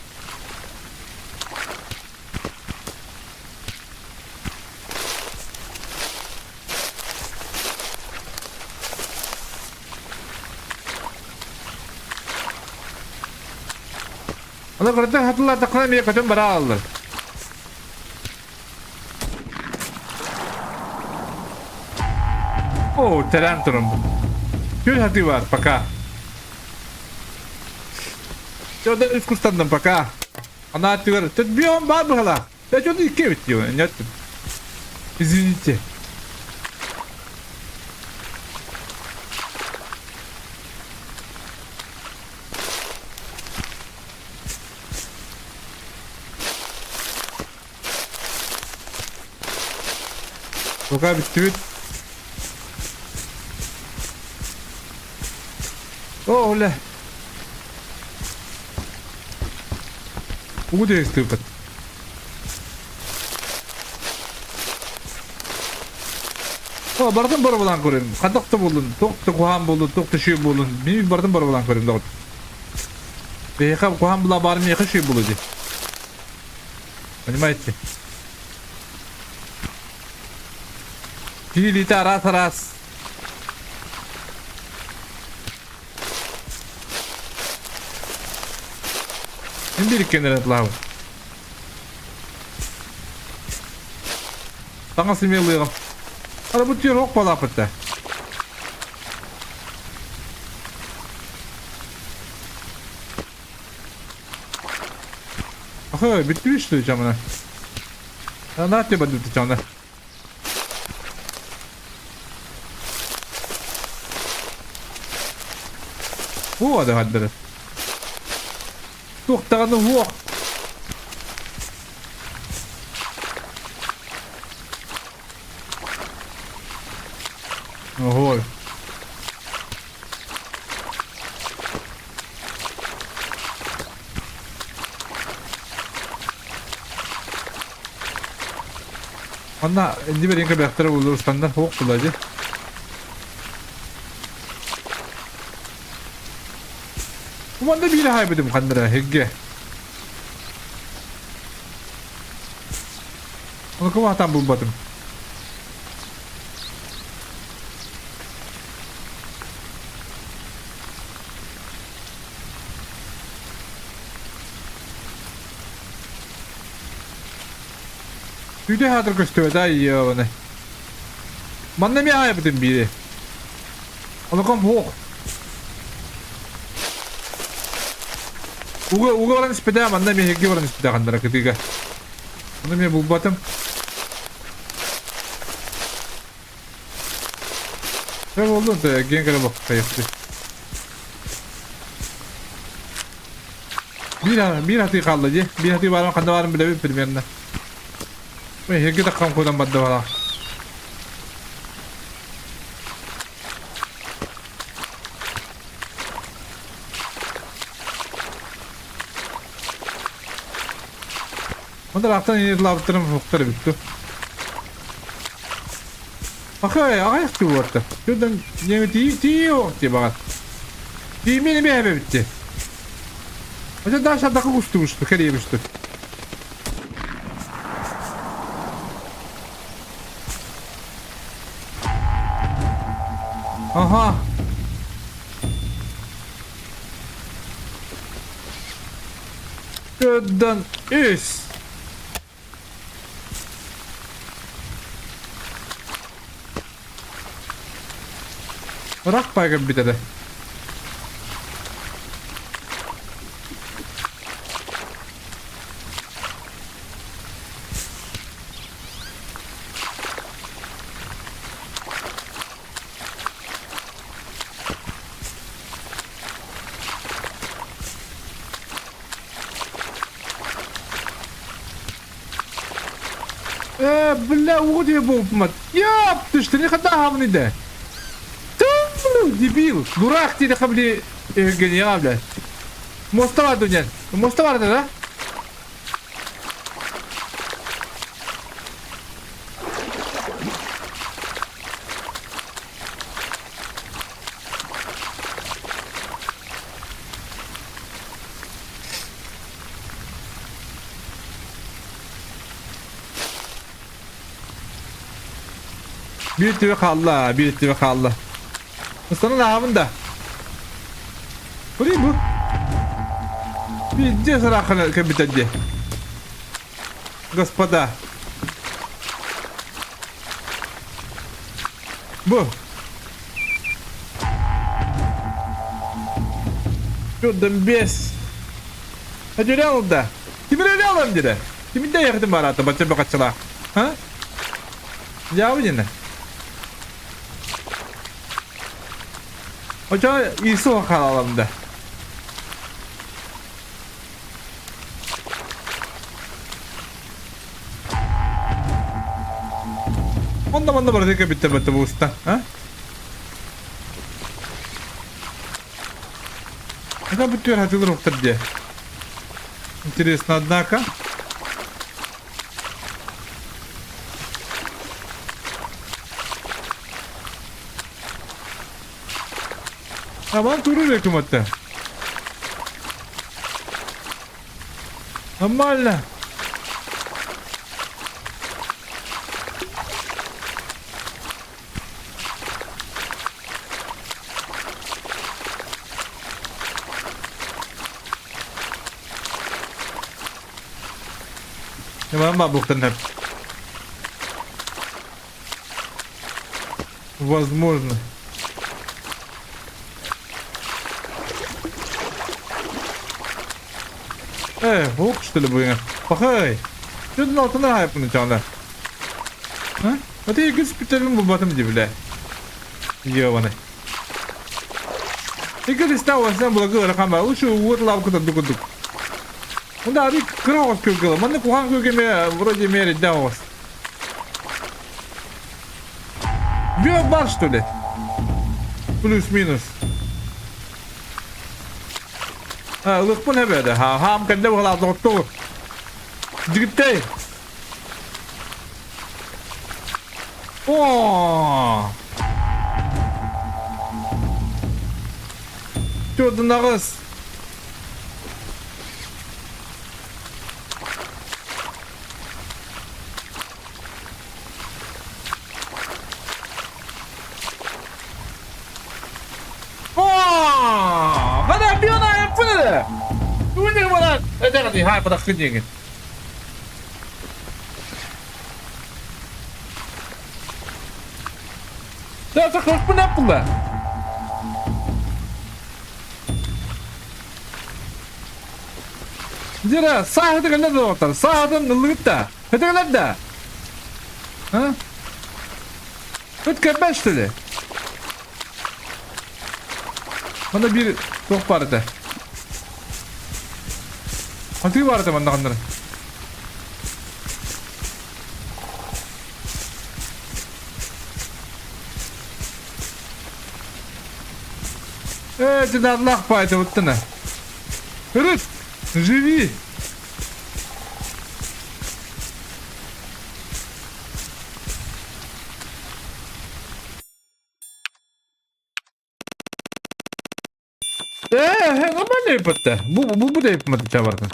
Аны кырдьык хатылаатаххына эмиэ көтөн бара ааллар. О, тэрээн туран. Күн хатыы бар, пока. Чода үс кустанным, пока. Ана түгэр, тут бион бар быһалаах. Я что-то икки эбит диэн, нет. Извините. Пока бүттүбүт. О, оля. Угу тыыппыт. О, бардым боробулаан көрүм. Хадах да буоллун, туох да куһаан буоллун, туох да үчүгэй буоллун. Мин бардым боробулаан көрүм доҕор. Биһиэхэ куһаан була баар миэхэ үчүгэй буолуо дии. Понимаете? Киһи илиитэ араас-араас. Мин биир иккиэн эрэ тылаабын. Таҥас эмиэ ылыаҕым. Ара бу түөр ох балааппыт да. Ахы, бүттү что чамына. На тебе бүттү чамына. О, да хаддары. Туох даҕаны уох. Ой. Манна инди бэхтэрэ улустаннар хуох була дии. Манна биир хаайбытым ханнара хигге. Оны кыбаатан булбатым. Үйде хатыр көстүбэт ай ебаный. Манна эмиэ аайбытым биири. Онукам хуох. Уга уга баран испэтэ манна эмиэ хигги баран испэтэ ханнара кытыыга. Ону эмиэ булбатым. Дьэ буоллун, эргийэн кэлэ бохтайыахтыы. Биир, биир атыы хаалла дии. Биир атыы баарын ханна баарын билэбин примерно. Эһиги да хамкудан барда бала. Ондар аттан инирлабыттарын фуктар эбит Ахай, аҕайах туорта. Түрдэн нemi тии тии ох дии баҕар. Тиимин эмиэ эбэбитти. Ача даша дакы кустубушту, кэлиэбишту. Ага. Төрдөн үс. Ыраах баай кэлбит этэ. Э, бля, вот я был, мать. Ёп, ты что, не хата да? Ту, дебил, дурак ты, хабли, гениал, бля. Муоста бар дуньян. Муоста бар да? Биир түбэ хаалла, биир түбэ хаалла. Ыстанан ааҕабын да. Бу бу. Пиздец ырааххана кэлбитэ дии. Господа. Бу. Чудом бес. Өтүрэ да. Тимир алам дире. Тимирде yakытым бар аты бача бакачыла. Ha? Дьаабы дьине. Очо Иисус халалам да. Онда манна барытыка бүттэ бөттө буста. А? Это бүттүөр хатылыр уктар дии. Интересно, однако. Аман турur экуматта. Нормально. Ньыман бабуктан сөп. Возможно. Э, ох, что ли, буйна. Пахай. Что алтына хайпны чана? А? А ты гүс питерин булбатым ди бля. Ёбаный. Игорь стал васям благо рахама. Лучше вот лавку там дук дук. Онда ари кыра оҕус көргөлө. Манна куһаҕан көргөмө вроде мерить да оҕус. Бьет бар что ли? Плюс-минус. А, ылыкпын эбэдэ. Ха, хаам кэннэ быһалаах доҕоттоор. Дьигиттэй. О! Төрдүн аҕыс. О! Хана биона эппүнэ! Тугун баран этэҕити хаапатаххын диэҥин. Да, хахпын эппула. Дера, сааһыты кэллэ доҕоттор. Сааһытын ыллыгыт да. Хэтэ да. А? Ыт кэлбэт что ли? Манна биир туох баар этэ? Хатыы баар этэ манна ханнары. Э, динарлах баайда буттана. Ырыт! Живи! Э, нормально yapıttı. Bu bu bu da yapmadı çabardın.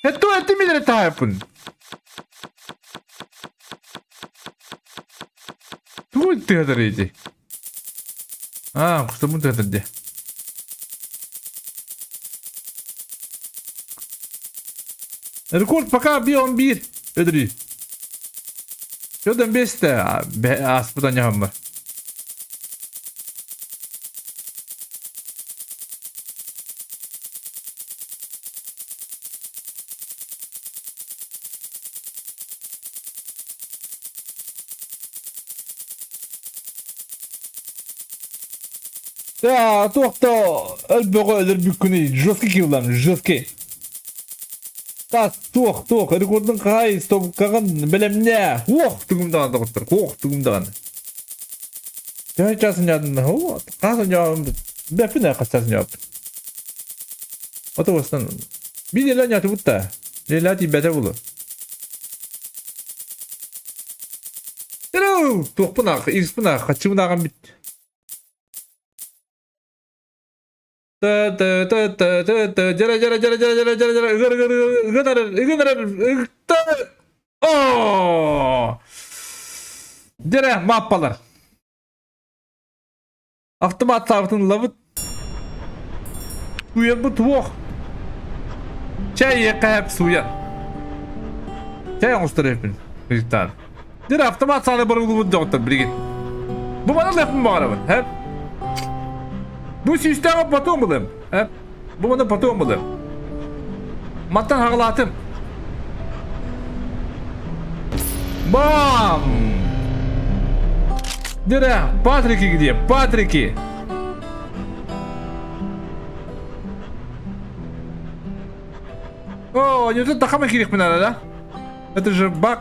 Ettu etti mi lira yapın? Тугу тыатар ити? А, кустабын тыатар де. Рекорд пока 1-11. Өдөрүй. Жодон бесте ааспытан ньаһаммар. Да, туохта өлбөҕө өлөрбүккүнүй жесткий киллан, жесткий. Тас, туох, туох, рекордун хаһай, стопкаҕын бэлэмнээ. Уох, тугум даҕаны доҕоттор, уох, тугум даҕаны. Төһө чаас ньаадын, хас ньаадын, бэппин ээ хас чаас ньааппын. Ото бастан, биир элэ ньаатыбыт да, лелаа тиийбэтэ булу. Туохпун аах, ириспин аах, хаччыбын ааҕан бүт. Та-та-та-та-та-та, дьара дьара дьара дьара дьара дьара дьара ыгар ыгар ыган эрэр ыган эрэр ыгта оо дьэрэ мааппалар автомат саабытын ылабыт сууйарбыт туох чай иэххэ сууйан чай оҥостор эбиппин ыйытаан Дир автомат сааны барылыбыт доҕоттор билигин. Бу маны лэппин баҕарабын, хэп. Бу сүүстээҕи потом булым, хэп. Бу маны потом булым. Мантан хаҕалаатым. Бам! Дирэ, Патрики где? Патрики! О, не тут тахама кирихпин да? Это же баг.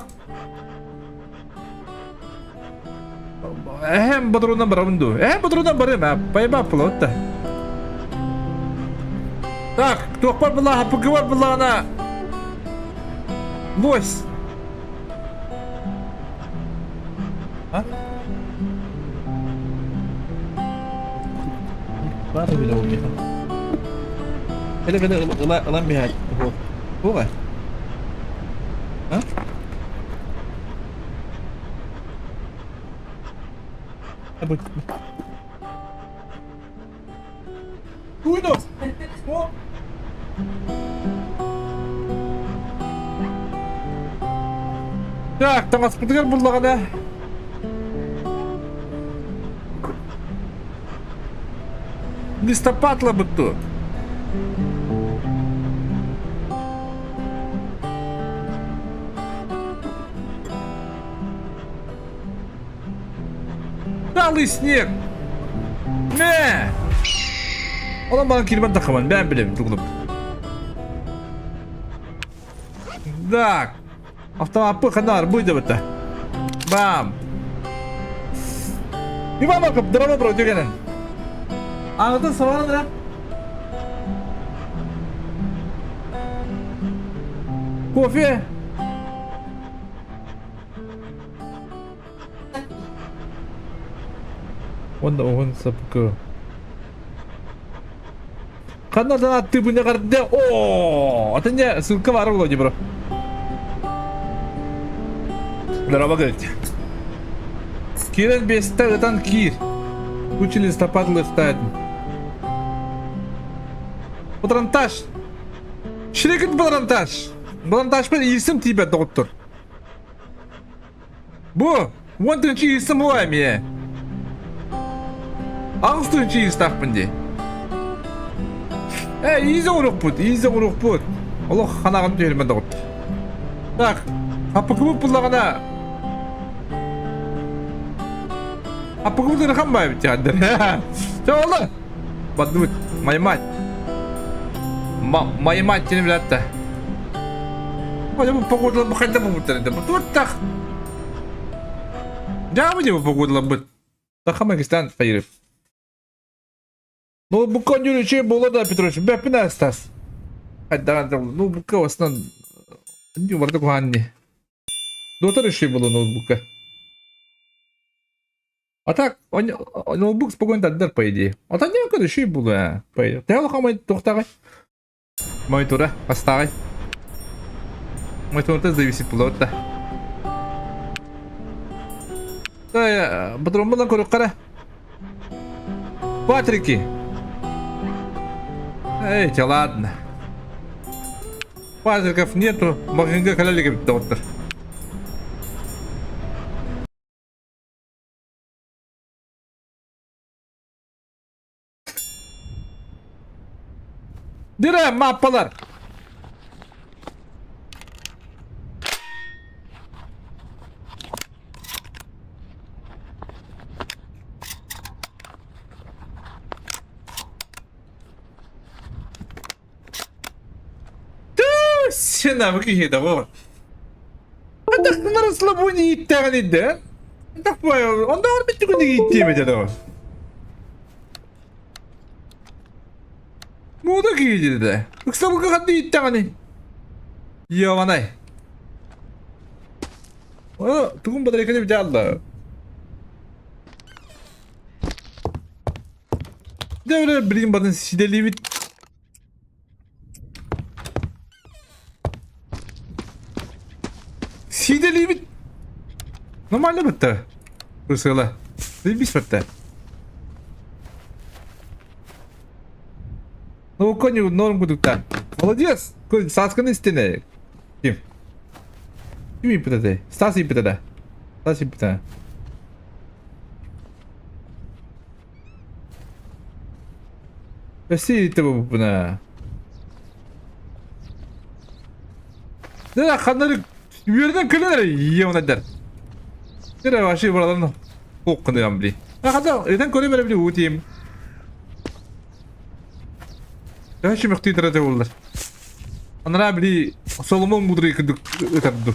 Эһэм бодоруунан барабын дуу? Эһэм бодоруунан барыам ээ. Байбаап буолабыт да. Так, туохпар былааха, пыкыбар былаана. Лось. А? Баар билэ ол миэхэ. Эле кэлэ ылан биһээт. Туох А? Уйду! О! Так, таҥаспытыгар буллаҕына листопад лабытту. Талый снег! Мэ! Онон баран киирбэн таххабын, бэйэм билэбин тугулум. Так. Автомаппы ханаар буйдабыта. Бам! Иван Марков, дорогой бро, дегенен. Аңытын сабанын да. Кофе. Уонна уһун сапкы. Ханна аттыыбын эҕэрдэ оо атын ссылка баар вроде бро Здорово, говорит. Кирен бестэ ытан киир. Куча листопад листает. Патронтаж. Шрекет патронтаж. Патронтажпын иисим тиийбэт доҕоттор. Бу уон тыһыынча иирсим буолуо эмиэ. 8 тыһыынча иирстэхпин дии. Э, иизи оҥоруохпут, иизи оҥоруохпут. Олох ханаҕын түһэрмэ доҕоттор. Так, хаппыкыбыт буллаҕына хаппыкыбыт ыарахан баайбыт дьааддар. Все oldu. Бардыбыт. Моя мать. Моя мать диэн билээт Бу погода хайда бу Вот так. Дьаабы дии погодаларбыт. Саха Магистан хайырып. Ну, бу конюр үчүгэй буолуо да, Петрович, бэппин астас. Хайдаҕан ноутбукка в основном барыта куһаҕан дии. Дотар үчүгэй буолуо ноутбукка. А так, ноутбук спокойно тардар, по идее. А так не үчүгэй буолуо, по идее. Төһө улахан туохтааҕый? Монитора хастааҕый? Монитортан зависит буолуо да. Патроммунан көрүөххэ эрэ. Патрики! Эй, ладно. Патриков нету, магазинга кэлэ илик эбит доҕоттор. Дыра маппалар! Сена киһи доҕор. Атахтанар слабони ииттэҕин идэ. Онда бүттү күнү ииттиэм этэ доҕор. Муода киһи да. Ыксабылга ханна ииттэҕиний? Йованай. Тугун батарейканы бүтэ Дэ билигин батын сиделиибит. Сиделиибит. Нормально бытта. Ысыла. Бис бытта. Ну, коню норм кудукта. Молодец! Саасканы истине. Ким? Ким ииппит Стас ииппит да. Стас ииппит Өссө ииттэ буолбуппуна. Дэ ханнары үөрдэн кэлэн эрэ ийэ Дэ вообще бараларын хук гыныам били. Хата этэн көрөм эрэ били уу тиим. Төһө чүмөхтүү тырата буоллар. Анараа били Соломон мудрый кырдык ытарду.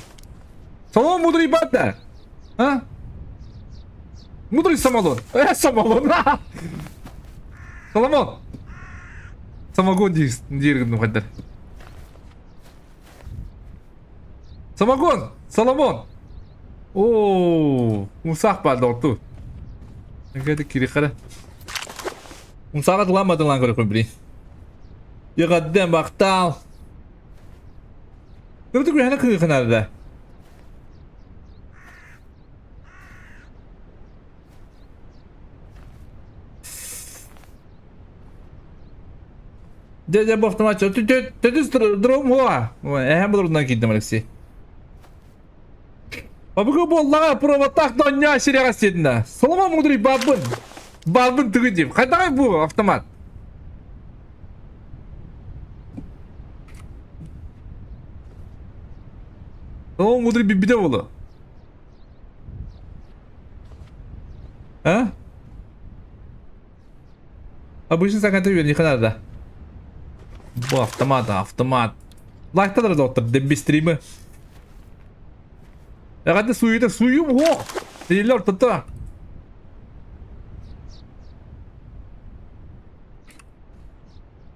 Соломон мудрый баата. А? Мудрый самолон. Э, самолон. Соломон. Самогон диир гынным хайдар. Самогон! Соломон! Оо, умсаах баар доҕоттуу. Эҥкэти кириэххэ Умсааҕа тылаан көрөккүн били. Иҕэрдэн бахтаал. Кырдык үһэне кыыхынарда. Дьэ, дьэ, бу автомат Төтүс дром хуа. Эһэм булурунан киирдим, Алексей. Абыгы буоллаҕа проводтаах донньоо сирэҕэ сиэтинэ. Соломон мудрый баабын. Баабын тыгы диим. Хайдаҕай бу автомат? Соломон мудрый билбитэ буолуо. А? Обычно саҥата үөрэниэххэ наада. Бу автомат, автомат. Лайктанар доктор, демби стримы. Эҕэрдэ сууйута сууйум уох. Тииллэ ортото.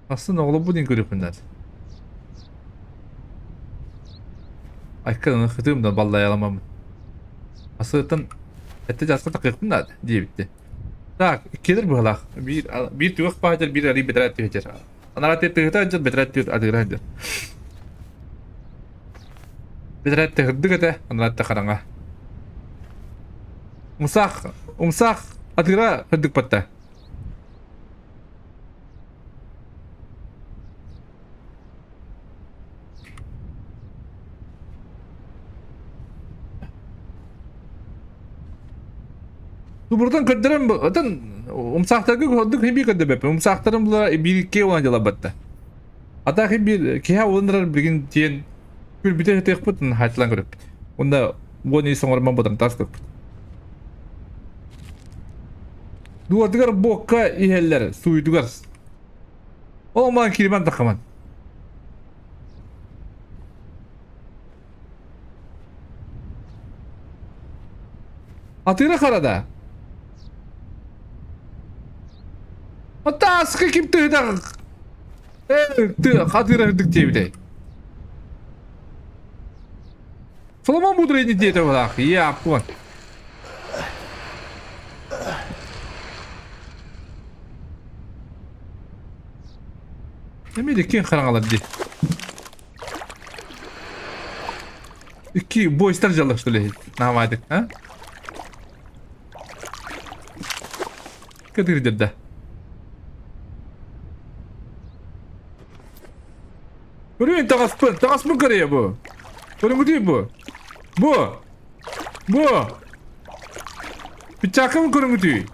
Асын оҕолорбун диэн көрүөхпүн наада. Айкын хытыым да баллайаламаммын. Асыттан этте жаска такыахпын наада диэбитти. Так, иккилэр быһалаах. Биир биир түгэх баһыдьар, биир арый бэтэрээт түһэтэр. Анараа тыһыта дьон бэтэрээт түһэт адыыра дьон. Бэтэрээт тыһырдык этэ, анараа хараҥа. Умсаах, умсаах атыыра хырдык батта. Бурдан көрдөрөн отон умсаахтарга ордук хибии көрдөбөппүн. Умсаахтарым була биир уон дьалабатта. Ата хибии киһи уоннарар билигин тиэн күлбүтэ хытыахпыт хаачылан көрөппүт. Уонна уон ис оҥормон ботан таас көрпүт. Дуотугар буокка иһэллэр сууйдугар. Ол маан кириман тахаман. Атыыра харада. Атааска ким тыһыта Атыыра үрдүк диэбитэй. Соломон мудрый не диэтэ булаах. Япон. Эмиэ киэн хараҥалар дии. Икки бойстар дьаллар что ли? Наамаадык, а? Кытырдырда. Көрүн таҕаспын, таҕаспын көрөйө бу. Көрүҥүтүй бу. Бу. Бу. Пичакын көрүҥүтүй.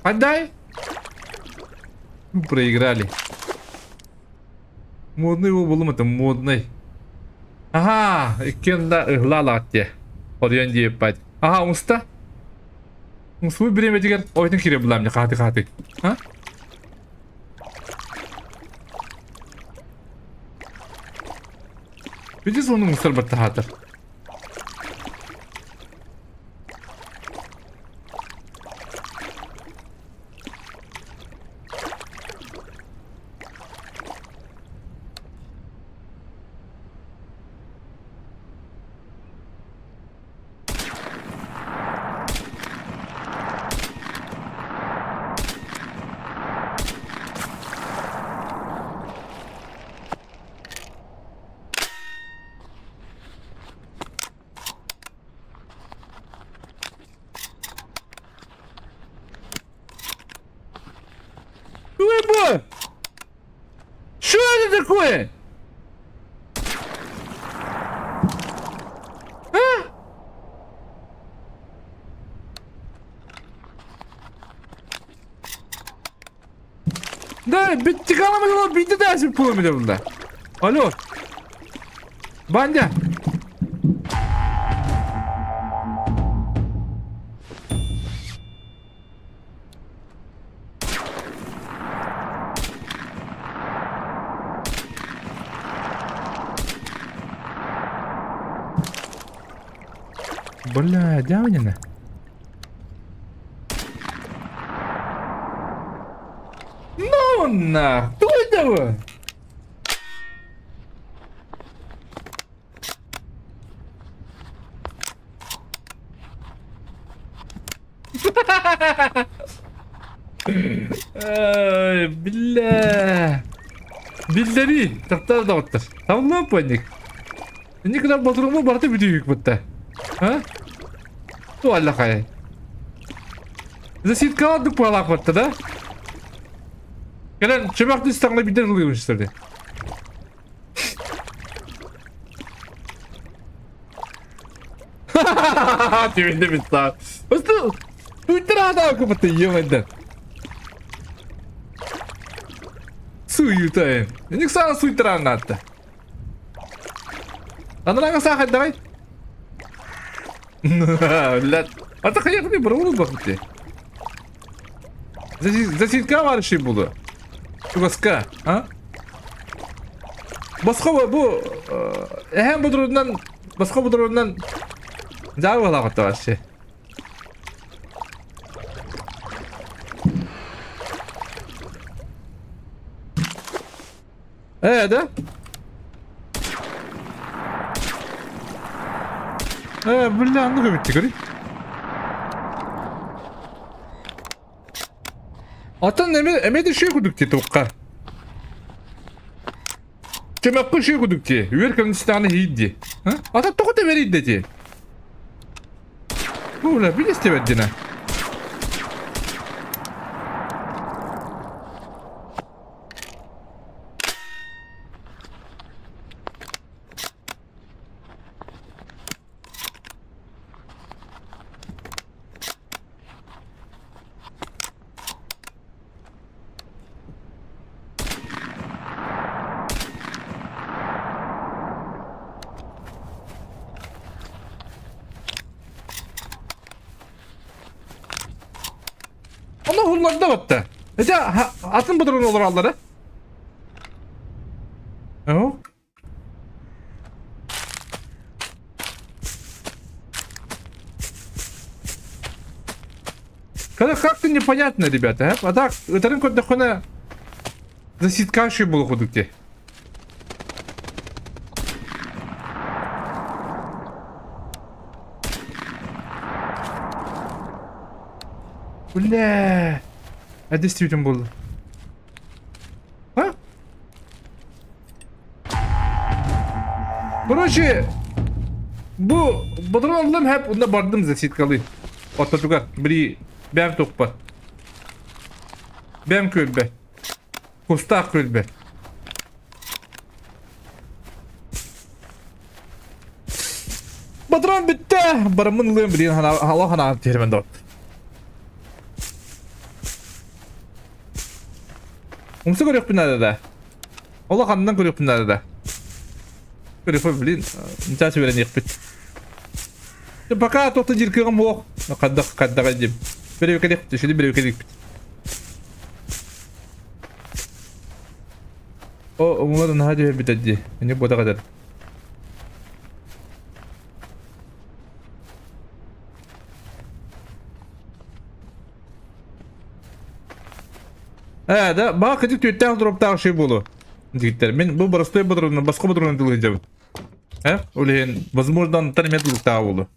Отдай. Проиграли. Модный ол булум это модный. Ага, иккиэн да ыһла алаат Оруйан диэппат. Ага, уста. Мусуй бириэмэтигэр ойтон кире булам не хаты хаты. А? Видишь, он мусор баттахатар. Ой, бо! Что это такое? А? Да, bitti kalamadı lan bitti dersin pulum bunda. Alo. Banda. Бля, дявнина. Ну нах, кто это? Ай, бля. Биллэрии, тахтар доҕоттор. Табыллыа панник. Инник гынан ботуруҥҥа барыта бүтүүһүк бытта. А? Туаллахай. Засидкаҕа ордук баалаах батта да? Кэлэн чөмөх түстэҕинэ биирдэ ылыыбын что ли? Түбүндэ битта. Просто туйтар аада купаты ё-моё. Суюта. Ник саа суйтаран наатта. Анараҥа саахай давай. Блядь. А ты хайах бұрылы бақытты. Засидка варыши буду. Чугаска, а? Босхо бу эһэм будурунан босхо будурунан жаабалаҕытта вообще. Ээ да? Ээ, бля, оннук эбит көрүй. Атын эме эме де шүй кудук ти туққа. Чөмөккө шүй кудук ти. Үөр кэмнистааны хийдди. Ата тоҕо тэбэрийдэ ти. Бу бля, билистибэт дина. Уларда батта. Это атын патрон олораллара. О? Когда как-то непонятно, ребята, а? А так, ытарын көрдөххүнэ заситкаши буолуох курдук дии. Бля! А действительно было. А? Короче, бу патрон ыллым хэп онно бардым засидкалыы. Ортотугар били бэм туппат. Бэм күлбэт. Кустаах күлбэт. Патрон бүттэ! Бараммын ылыам билигин хала ханаан түһэрмэн дот. Умса көрүөхпүн наада да. Олох аннан көрүөхпүн наада да. Көрүөхпүн блин, нчаас үөрэниэхпит. Пока туох да диир кыаҕым суох. Хайдах хайдаҕай диим. Бэрэбикэлиэхпит, шили бэрэбикэлиэхпит. О, оҥолор наһаа түһэрбитэ дии. Инник буотах этэр. Ээ, да, баа кытык түөттээх дроптаах ши буолу. Диктер. Мин бу простой патронна, басқа патронна тылыйдым. Э? Ол иһин, возможно, онтон эмиэ тылыктаах буолу.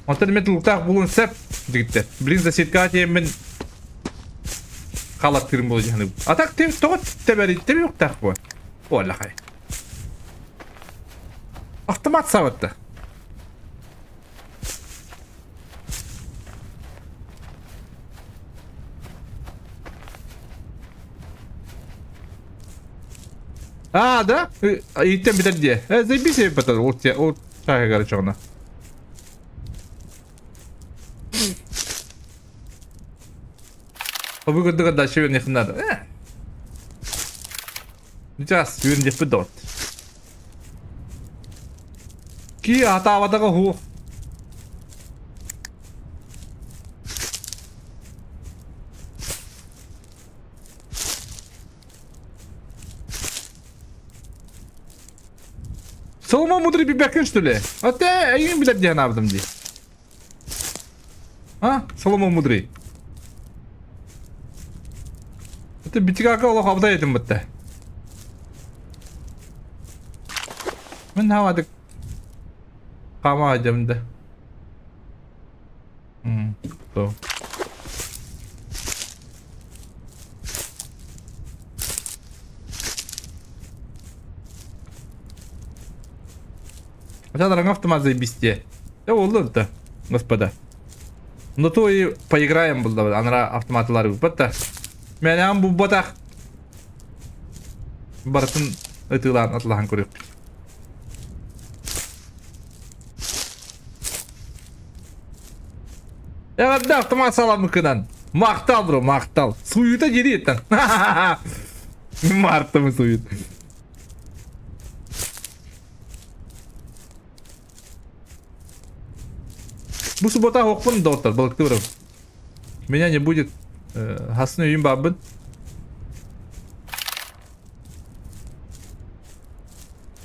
Онтон эмиэ тылыктаах буолуон сөп, диктер. Блин, засидка тиэммин халаттыырым буолу дьаһаныбын. А так ты тоҕо тэбэри тэбиэхтээх буо. Уоллахай. Автомат сабатта. А, да? Ииттэн бүтэр диэ. Э, заебись эбит ол те ол чааһыгар чоҕуна. Обу курдук дальше үөрэнихин надо. Э. Сейчас үөрэнихпит доҕот. Ки атаабатаҕа уһуох. Соломон мудрый бибэккин что ли? А те эйигин билэр диэн аабытым дии. А? Соломон мудрый. Это битигака олох абытай этим бытта. Мин хавадык Хаама дьэмдэ. То. Хотя дорога автомат заебись те. Да да, господа. Ну то и поиграем был, анара автоматлар бутта. Мен бу батах. Барытын ытыылаан атылаһан көрүөхпүт. Эҕэрдэ автомат саламыкынан. Махтал, бро, махтал. Суюта дириеттен. Мартымы суют. Бу суббота хокпун доктор, балыктырым. Меня не будет. Хасны үйүм бабын.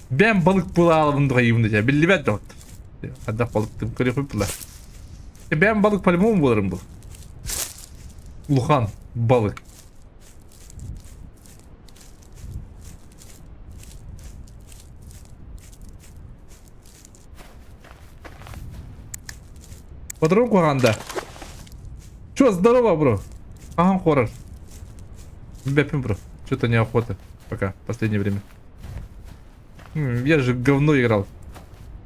Бэм балык булаалабын дуҕайыбын дэтэ биллибэт да Хайдах балыктым көрүөхпүт була. Бэм балык по-любому буоларым бул. Улахан балык. Патрон куһаҕанда. Чё, здорово, бро. Ага, хоррор. Бэппин, бро. Что-то неохота. Пока, в последнее время. Я же говно играл.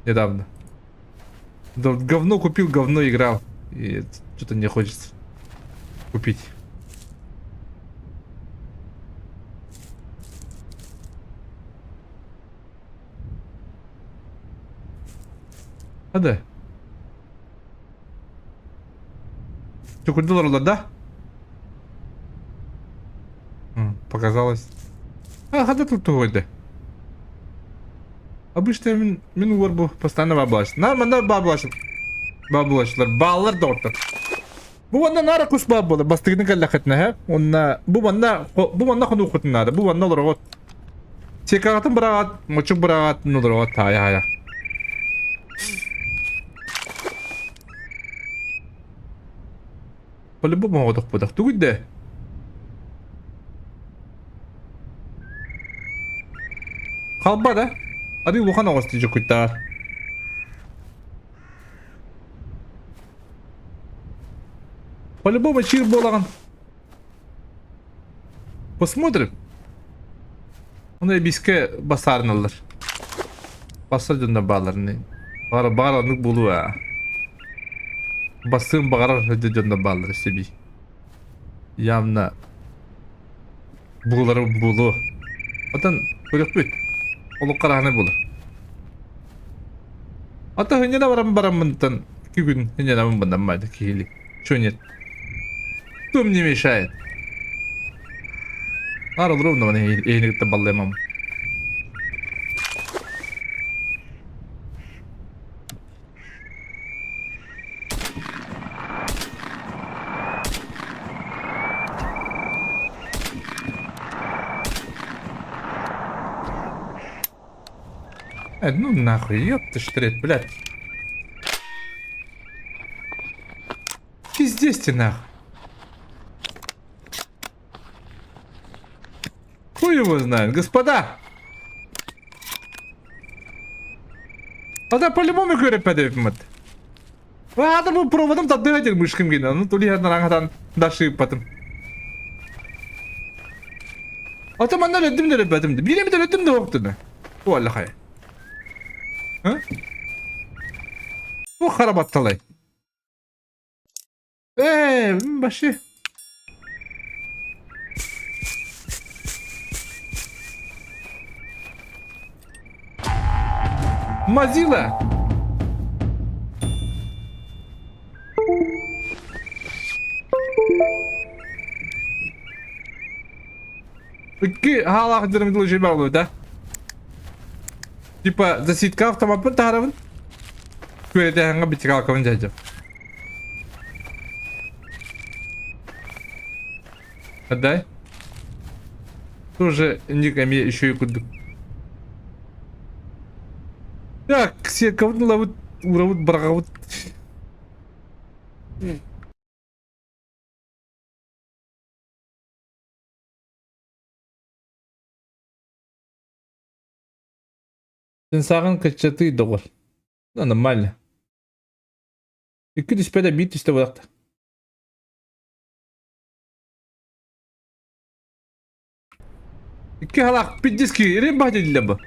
Недавно. Да, говно купил, говно играл. И что-то не хочется купить. А да. Чукурдулар да? Показалось. А, хада тут тугойда. Обычно мин мин уор бу постоянно баблаш. На, манда баблаш. Бабылачылар бааллар доҕоттор. Бу манна наара кус баар буолар бастыгыны кэллэххитинэ һэ. Уонна бу манна бу манна хонуоххутун наада. Бу манна олороҕут. Секаҕытын быраҕаат, мочук быраҕаат олороҕут таайа хаайа. По-любому оҕотохпутах. Тугуй да? Халба да? Ады улахан оҕус дьокуйдаар. По-любому чир буолаҕын. Посмотрим. Оны эбискэ басаарыналлар. Бассар дьоннор бааллар. Баҕар баҕар оннук буолуо аа. Бассыан баҕарар дьоннор бааллар сибий. Явно буолары буолуо. Отон көрүөхпүт. Олох хараһына буолар. Ата хынньана баран бараммынтан күгүн хынньанамын bundan майда киһили. Чё нет? Кто мне мешает? Наар олоруом да эһини кытта баллаймам. Ну нахуй, ёпта штрет, блядь. Пиздец ты нахуй. Хуй его знает, господа! Ата по-любому көрөппөт Аата бу проводом тардыга диэн мышкым гина. Ну тулиһан араҥатан дашыыппатым. Ата манна өлөттүм да өлөппөтүм. Биир эмит өлөттүм да октуна. Туаллахай. Бу харабатталай. Ээ, баши. Мазила! Икки хаалаах дьарым дылы баҕлы да. Типа засидка автомаппын таһарабын. Күөрэтэһэҥҥэ битикалкабын дьайдым. Отдай. Тоже ник эмиэ еще и курдук. Так, сеткабытын ылабыт, уурабыт, быраҕабыт. Сенсаҕын кыччатыы доҕор. Нормально. Икки түспэтэ, биир түстэ буолахта. Икки халаах пиздец ирин баһа дииллэр бу.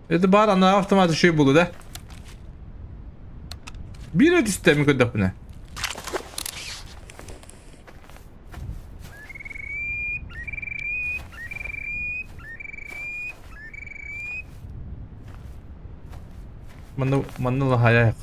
Это баар ана автомат үчүгэй буолу да. Биир өтүстэ мин көрдөхпүнэ. Манна манна лаһайаах.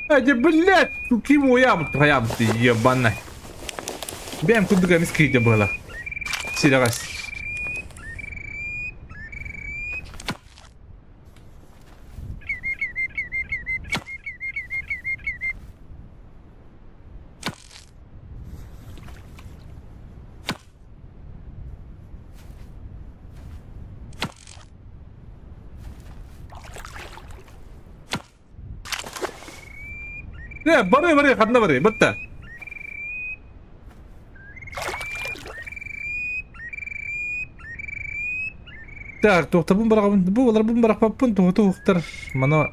Эти, блядь, ким уябыт, хаябыт, ебаный. Бэм курдук эмис киирдэ буола. Сирэҕэс. Э, бары, бары, ханна бары, бытта. Так, туохтарбын быраҕабын, бу олорбун бырахпаппын, туһу туһуктар, мана...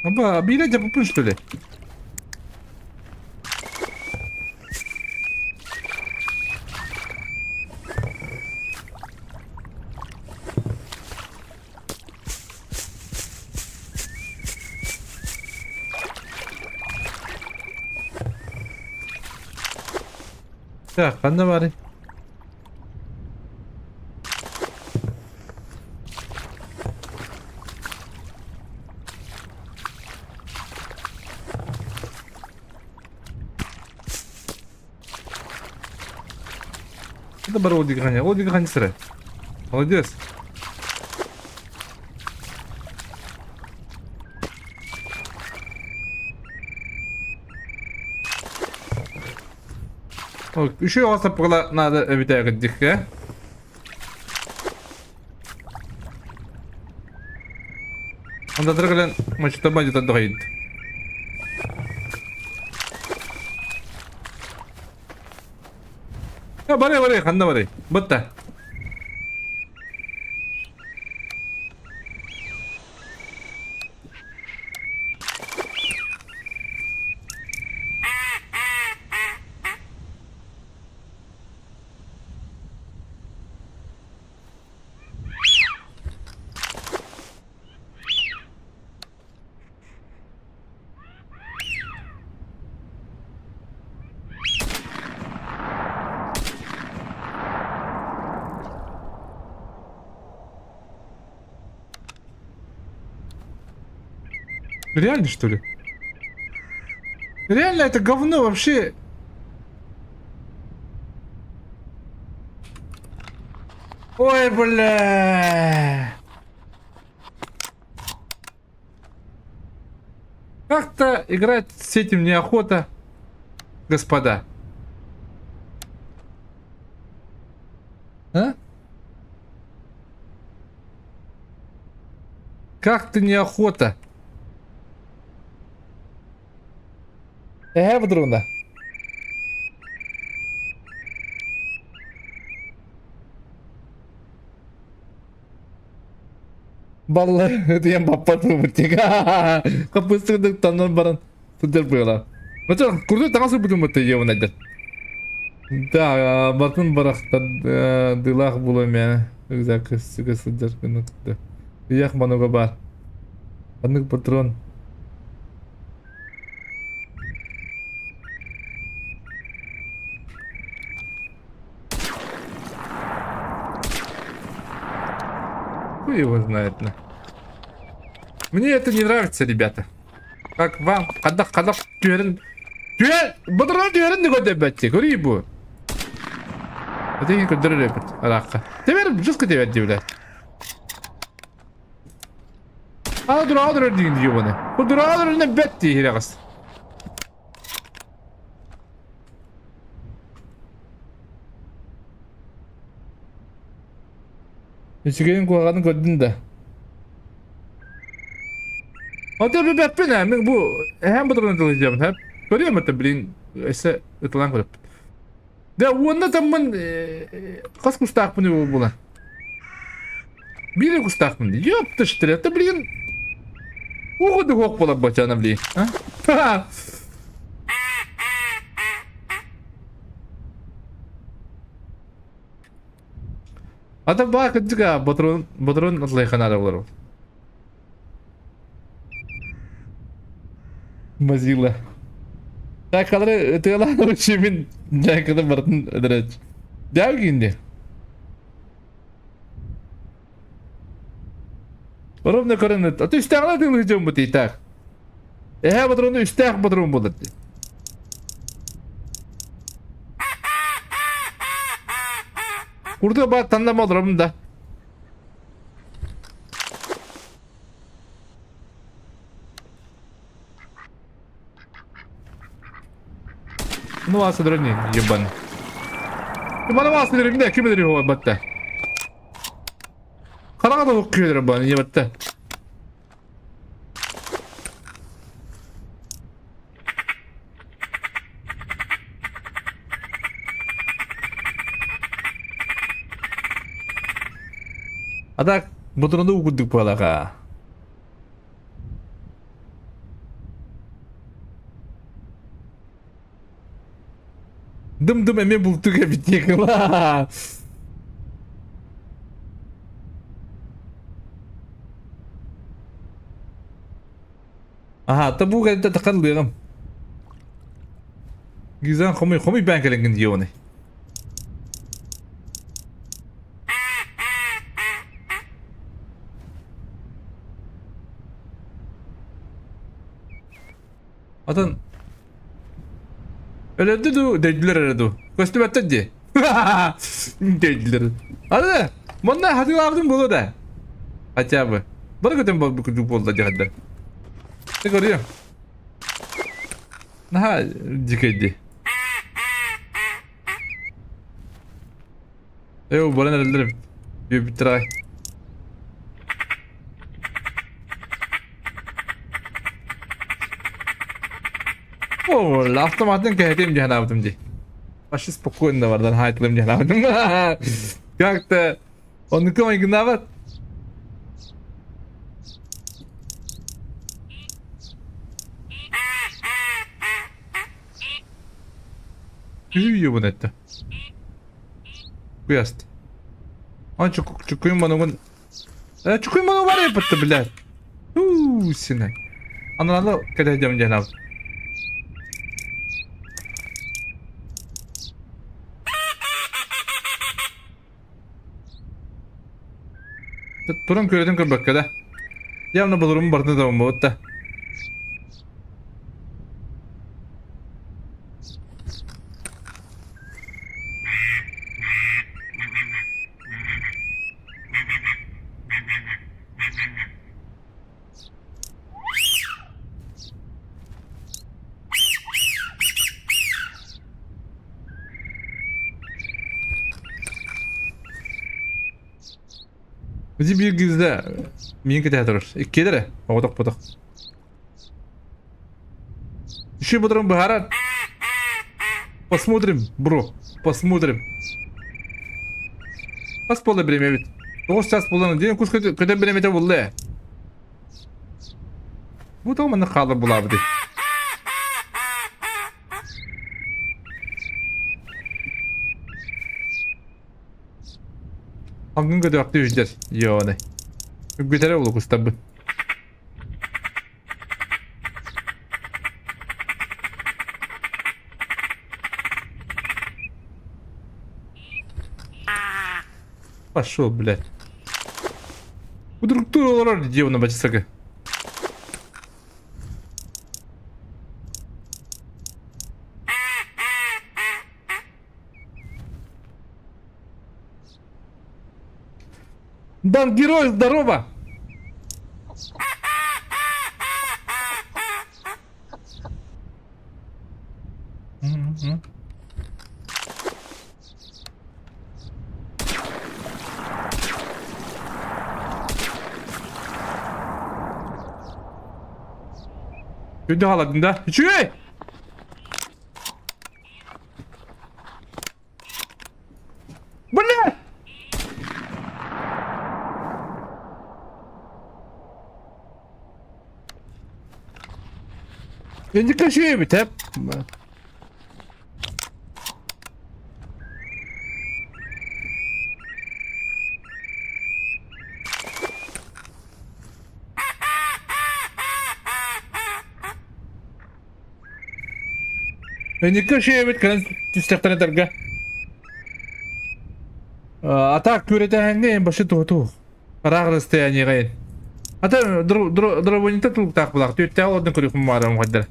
Аба, биирэ дьаппыппын что ли? Так, ханна баарый? Это бар ол диги Ол диги ханья сыра. Молодец. Еще оҕо саппыгыла надо эбитээҕирдиккэ. Андатыр кэлэн мачта бадьытан дохайд. Барай барай ханна барай. Бытта. Реально, что ли? Реально это говно вообще. Ой, бля. Как-то играть с этим неохота, господа. А? Как-то неохота. Эһээ бодоруна. Баллар ытыйан баппат буолбут Хаппыстыгдык таннан баран сылдьар быала. Мача курдук таҥас ылбытым бытта ийэбин айдар. Да, батын барахтар дылаах була мэ. Рюкзак сыга сылдьар гына Ыйах мануга баар. Ханнык патрон. Хуй его знает, на. Мне это не нравится, ребята. Как вам? Хадах, хадах, түһэрин... Түһэр! Бодорон түһэрин да көрдөбөттү. Көрүй бу. Этигин көрдөрөр эбит. Араакка. Тебер, жестко тебер дии, А дураадыр диин диэбэни. Бу дураадыр бэт дии иһирэҕис. Үчүгэйин куһаҕанын көрдүн да. Ото билбэппин ээ, мин бу эһэм бутурун тылыдьабын хэп. Көрүөм это блин, өссө ытылан көрөппүт. Да уонна таммын хас кустаахпын үбү була. Биир кустаахпын дии. Ёпта что это блин. Уходу хуох буолар бачана блин. А? Ата баа кырдьыга ботурун ботурун атлайханаара болар. Мазила. Такалары ытыалаан учимин дьаакыны барытын өлөрөч. Дьаал киинди. Ровно көрөн аты үстээҕин атыылыы дьоммут итак. Эһээ ботуруну үстээх ботурун буолар дии. Курдук баар таннама олоробун да. Ну вас дрoni ебан. Ебан вас дрoni ким дрoni батта. Хараҕа да күйдер бан ебатта. А так ботуруну курдук буолаха. Дым-дым эмиэ бултук эбит диэки Аха, табу кэлтэ тахаллыаҕым. Гизан хомуй, хомуй бээн кэлэҥҥин диэҕинэй. Атын Өлөрдү дуу, дөйдүлэр эрэ дуу. Көстүбэттэр дии. Дейдилер. Аны, манна хатылаабытым буолуо да. Хотя бы. Бары көтөн буолбут буолла дьаһандар. Ты көрүөм. Наһаа дикэйди. Ээ, баран эрэллэр бүппүттэр аҕай. О, автоматын кэһэтиэм дии санаабытым дии. Вообще спокойно бардан хаайтылым дии санаабытым. Как-то оннука майгыннаабат. Үһүйүбүн этте. Куяст. Он чукуйун манугун... Э, чукуйун манугу бар еппетте, блядь. Уу, сине. Ананы кэтэһдем диэн ал. Туран көрөтүн көрбөккө да. Явно булурум бардын да болбут да. Bizi bir gizde миин кэтэһэ турар. Иккиэлэр ээ, оҕотох-ботох. Еще боторон быһаарар. Посмотрим, бро, посмотрим. Хас буолла бириэмэбит? 9 час буолан, диэн кус көтөр бириэмэтэ буолла ээ. Бу тоҕо маннык хаалар булаабытый? Ангын көтөөхтүү үһдэр, ёоны. Үгүтэрэ улукустарбын. Пошел, блядь. Удруктур олорор дьиэ бачысага. Дан герой, здорово! Күндү халадын да. Үчүгэй! Бля! Инникке үчүгэй эбит, Инникке үчүгэй эбит кэлэн түстэхтэрэ этэргэ. А так күрэтэһэҥҥэ башы туһу Ыраах расстояниеҕа Ата дробонита тулуктаах булах түөттээх олордон көрүөхпүн баҕарарым хайдара.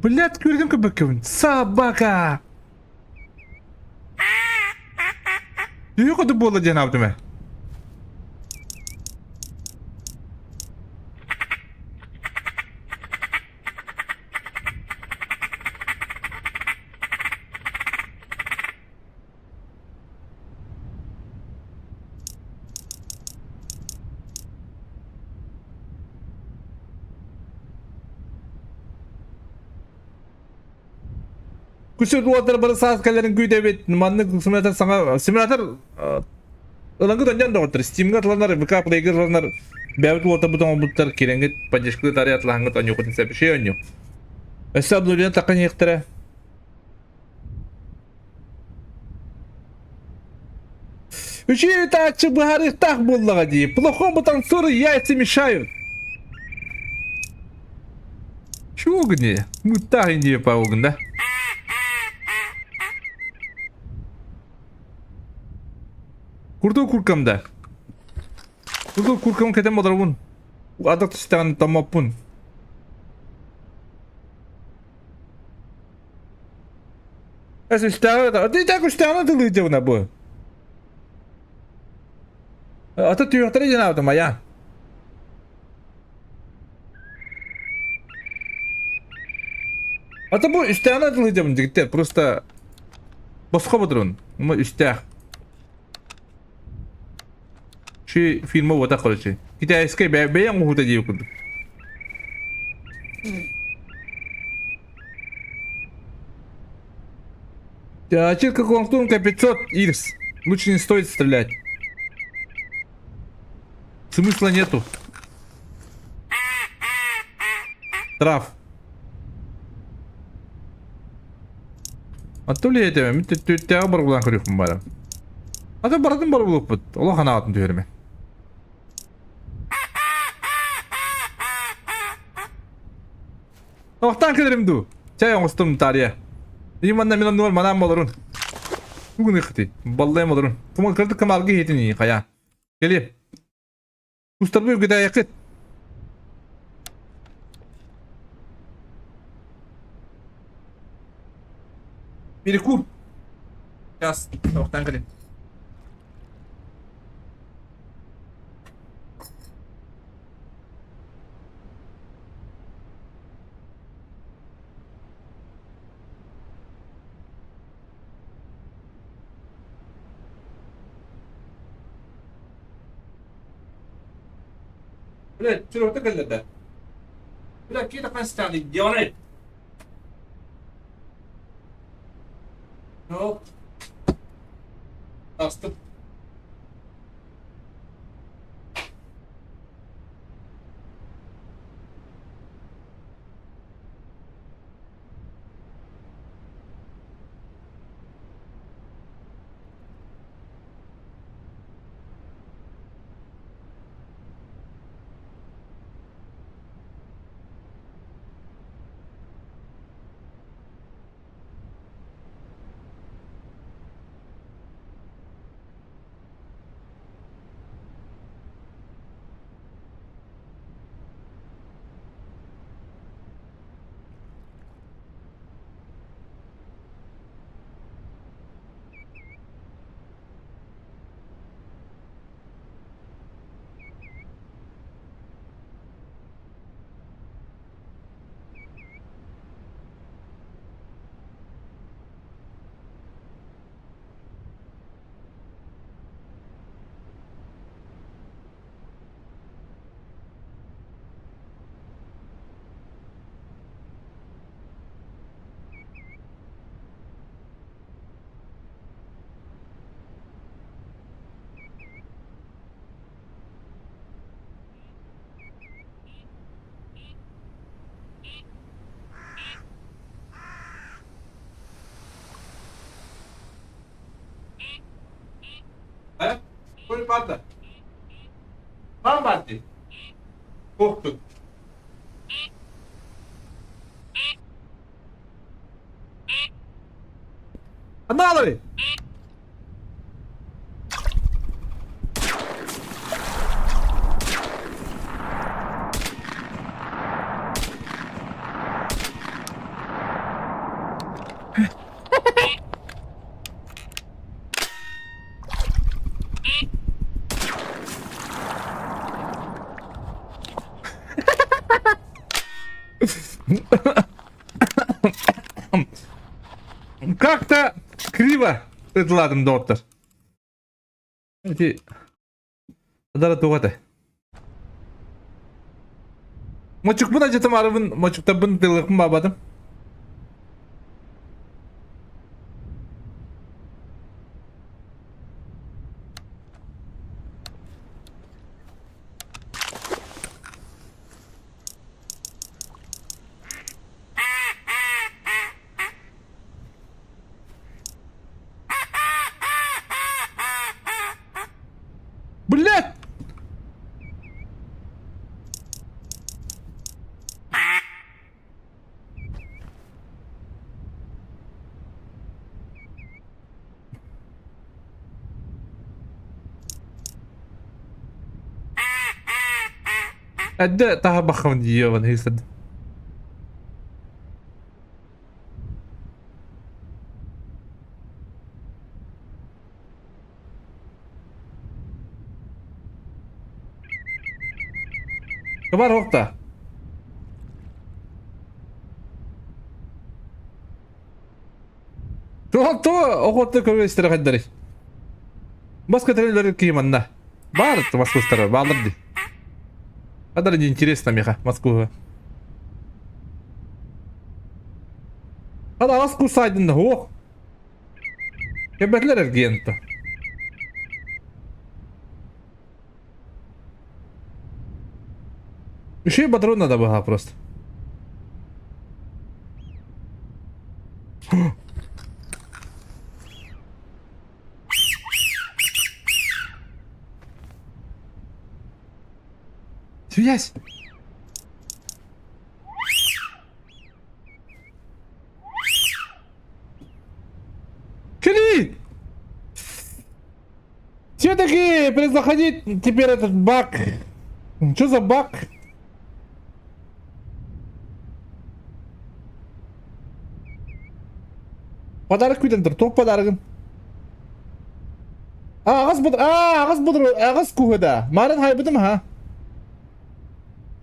Блядь, көрдүм көбөккөбүн. Собака! Төһө курдук буолла диэн аабытым ээ. Күсүт уолаттар бары саас кэлэрин күүтэбит. Маннык симулятор саҥа симулятор ылаҥгыт онньон доҕоттор. Steam'га атыланар, ВК Play'га атыланар бэйэбит уолаттарбыт оҥорбуттар кирэҥҥит поддержканы таарыйа атылаһаҥҥыт онньуоххутун сөп. Үчүгэй онньу. Өссө обновление таххан иһиэхтэрэ. Үчүгэй тааччы быһаарыахтаах буоллаҕа дии. Плохому танцору яйца мешают. Тугу не? Мыттаах индия паугун да? Курдук куркам да. Курдук куркам кэтэн бодорбун. Адак түстэҕин томмоппун. Эс үстээҕи да, ты так үстээҕин тылыытыбына бу. Ата түөхтэрэ диэн аабытым айаан. Ата бу үстээҕин тылыытыбын дигиттэр просто босхо бодурун. Ума үстээх. Ши фильма вот короче. Китайская бэйэҥ уһута диэбит курдук. Ачирка Квантунка 500 Ирс. Лучше не стоит стрелять. Смысла нету. Штраф. А то ли это, мен түттәҕэ барбылаан көрүөхпүн бара. Ата баратын барбылыппыт. Олох анаатын түһэрме. Охтан кэлэрим дуу? Чай оҥостум таарыйа. И манна мин оннугар манаан болорун. Бүгүн ыхти. Баллайым олорун. Кумал кырдык камалгы иһитин хайа. Кели. Устарбы үргүтээйэххит. Перекур. Сейчас, охтан кэлин. Бля, чурукта кэллэ Бля, киһи таххан делай. Ну, Астык. Э? Кой барда? Хаан барды? Куохтун. Аналовый! Как-то криво ытладым, доктор. Эти... Адара тугата. Мочукпун ажатым арыбын, мочуктарбын тылыкпын бабатым. Блядь! Эрдэ таһарбаххын дии ыйсады. Кыбар уохта. Туох туох охотты көрө истэрэ хайдарый? Бас көтөрөлөр киһи манна. Баар Москвыстара, баалар дии. Адар не интересно меха Москваға. Хада ас кусайдын да ох. Кэбэтлер эргиэнто. Еще и патрон надо было просто. Связь! Кили! Все-таки перезаходить теперь этот баг. Что за баг? Подарок күүтэн тур. Туох подарогын? Аҕас бу аҕас бу аҕас куһу да. Марын хайбытым ha.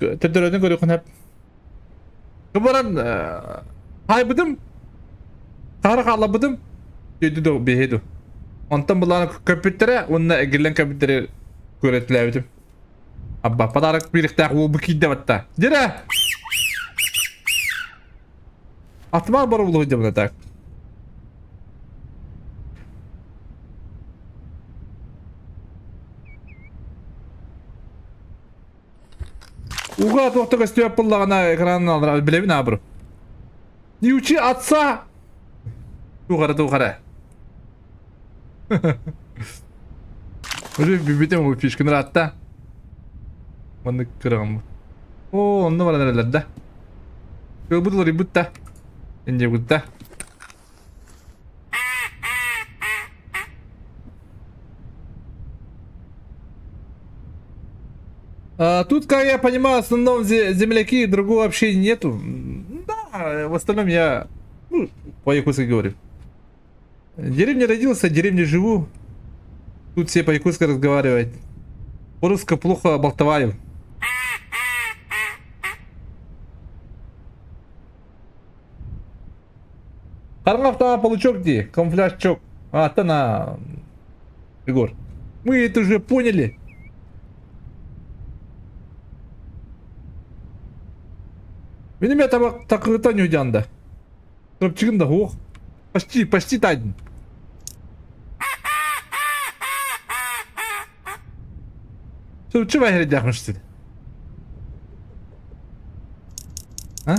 Төттөрөтүн көрүөххүн хөп. Баран хайбытым. Таһара хаалларбытым. Дүйдү биһи ду. Онтон булаан көппүттэрэ уонна эгиллэн көппүттэри көрөтүлээбитим. Абба подарок биэриэхтээх уол бу киирдэ батта. Дирэ! Атымар бар булуһу дьабына так. Уга туохта көстүөп буллаҕына экранын алар билэбин аабыр. Не учи отца! Туохара туохара. Уже бүбүтем бу фишканы ыраатта. Маннык кыраҕым. О, онно баран эрэллэр да. Кылбыт уларыйбыт да. Инде да. А, тут, как я понимаю, в основном земляки, другого вообще нету. Да, в остальном я ну, по-якутски говорю. В деревне родился, в деревне живу. Тут все по-якутски разговаривают. По-русски плохо болтоваю. Хараҥа получок дии, камуфляжчок. А, на Егор. Мы это уже поняли. Минем табак такыта нюдянда. Топчигин да ох. Почти, почти тайдын. Чү байһэрдээхмишсин. А?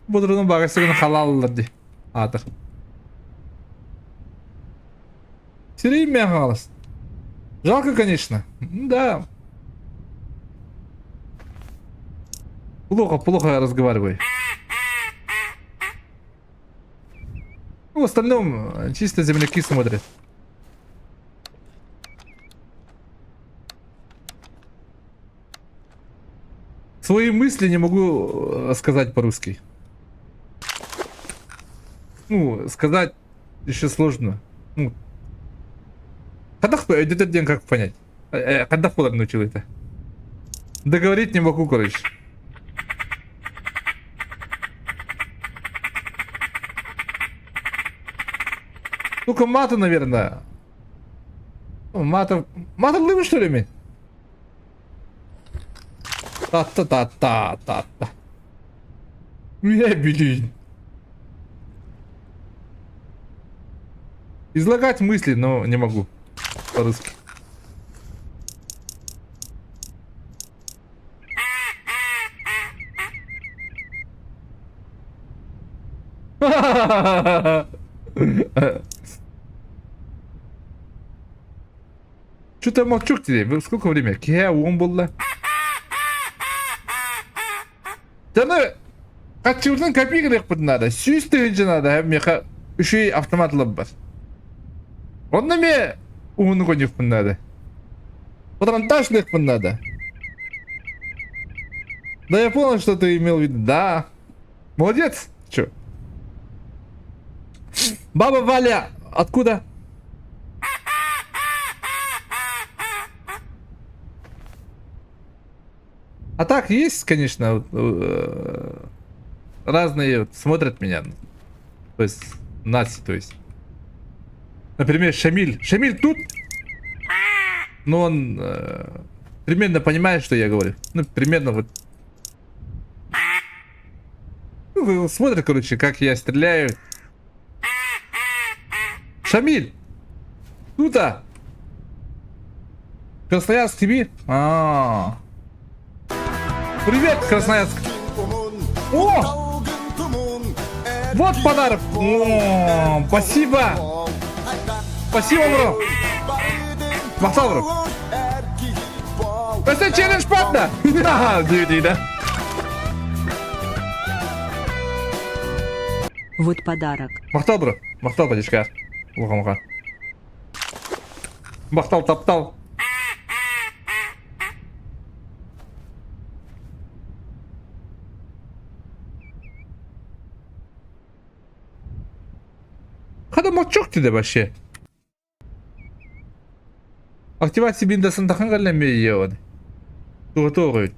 Бодурунун багасыгын халаллар ди. Аатыр. Сирей хаалас. Жалко, конечно. Да. Плохо, плохо я разговариваю. Ну, в остальном, чисто земляки смотрят. Свои мысли не могу сказать по-русски. Ну, сказать еще сложно. Ну, Когда этот день как понять? Когда научил это? Договорить не могу, короче. Только мата, наверное. Мата... Мата лыбы, что ли, ми? Та-та-та-та-та-та. Я блин. Излагать мысли, но не могу. По-русски. Что-то молчок тебе. Сколько времени? Киһи уон буолла. Таны хаччыбытын копи гыныахпыт надо. 100 000 надо. Миэхэ үчүгэй автомат ылар. Онно эмиэ уһуннук оонньуохпун надо. Патронташных надо. Да я понял, что ты имел в виду. Да. Молодец. Чё? Баба Валя, откуда? А так есть, конечно, разные вот смотрят меня. То есть, нации, то есть. Например, Шамиль. Шамиль тут? Ну, он примерно понимает, что я говорю. Ну, примерно вот. Ну, смотрит, короче, как я стреляю. Шамиль! Тут-то! Красноярск тебе? А. Привет, Красноярск! О! Вот подарок! О, спасибо! Спасибо, бро! Махтал, бро! Это челлендж панда! Диви, да? Вот подарок. Махтал, бро! Махтал, братишка. Луха-муха. Махтал, таптал. Хада молчок тебе вообще. Активация биндасын тахан галләмбе еуады. Туға ведь.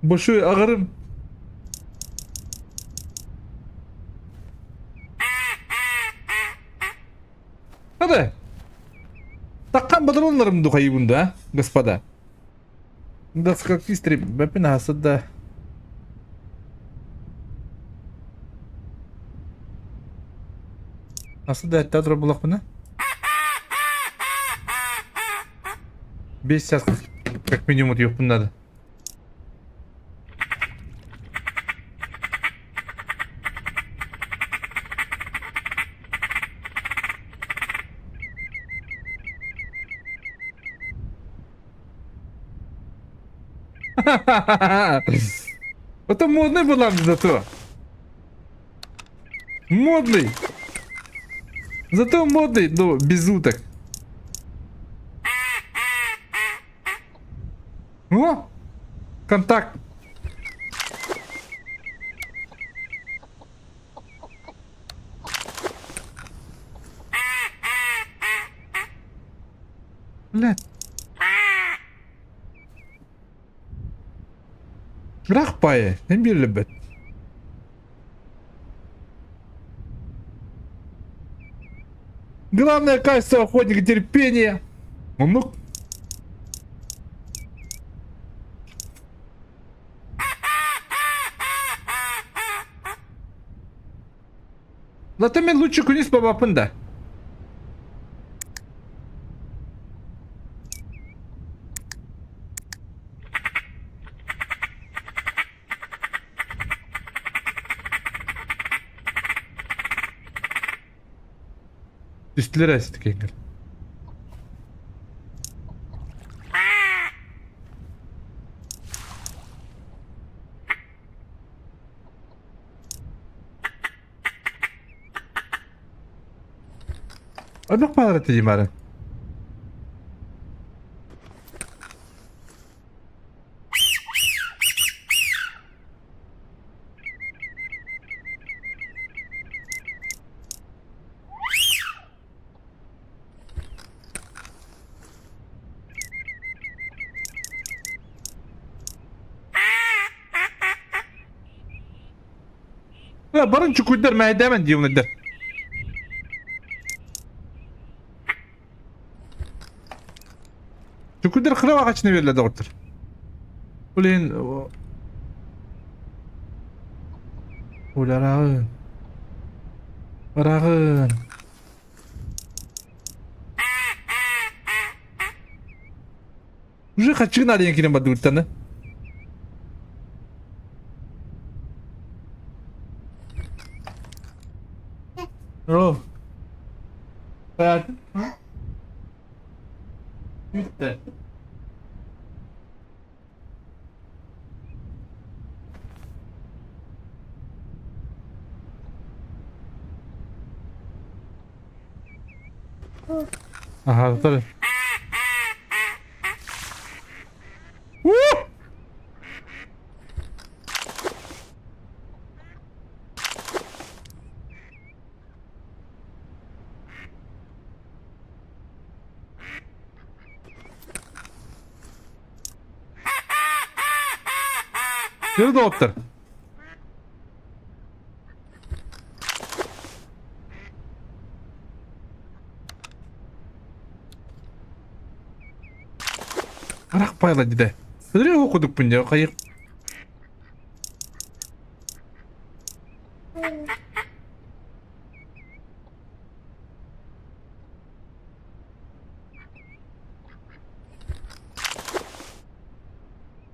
Большой ағырым. Hadi. Таккан патроннарым духайыбын да, господа. Да как истреб, бәпін да. Асыда әтті булақпын, 5 час как минимум yo'qпын надо. Это модный был зато. Модный. Зато модный, но без уток. О! Контакт. Блядь. Рахпайы, не бит. Главное качество охотника терпение. Ну, Зато мен лучше күнес бабапын да. Үстілер әсті кеңгір. Öbür подарок дейм ары. Барын чукуйдар мәйдәмән деймін. Чукуйдар храва қачны беріледі доктор. Блин. Уларағын. Барағын. Уже хачыгын алейін келен бады үттаны. Ро. Hayatım. Bitti. Аһаатар. Уу! Yürü доктор. Арах пайла диде. Сыры okuduk bunu kayık.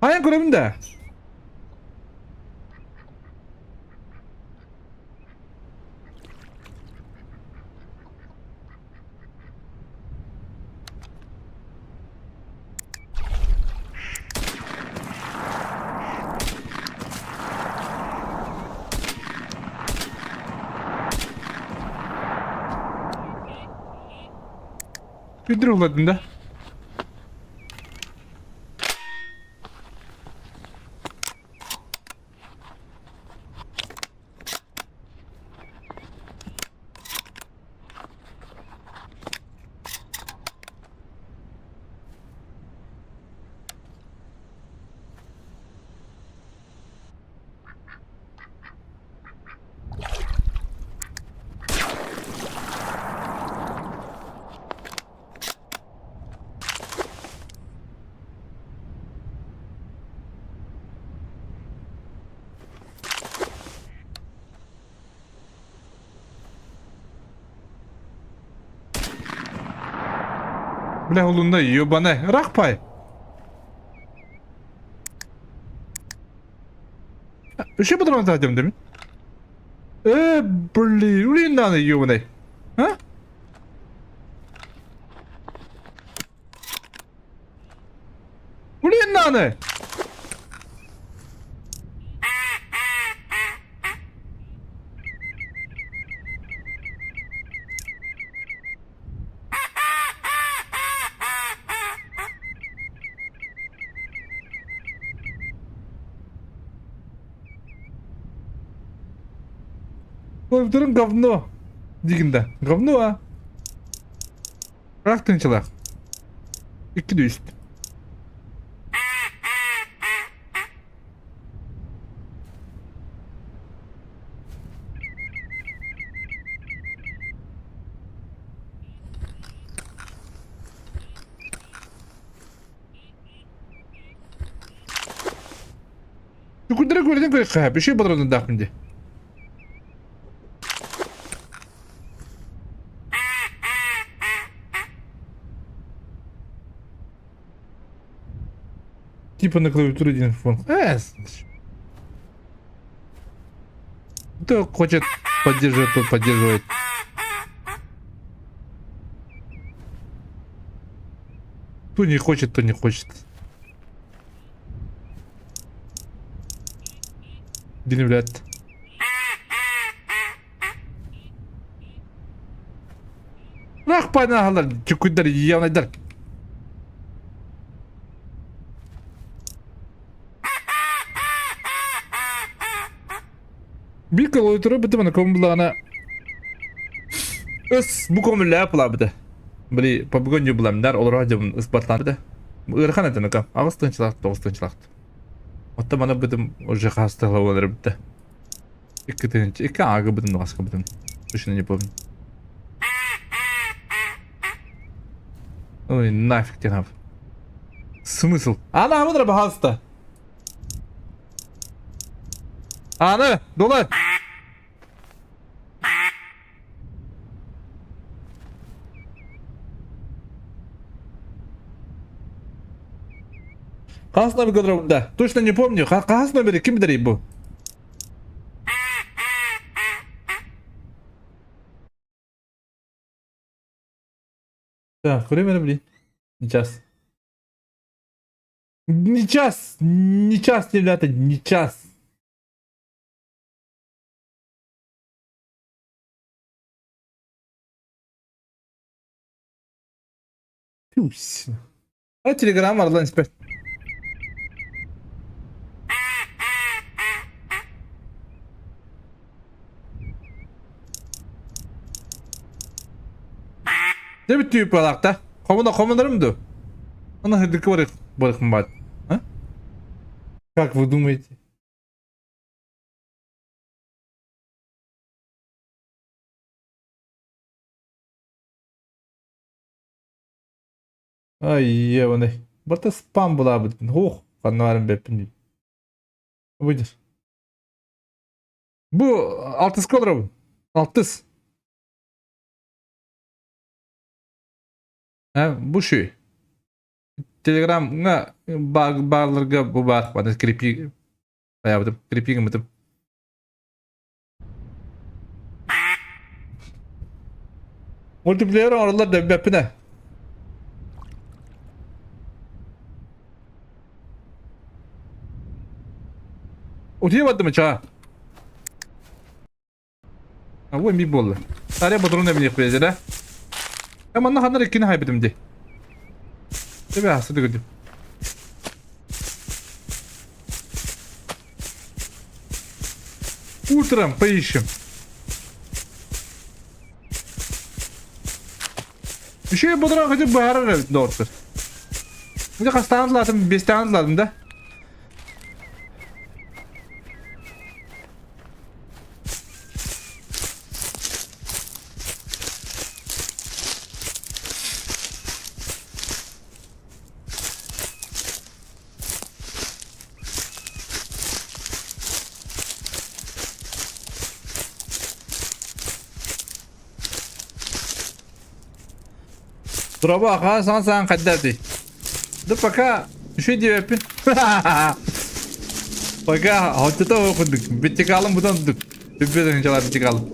Хайан көрөбүн да. Күдүр уладым да. Бля, улунна ебаная. Рахпай. Үше бұдырман тағдым деме? Э, блин, улиннаны ебаный. А? Улиннаны! Клавиатурам говно. Диигин да. Говно а. Ыраах тыынчалаах. Икки да үст. Күндері көрден көрек қая, үшей бодырдын дии. Типа на клавиатуре один фон. Кто хочет поддерживать, тот поддерживает. Кто не хочет, то не хочет. Диневлят. Рах панаһалар, чукуйдар, явнайдар. Биир клавиатура бытым ана көмүллаҕына Ыс бу көмүллээх булаабыта. Били побегонньу буламнар олорор дьон ыспаттаабыта. Ыарахан этэ нука. Аҕыс тыһыынчалаах тоҕус тыһыынчалаах. Оттон маны бытым уже хаастыһыла буолар эбитэ. Икки тыһыынча, икки ааҕы бытым ноҕаска бытым. Точно не помню. Ой, нафиг тебе надо. Смысл? Ана, амыдра, пожалуйста. Аны, долар. Хас номер да. Точно не помню. Хас номер ким билэрий бу? Так, время блин. Сейчас. Не час, не час, ребята, не час. Пюсь. А телеграм арыллан испэт. Дэ бүттүү балакта. Хомуна хомунарым ду. Ана хырдыкы барых барыхым бат. А? Как вы думаете? Ай, ебаный. Барта спам булаабытын. Хух, ханна бэппин дии. Выйдешь. Бу алтыска олоробун. Алтыс. Ә, бу шүй. Телеграмҥа баалларга бу баар. Баны крипи аябытым. Крипи гыммытым. Мультиплеер оҥороллор да билбэппин ээ. Утуйа бардым чаа. Бу эмиэ буолла. Ария ботурун эбиниэхпит да. Э манна ханна иккини хайбытым дии. Тебе астыды көрдүм. Утром поищем. Еще я бодран хотя бы баарар эбит доҕоттор. Дьэ хастаан ылаатым, биэстээн ылаатым да. Дроба аха сан сан хайдатый. Да пока еще диэппин. Пока хотта курдук. Биттикалым бутан тудук. Бүппетин чала биттикалым.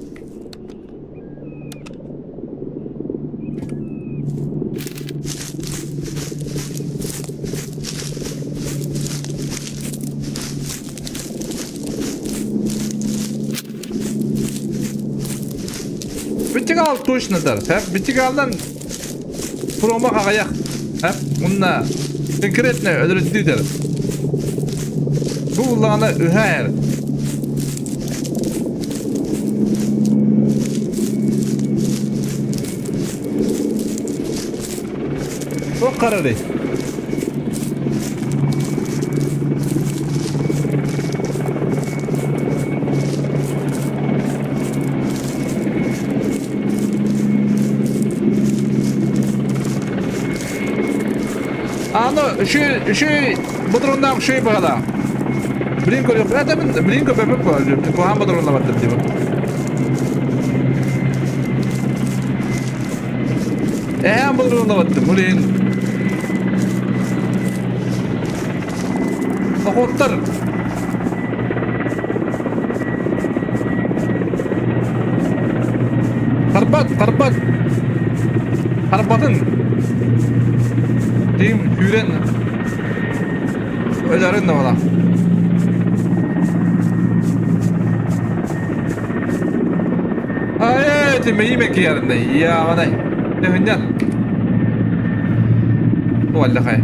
Битигал точно дар. Хэп битигалдан промо хаҕайах. Хэп уонна конкретно өлөрүттүү Бу буллаҕына үһээр. Туох харарый? Аны үчүгэй үчүгэй ботуруоннаах үчүгэй баҕалаах. Блин көрүөх это мин блин көпөпүк куһаан ботуруоннабаттым диба. Эһэм ботуруоннабаттым блин. Охоттар. Харбат, харбат. Харбатын. Дим күүрэн өлөрүн да буолар. Ай, тимийме киярында. Яаҕанай. Нөһүннэн. Туаллахай.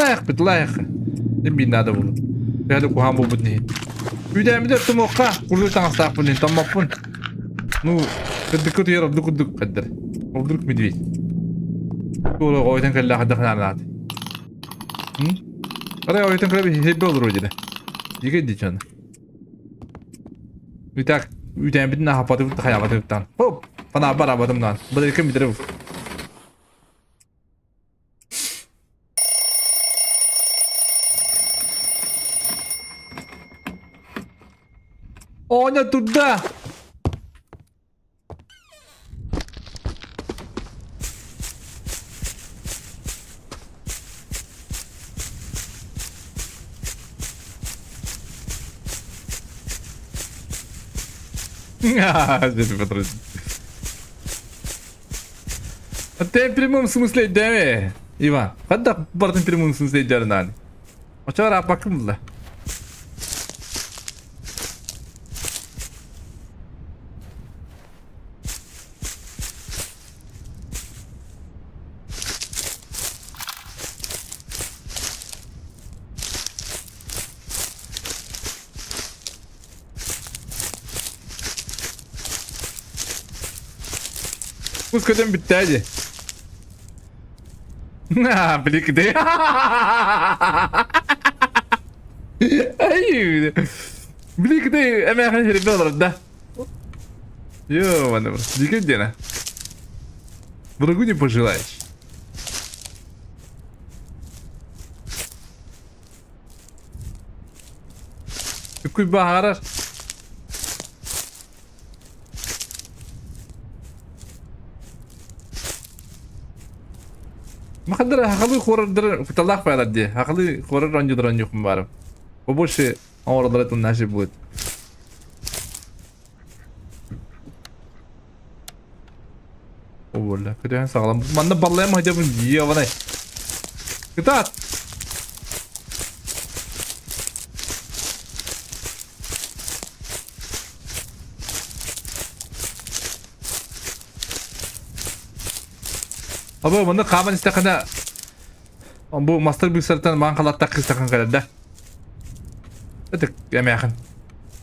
Лайықпыт, лайық. Мен надо было. Бәрі куһаан буолбут иһин. Үүдээммит тумуохха, курдук таҥастаахпын иһин томмоппун. Ну, кырдыкка утуйар ордук курдук кырдыр. Ордук медведь. Туора ойутан кэллэ хайдах наат. Арай ойутан кэлэ хебе олору дьэ. Дигэ дичан. Итак, үүтээнбитин аһаппатыбыт хайаабатыбыттан. Хоп, фанаа бараабатым наан. Бадыркын бүтэрэ Оня туда! Ты прямом смысле дэми, Иван. Хадда бардын прямом смысле дьарынан. Очор апакым була. Кус көтөн бүттэ дии. Бликди. Бликди эмээхин сирбе олорор да. Ё-моё, дикий диэн. Врагу не пожелаешь. Үкүй баһарар. Махадыр хахалы хорордор куталаах баалар дии. Хахалы хорор оонньуулар оонньуохпун баарым. Побольше оҥороллоро туннаши будет. О, көтөһөн саҕалам. Манна баллайам сылдьабын дьиэбанай. Кытаат! Абы манна хааман истэххинэ бу мастар быыстарыттан маҥан халааттаах кыыс тахсан кэлэр да. Ытык эмээхин.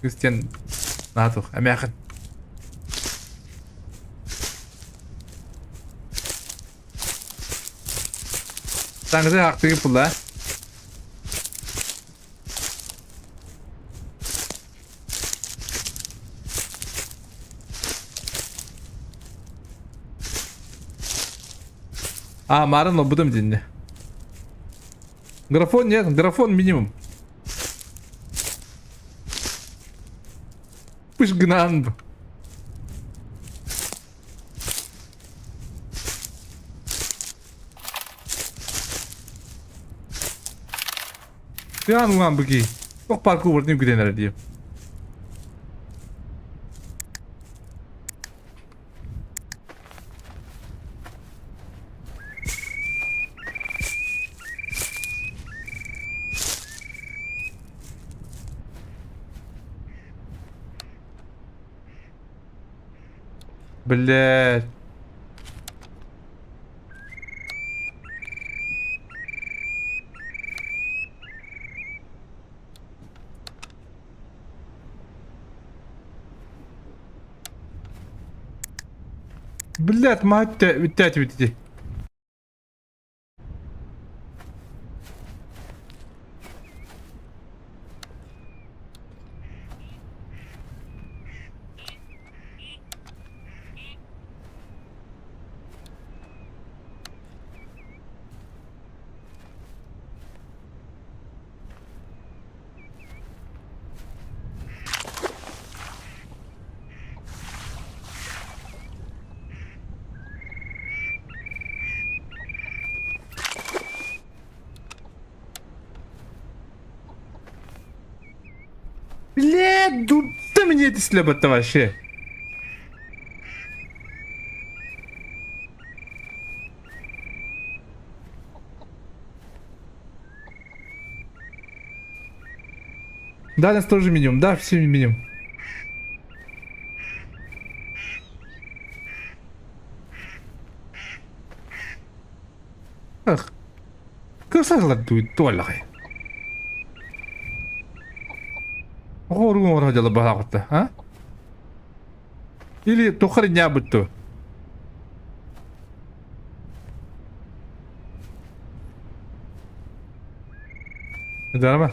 Кыыс диэн наһаа туох эмээхин. Таҥзы хаактыгы пула. А, марын лобутум динне. Графон нет, графон минимум. Пусть гнан. Тыаан уҥаан быки. Туох паркур барытын үгүтэн эрэр дии. Блядь. Блядь, мать бүттээт ити. Блядь, дурда мне это слепота вообще. Дальность тоже минимум, да, все минимум. Ах, кырсалар туоллаҕай. Оҕо оҥоро дьала баһаҕытта, а? Или тухар ньаабытту? Здорово.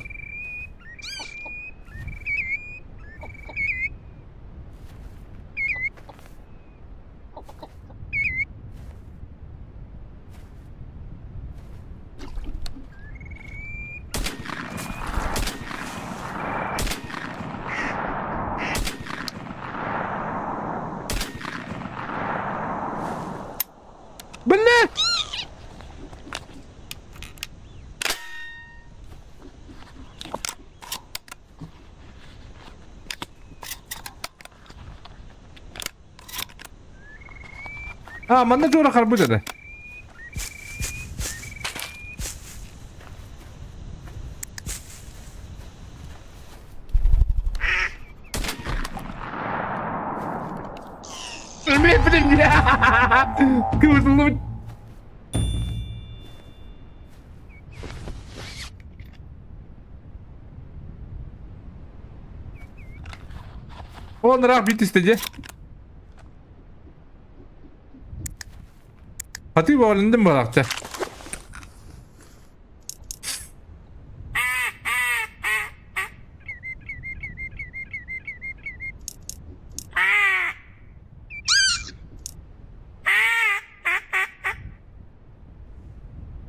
Блядь! А, манна дьуора харбыт этэ. Кыбытыллыбыт. Он ыраах биир түстэ дьэ. Хатыы баҕалындым балаахча.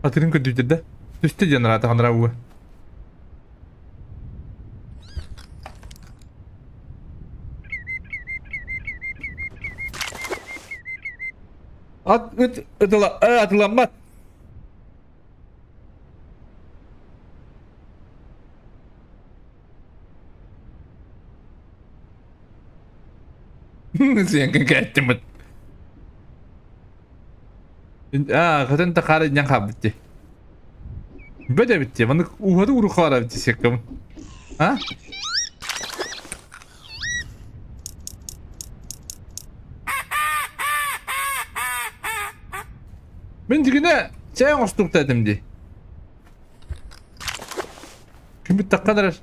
Атырын көрдүүтэр да. Түстэ диэн араата ханараа Ат ыт ытыла атыламмат. Сиэнкин кээттиммит. Аа, хатын тахаары дьан хаалбыт дии. Бэт эбит дии, маннык ууһаты урухаара эбит дии секкабын. А? Мин дьигинэ чэй оҥостуохта этим дии. Күммүт таххан эрэр.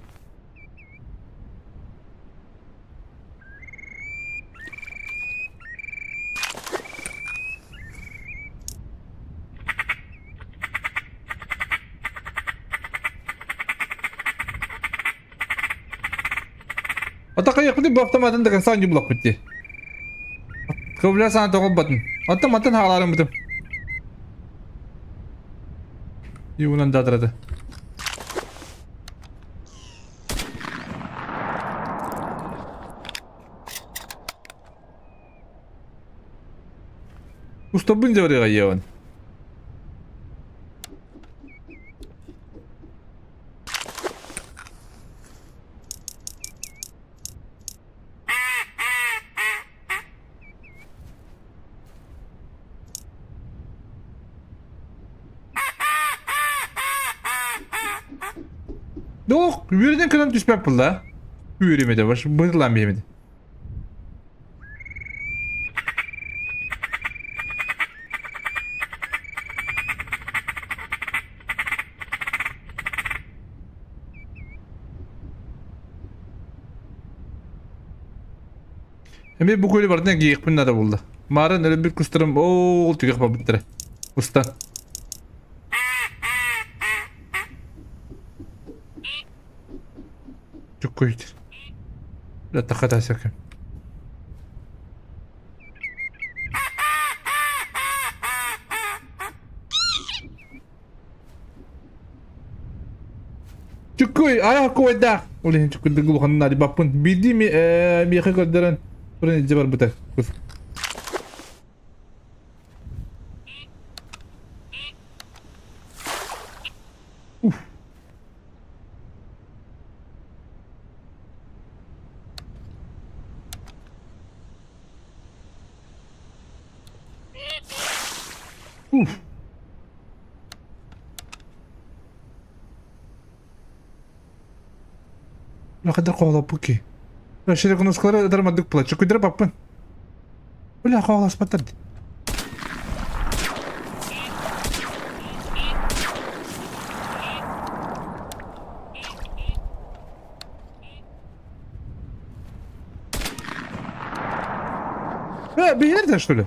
Атакайыахпыт бу автоматын да конца булахпыт дии. Кыбля саҥа тоҕолботун. Оттон мантан хаалаарыммытым. Юунан дадрады. Устобун дьабарыга йеон. Дох, үөрүнэн кынан түспэт булла. Үөрүмэдэ, баш быһылаан биэмэдэ. Эмиэ бу күөлү барытын эргийиэхпин наада буолла. Маарын өлөрбүт кустарым оол түгэх барбыттара. Устан. Чуккуйт. Тахата сәкем. Чуккуй, айах куойдаах. Ол иһин чуккуйдык улаханын арыйбаппын. Биирдии миэхэ көрдөрөн туран илдьэ барбыта. Уф. Уф. Хайдах хоолоппут Широконоскалары ытар мандык була. Чукуйдара баппын. Бля, хоолоспаттар дии. Э, билэр что ли?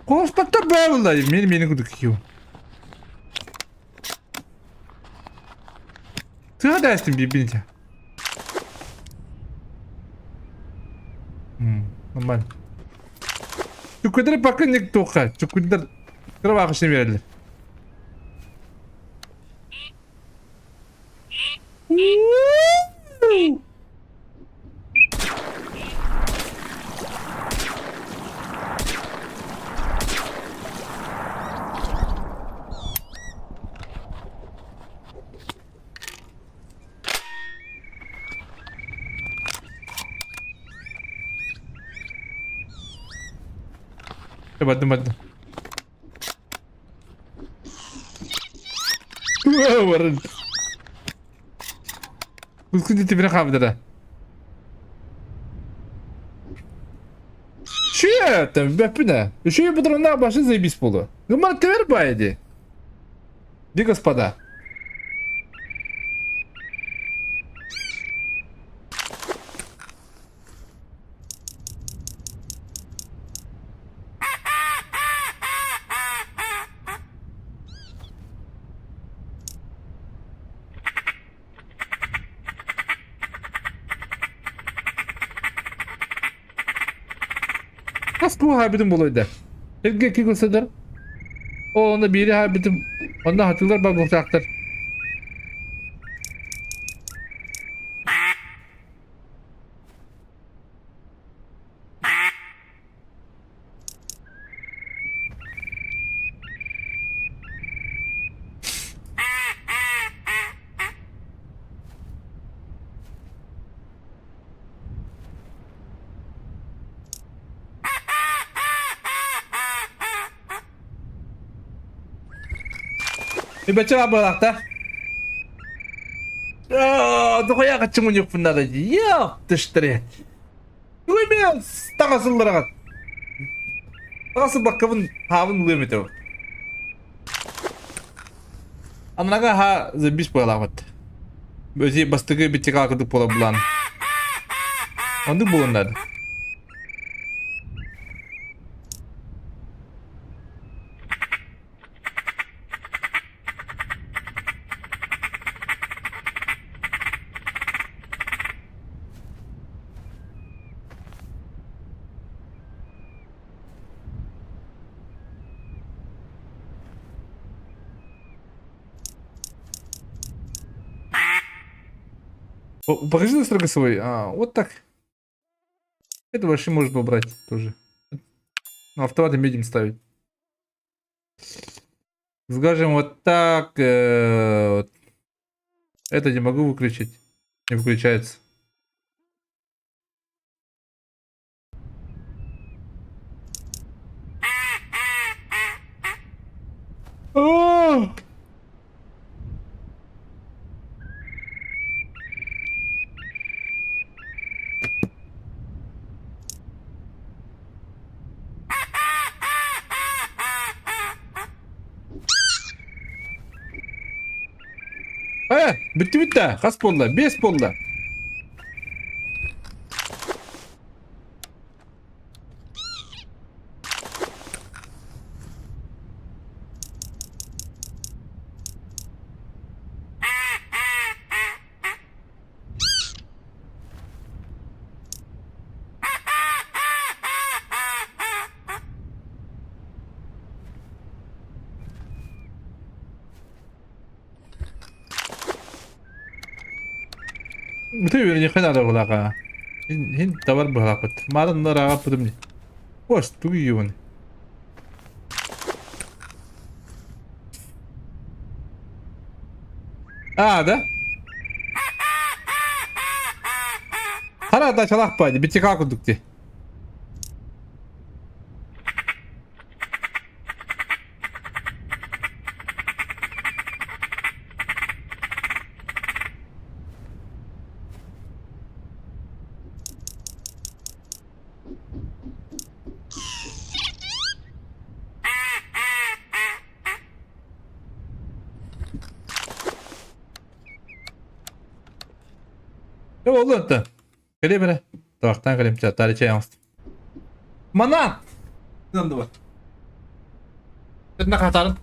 Куоспаттар баалла, мин мени курдук киһи. Тыа дээстим биирбин Нормально. Чукуйдар пока не туха. Чукуйдар кыра баахышны берелер. Бардым бардым. Барın. Кускун тибире хаабыдара. Э, бэппин Еще и патронна башы заебись болу. Гымар тевер байды. Ди господа. Хас куһаабытым буолуойда? Эргэ икки сыдыр. Ол онно биири хаайбытым. Онно хатыылар барбыттаахтар. Ибэчэ абалахта. Дохуя каччымуньукпун надо. Ёптыштырет. Туймен таҥасыллараҕыт. Таҥасылбаккабын хаабын ылыам этэ. Анарага ха забис буолаабыт. Өзи бастыгы биттика кырдык буола булан. Оннук буолуннар. Покажи настройка свой. А, вот так. Это вообще можно убрать тоже. Ну, автоматы медиум ставить. Скажем, вот так. Вот. Это не могу выключить. Не выключается. О! Э, бүттүбүт да, хас буолла? Биэс буолла. Бүтэ үөрэниэххэ наада буолаҕа. Иһин табар быһалаахпыт. Маарын ырааҕаппытым дии. Ос, тугу ийэбин? А, да? Хара дачалаах баайды, битика курдук дии. Дьэ буолла оттон. Кэлиэм эрэ. Табахтаан кэлиэм чаттаары чэй оҥостум. Манан! Нандыбат. Этинэ хатарын.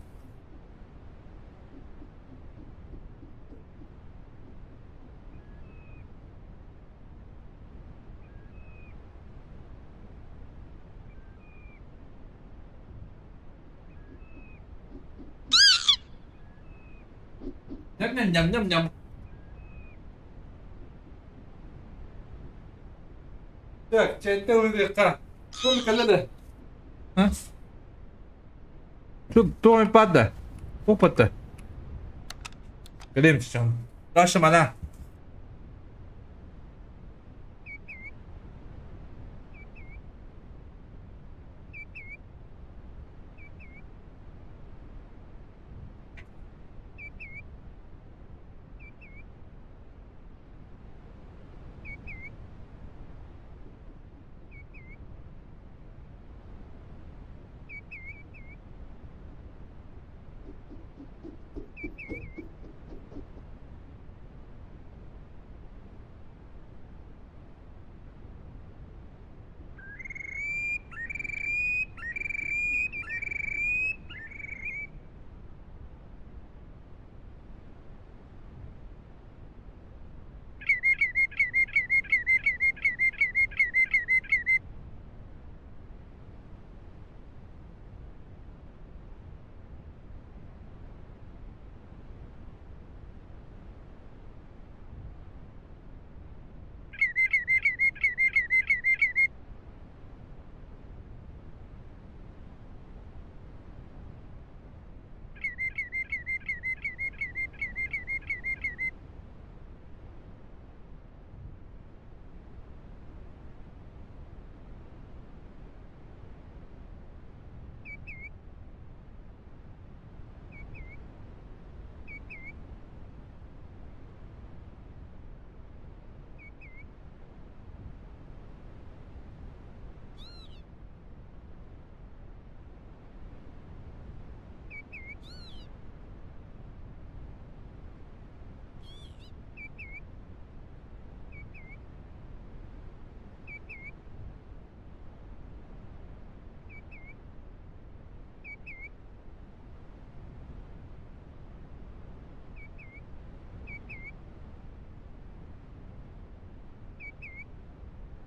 Ням-ням-ням-ням-ням. Так, чайта ылыахха. Ким кэллэ да? Туох падда? Опыта. Кэлиэм чичон. Даша мана.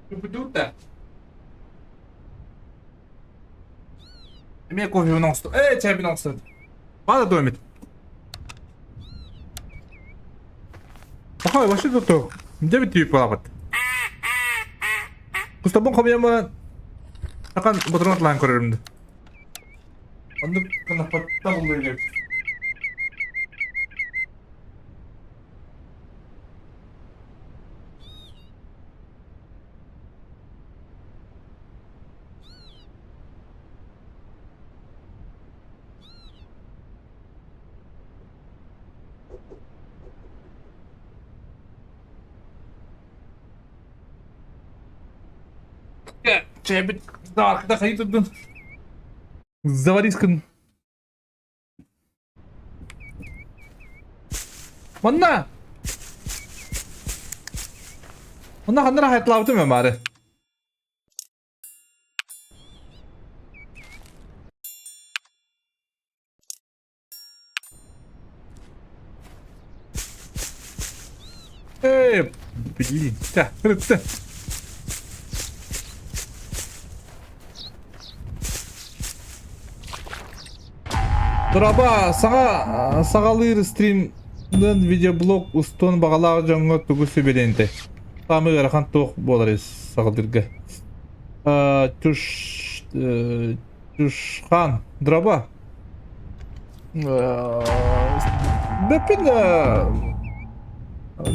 Туппутута. Эмиэ кофебун оҥостон, ээ чэйбин оҥостон. Баада дуо эмит? Пахай, вообще тут где бит түйүк балабыт? Кустабын хомуйан баран, такан ботурун атлаан көрөрүм да. Оннук кынаппатта буллуйлар. Чэйбит дааркыта хайыы турдун. Заварись гын. Манна! Манна ханна рахайтлаабытым мен баары. Эй, блин, да, рыпты. Дороба, саҥа саҕалыыр стримнан видеоблог устуон баҕалаах дьоҥҥо тугу сүбэлиэн этэй? Саамай ыарахан туох буоларый саҕалыырга? Туш Тушхан, дроба. Бэппин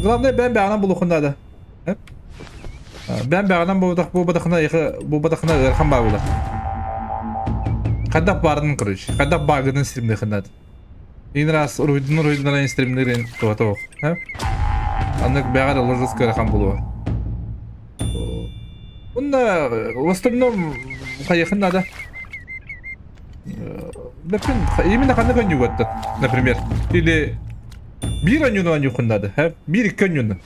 главное бэм бэҕэнэн булуохун наада. Бэм бэҕэнэн буолбатах буолбатахына буолбатахына ыарахан баа буолар. Хайдах баарынан короче, хайдах бааргынан стримныхын наада. Ин раз уруйдун уруйдунан стримнырын туһата ох. Аннык бэҕэр ылырыс ыарахан буолуо. Уонна в остальном хайыахын наада. Допустим, именно ханнык оонньуугаттан, например, или биир оонньууну оонньуоххун наада, һэ? Биир икки оонньууну.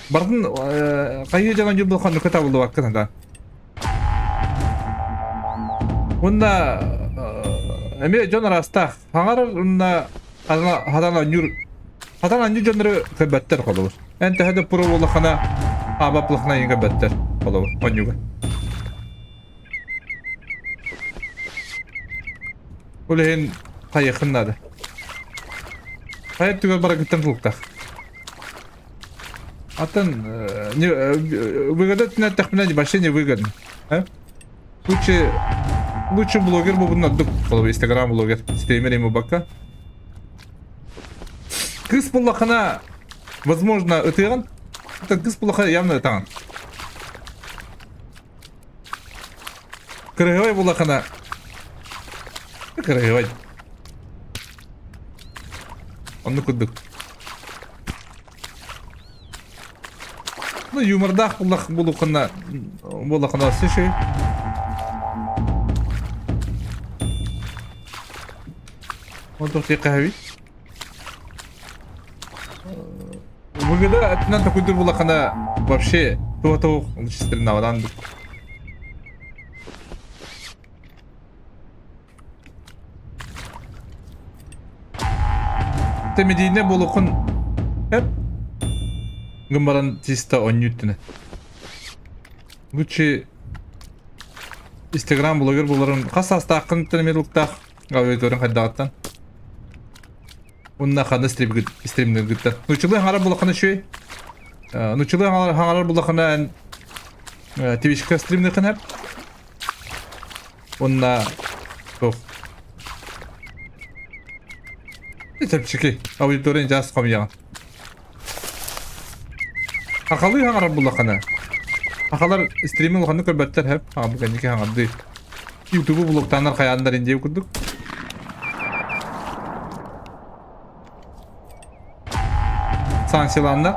Барытын хайыы дьон оонньуур буолханныка табыллыбаккын да. Уонна эмиэ дьон араастаах. Хаҥарар уонна хатан оонньуур хатан оонньуур дьоннору көрбөттөр холобур. Эн төһө да про буоллаххына аабап буоллаххына эйигин көрбөттөр холобур оонньууга. Ол иһин хайыаххын наада. Хайа өттүгэр бараргыттан тутулуктаах. Атын выгода өттүнэн вообще не выгодно. Лучше лучше блогер буолбутун ордук. Холобур, инстаграм блогер. Стример ему бакка. Кыыс буллахына, возможно, ытыаҕын. Это кыыс буллаха явно ытаҕын. Кырыһыбай буллахына, кырыһыбай. Оннук курдук. Ну, юмордаах буллах булухына буллахына сиши. Онтон тиэххэ Выгода өттүнэн такуйдур буллахына вообще туох-туох лучше Тэ медийне буолуоххун эп гын баран чисто оонньуу өттүнэн. Лучше Инстаграм блогер буоларын хас саастааххын эмиэ ылыктаах аудиторияҥ хайдаҕыттан. Уонна ханна стримныыргыттан. Нуччалыы хаҥарар буоллаххына үчүгэй. Нуччалыы хаҥарар буоллаххына эн Твичка стримныырхын эп. Уонна туох чэпчэки аудиторияны дьаас хомуйаҕын. Сахалыы хаҥарар буллаххына сахалар стримин улаханнык көрбөттөр һэп бу кэнники хаҥардыы ютубу блогтааннар хайааннар индиэ курдук санкцияланна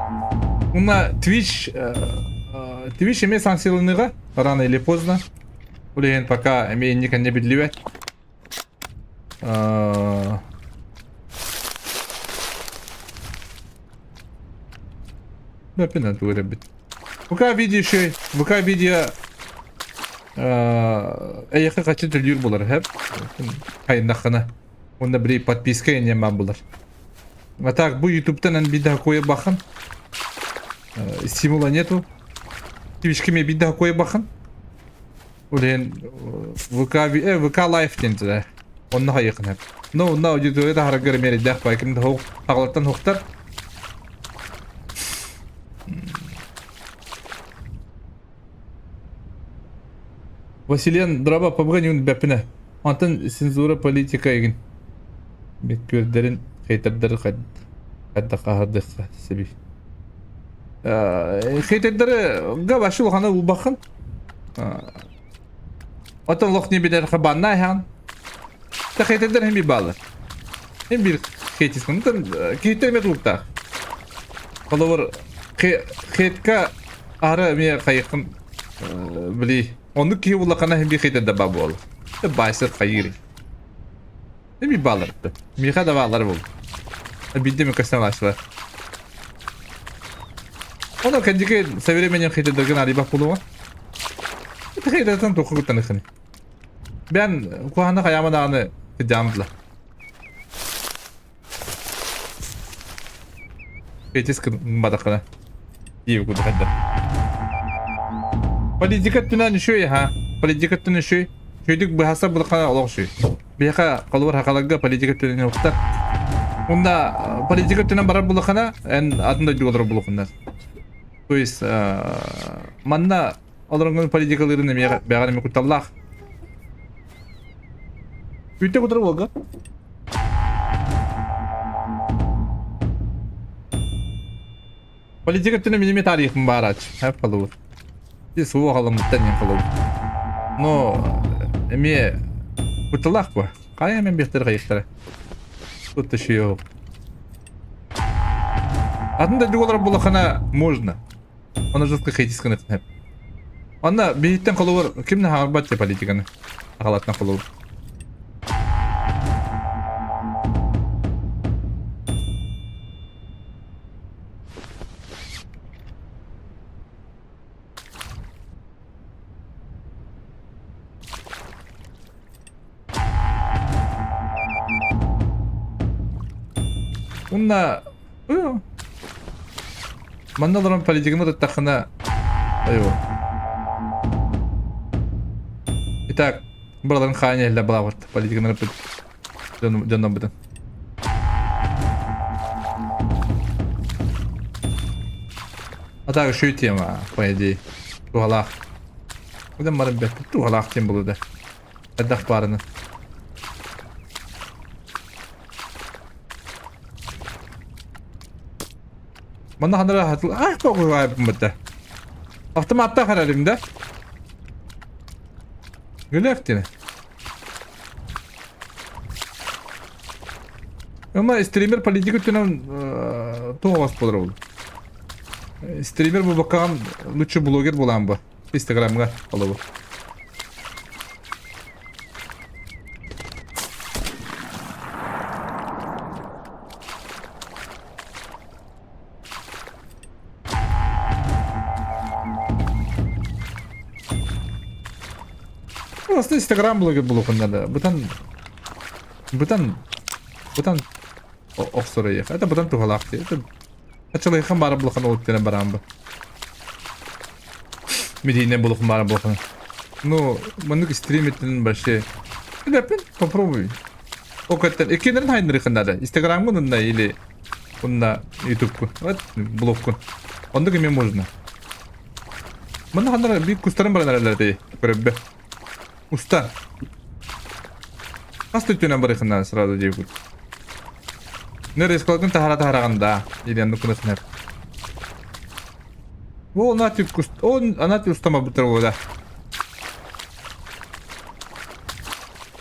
уонна Twitch Twitch эмиэ санкцияланыыга рано или поздно ол иһин пока эмиэ инник кэннэ биллибэт Бэппин тугу эрэ ВК видео еще ВК видео эйиэхэ хаччы төлүүр буолар һэп хайыннаххына Уонна били подписка инньэ баар буолар. А так бу ютубтан эн биир да куйа бахан. Стимула нету. Твичка эмиэ биирдэ куойбаххын. Ол иһин ВК, ВК Live диэн да. Онно хайыахын сөп. Но онно аудитория таһаргар эмиэ эрэйдээх баай ким да хаҕалаттан хуктар. Василиан драба ПБГ ньуун бэппинэ. Онтон цензура политика игин. Бүккүөрдэрин хейтердары хайдах хаһардыахха сөбүй. Хейтердары га вообще улахана улбахын. Оттон лох не билэр хабанна ахан. Та хейтердер хем bir баалар. Хем bir хейтискин. Кейтер мет улуктаах. Холобур хейтка ары эмиэ хайыххын били оннук киһи буллаххына хем bir хейтерде баа буолар. Байсыр хайыыр. Эми баалар. Миха да баалар бул. Биирдэ мен көстөн алаачылар. Оно кэнники со временем хейтердерген арыйбах буолуоҕа. Хейтертэн туохха куттаныххыный? Бэн куһаҕаны хайаама даҕаны кырдьаамтыла. Этис гымматаххына диэбит курдук хайда. Политика өттүнэн үчүгэй ха. Политика өттүнэн үчүгэй. Үчүгэйдик быһааса булахана олох үчүгэй. Биһиэхэ холобур хахаларга политика өттүнэн уктар. Уонна политика өттүнэн барар булахана эн атын дойдуга олорор булухуннар. То есть манна Олороҥҥун политикалыырын эмиэ бэҕэр эмиэ кутталлаах. Үүтэ кутар уолга. Политика өттүнэн мин эмиэ тарихым баар ач. Хэп холобур. Ти суох аламыттан диэн холобур. Но эмиэ кутталлаах бу. Хайа мен биэхтэр хайыктара. Тут еще yok. Атын да олорор булахана можно. Оны жестко хейтис гынатын Онно биһиттэн холобур ким да хаалбат те политиканы. Аҕалатынан холобур. Уонна манна олорон политиканы ырыттаххына айуу. Итак, быраларын хаан иһиллэ балаабыт политиканы ырыппыт дьоннорбутун. А так еще и тема, по идее. Туһалаах. Удан баран бэт туһалаах тем булу да. Хайдах баарына. Манна ханара хатыл ах тоҕуһаайбыммыта. Автоматтаах эрэрим да. Гүлэхтине. Ама стример политика өттүнэн туох болар ол. Стример бу бакаан лучше блогер булаан бу. Инстаграмҥа холобур. Просто Инстаграм блогер булуохун надо. Бытан бытан бытан охсор Это бытан туһалаах Это Ачылыйхан бары булахан ол бараан бу. Медийне булухан бары булахан. Ну, маннык стримиттин вообще. Билэппин, попробуй. Окаттан иккиннэрин хайнырыхын надо. Инстаграмгын унна или унна ютубку. Вот блогкун. Оннук эмиэ можно. Манна ханнара биир кустарын баран эрэллэр этэй көрөббө. Уста. Хас өттүнэн барыхын надо сразу диэбит. Нөрескалгын таһара таһараҕын да, или оннук гына Ол она он она устама бутыр да.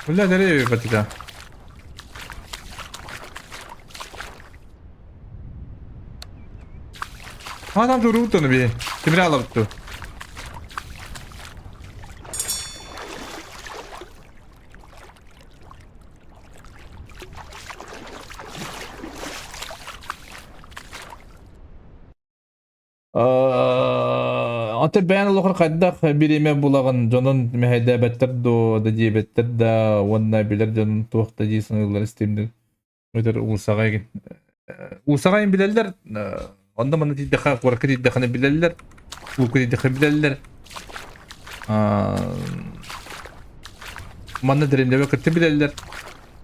Бля, деревья потека. А там туруутаны би. Тимир алабытту. Аты бэйэн олохор хайдах бириэмэ булаҕын дьонун мэһэйдээбэттэр дуо да диэбэттэр да уонна билэр дьонун туох да дии саныыллар истиимник өтөр уулусаҕа уулусаҕа билэллэр онно манна тиийдэххэ куоракка тиийдэххинэ билэллэр. Кулуупка диэтэххэ билэллэр. Манна дэриэбинэбэ кытта билэллэр.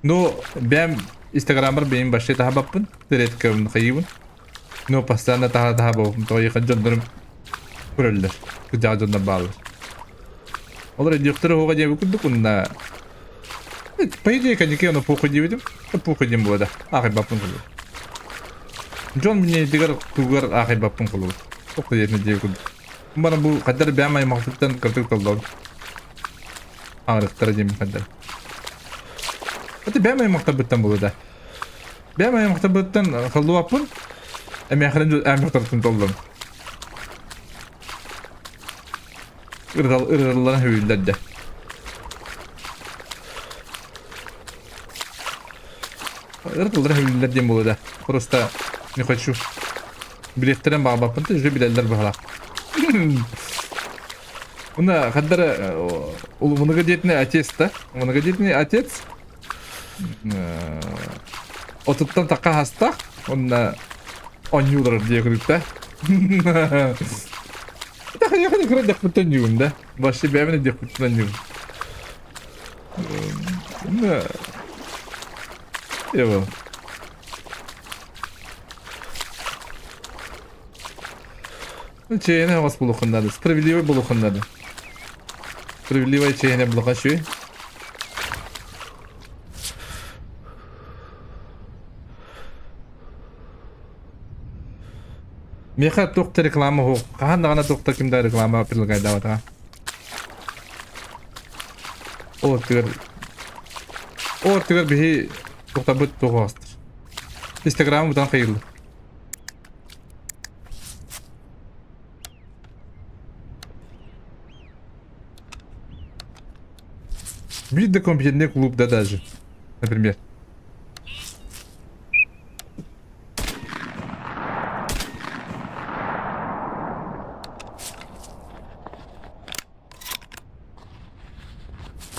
Ну, бэйэм инстаграммар бэйэм вообще таһабаппын, редко хайыыбын. Но постоянно таһа таһабаппын, тоҕо дьоннорум көрөллөр, кырдьаҕас дьоннор бааллар. Олор өйдүөхтэрэ оһоҕо диэбит курдук уонна по идее коньяки ону похуй диэбитим, похуй диэн буолла да, аахайбаппын курдук. Дьон минньиэтигэр тугар аахайбаппын курдук. Похуй диэтин диэбит курдук. Бары бу хаддар бэйэм аймахпыттан кырдык толлобун. Аҥырыктара диэммин хаддар. Это бэйэм аймахтарбыттан буолла да. Бэйэм аймахтарбыттан холлубаппын, эмээххинэн аймахтарбыттан толлом. Ырытал ырыталларын сөбүлүүллэр да. Ырыталларын сөбүлүүллэр диэн буолуо да. Просто не хочу. Билиэхтэрин баҕарбаппын да уже билэллэр быһалаах. Уна хаддара многодетный отец да? Многодетный отец отуттан такка хастах онна оонньуулар диye кыргытта. Тахайахын кыра дехпуттан дьугун да. Вообще бэйэбин дехпуттан дьугун. Ево. Чэйне хос булухун надо. Справедливый булухун надо. Справедливая чэйне булухан шүй. Миэхэ туох да реклама суох. Хаһан даҕаны туох да ким да реклама предлагайдаабатаҕа. Ол өттүгэр ол өттүгэр биһи туохтарбыт туох оҕостор. Инстаграмы бутан хайыыллар. Биир да компьютерный клуб да даже, например.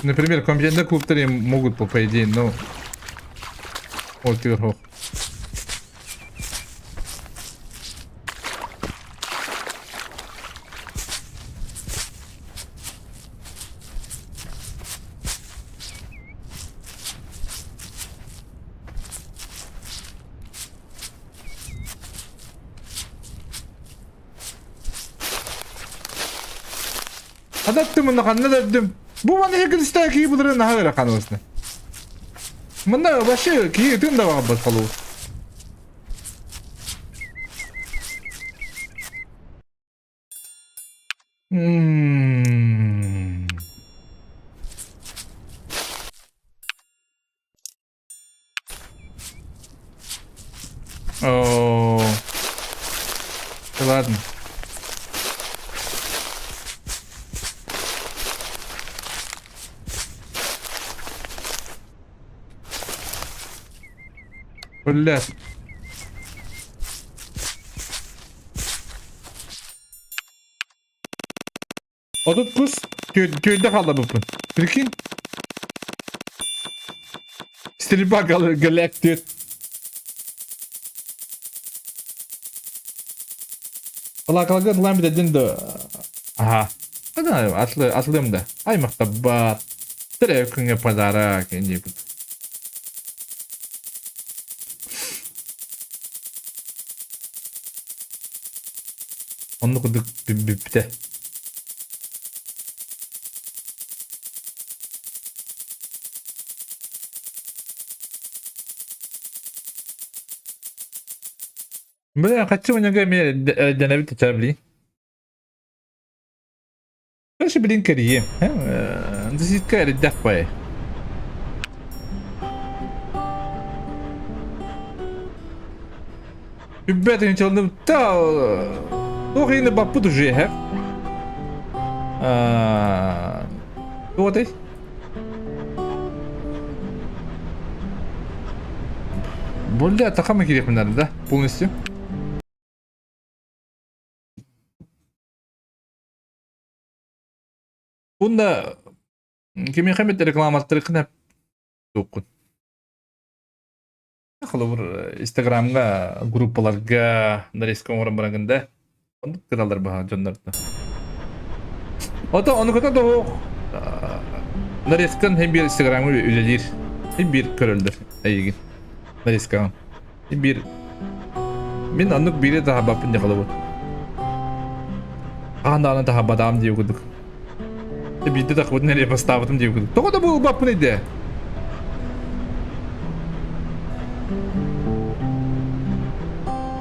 Например, компьютерный клубтар могут по, по идее, но... Вот вверху. Адаттым мына ханна да өттүм. Бу маны хекилисте кии булырын наһаа ыарахан осна. Мында вообще кии ытын да баҕарбат холуу. Ммм. О, да ладно. Бля. 30 түөрдэ хаалларбыппын. Прикинь. Стрельба галактит. Балакалга ылаан бүтэрдин да аха. Атлыам да. Аймахтаббат. Төрө күҥҥэ подарок диэбит. Оннук курдук бүппүтэ. Бля, хочу у эмиэ дэнэбит этэ блин. Короче, блин, кэрийиэм. Десятка эрдэх бай. Үббэтин чалдым та туох иһин баппыт уже һэ. Туох этэй? Бля, такама кириэхпин наада да полностью. Уонна кимиэхэ эмит рекламаттарыккын туоххун. Холобур, Инстаграмҥа группаларга нарезка оҥорон бараҥҥын да. Оннук гыналлар баһа дьоннорто. Ото ону кытта тоһуох нарезкан хем биир инстаграмҥа үлэлиир. Хем биир көрөллөр эйигин. Нарезкаҕын. Хем биир мин оннук биири таһабаппын дьахалабыт. Хаһан даҕаны таһабатаам диye курдук. Биирдэ тахпытын эрэ бастаабытым диye курдук. Тоҕо да буолбаппын идэ.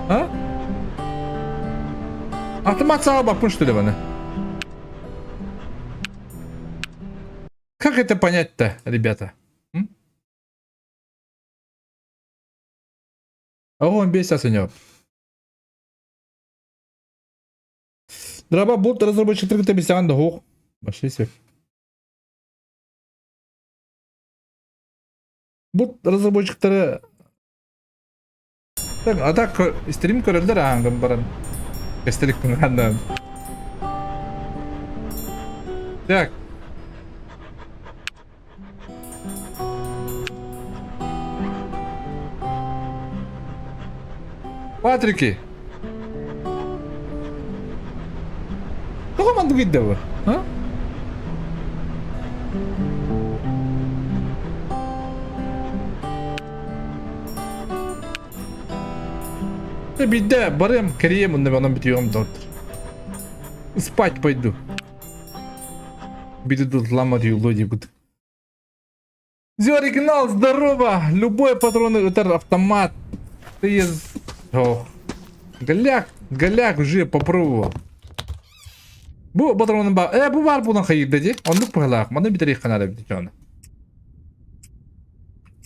А? Автомат саҕалбаппын что ли баны? Как это понять-то, ребята? М? Огонь бейся, Санек. Драба булт разработчиктары кытта билсэҕин да суох. Вообще сөп. Бу разработчиктары Так, а так стрим көрөллөр ааҥгын баран. Эстеликпин ханна. Так. Патрики. Тоҕо маннык идэ бу? А? Биирдэ барыам, кэрийиэм онно онон бүтүөҕүм доҕоттор. Спать пойду. Биир дыллама дьуулуо диэбит. Все, оригинал, здорово! Любой патроны ытар автомат. Ты из... Ох. Голяк, голяк уже попробовал. Бу патроны ба... Э, бу бар буолан хайыырда дии. Оннук быһалаах. Маны бүтэриэххэ наада эбит дьону.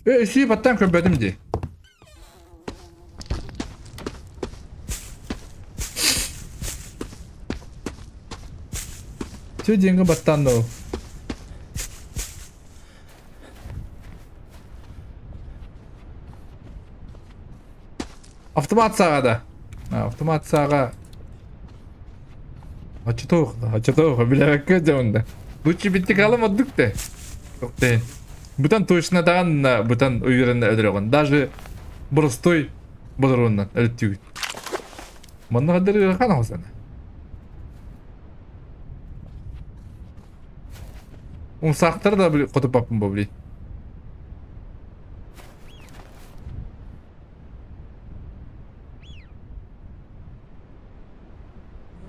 Э, сии баттаан көрбөтүм дии. Все деньги баттаан доо. Автомат саҕа да. Автомат саҕа. Оччотоох, оччотоох, билэбэккэ дьэ Лучше биттикалым ордук да. Тохтейн. Бутан точно даҕан бутан уверенно өлөрөҕүн. Даже простой бодоруоннан өлөттүүгүт. Манна хаддар ыарахан оҕосана. Умсаахтар да хотуппаппын бо блин.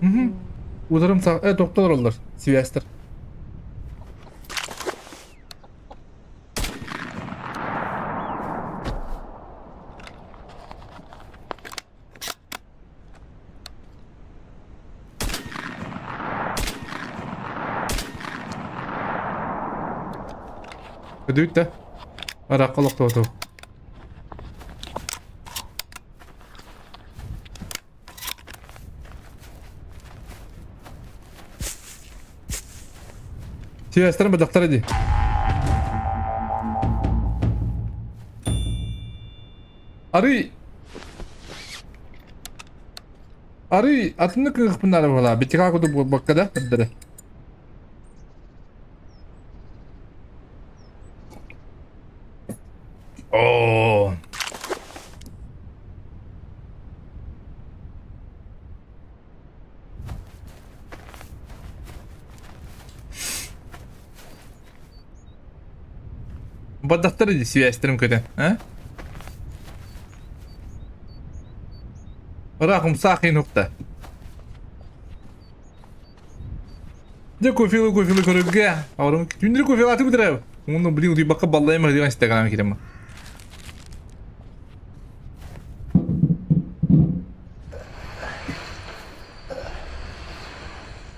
Мгм. Ударым саа... Э, тохтор олороллор. Связьтар. Өдүүт да. Аракка олохтооту. Сибээстэрин бадахтара дии. Арый Арый атыннык кыахпын наада буолаа. Битика курдук буолбакка да көрдөрө. Оо. Бадахтар иди связьтэрин көтөн, а? Ыраах умсаах инукта. Дьэ кофелы кофелы көрөргө. Аҕарым түндүрү кофелааты бүтэрэ. Уонна блин утуйбакка баллайым диэн инстаграм киирэммин.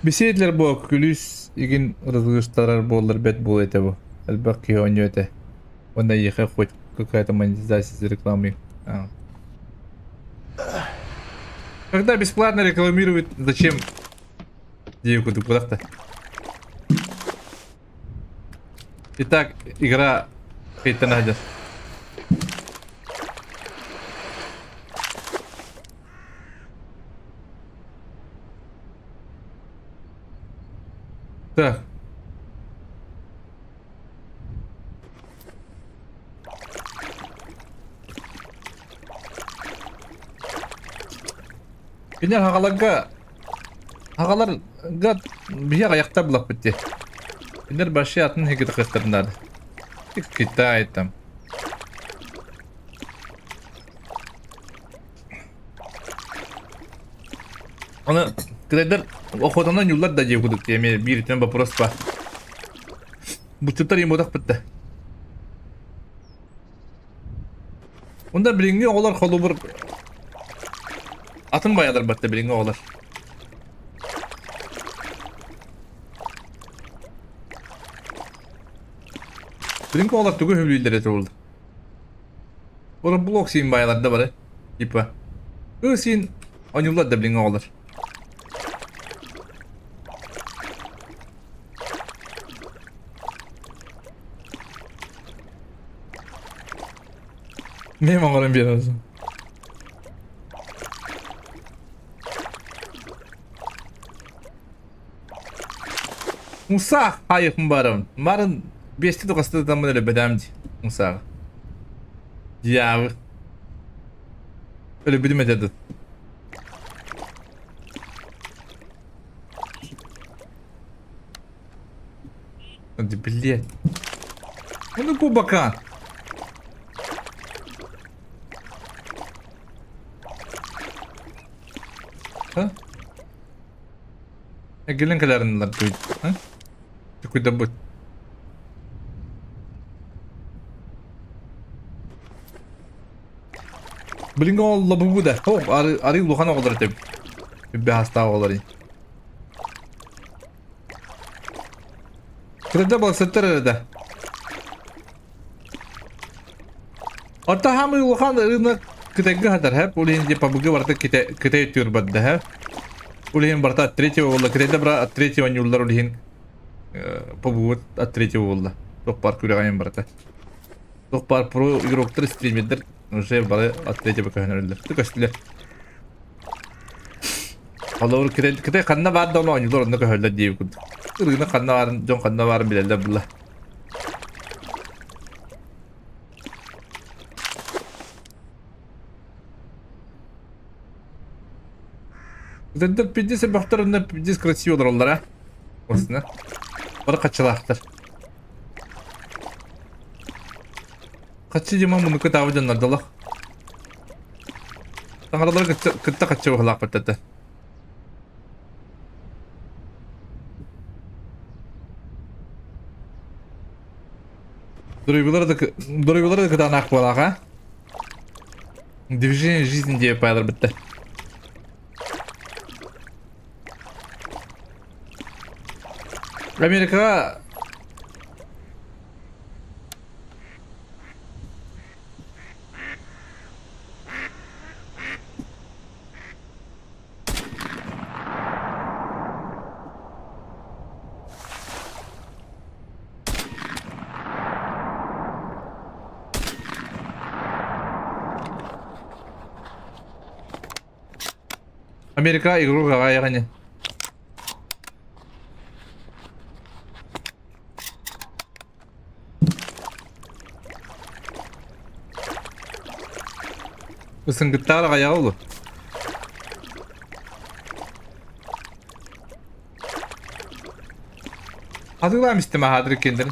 Беседлер бу күлүс игин разгыштарар буоллар бэт буолуо этэ бу. Элбэх киһи оонньуо этэ. Уонна эйиэхэ хоть какая-то монетизация с рекламой. А. Когда бесплатно рекламируют, зачем Дии курдук кудахта. Итак, игра Хейтен сылдьар. Так. Кинилэр хаҕаларга. Аҕаларга биһи аҕыйахта булаппыт дии. Кинилэр вообще атын иһиги тахыахтарын наада. Китай там. Аны кытайдар охотанан юллар да диye кудук эмиэ биир үтүөн вопрос ба. Бутчуттар имотах бытта. Онда билиҥҥи оҕолор холобур атын байалар батта билиҥҥи оҕолор. Билиҥҥи оҕолор тугу сөбүлүүллэр этэ буолла? Блок сиин байалар да бары. Типа. Ыы сиин оонньууллар да билиҥҥи оҕолор. Мем оҥорон биэрэн Мусаах айыхпын барабын. Марын биэсти тухаста таммын өлөбөтөм дии. Мусааҕы. Дьиабы. Өлөбүтүм этэ Блять. Ну кубака. А? Гелен кэлэриннэр дуй. А? Такой добыть. Билиҥҥи ол лобугу да. О, арыы улахан оҕолор этим. Үббэ хастаах оҕолор. Кырда балсыттар эрэ да. Орто хаамыы улахан рынок Кытайга хатар хэп, ол иһин пабыгы барыта Кытай өттүгэр барда хэп. Ол иһин барыта от третьего буолла, Кытайда бара от третьего ньууллар ол иһин пабыгы от третьего буолла. Туох баар күрэҕин барыта. Туох баар про игроктар, стримердер уже бары от третьего көһөнөрүллэр. Көстүлэр. Холобур, Кытай, Кытай ханна баар да оонньуулар онно көһөллөр диэбит курдук. Ырыына ханна баарын, дьон ханна баарын билэллэр була. Кытайдар пиздец элбэхтэр онно пиздец красиво олороллор а. Осына. Бары хаччылаахтар. Хаччы дьима мунуку таабы дьоннордолох. Таҥаралары кытта, кытта хаччы быһылаахпыт этэ. Дорогулар да дорогулар да кытаанах буолаах а? Движение жизни диye пайлар битте. Америкаҕа Америка игру аҕайаҕыни. Ысыҥгыттаар аҕайаҕа улу. Атыылаам истим аһаатыр иккиэннэрин.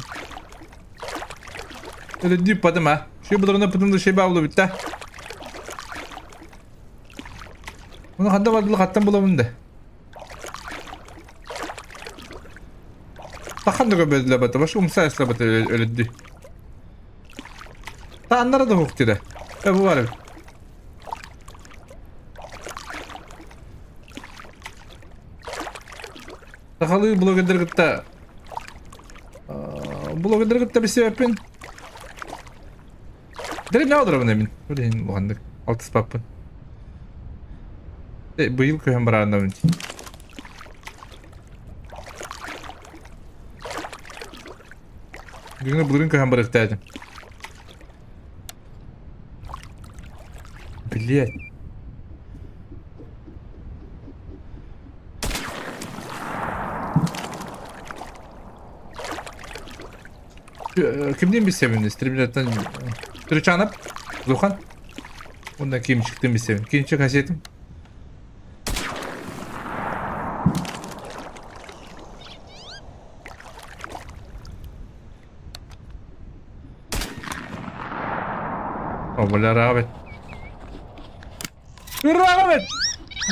Өлөддүү ыппатым а. Шүй бұдырына пытымды шей баулы битте. Bunu ханна бардылы хаттан буламын да. Тахан да көбөдүлэ бата, баш умса эслэ бата өлөддүү. Та аннара да хуктире. Э бу бар. Сахалыы блогердары кытта блогердары кытта билсибэппин. Дэриэбинэҕэ олоробун мин. Ол иһин улаханнык алтыспаппын. Быйыл көһөн барааннабын. Бүгүн былырыын көһөн барыахтаатым. Блять. Кимдиин билсэбин стримлертэн Түрүчанов Зухан Онно кимчиктин билсэбин. Кимчик кассетым. О, бля, ыраах эбит. Ыраах эбит!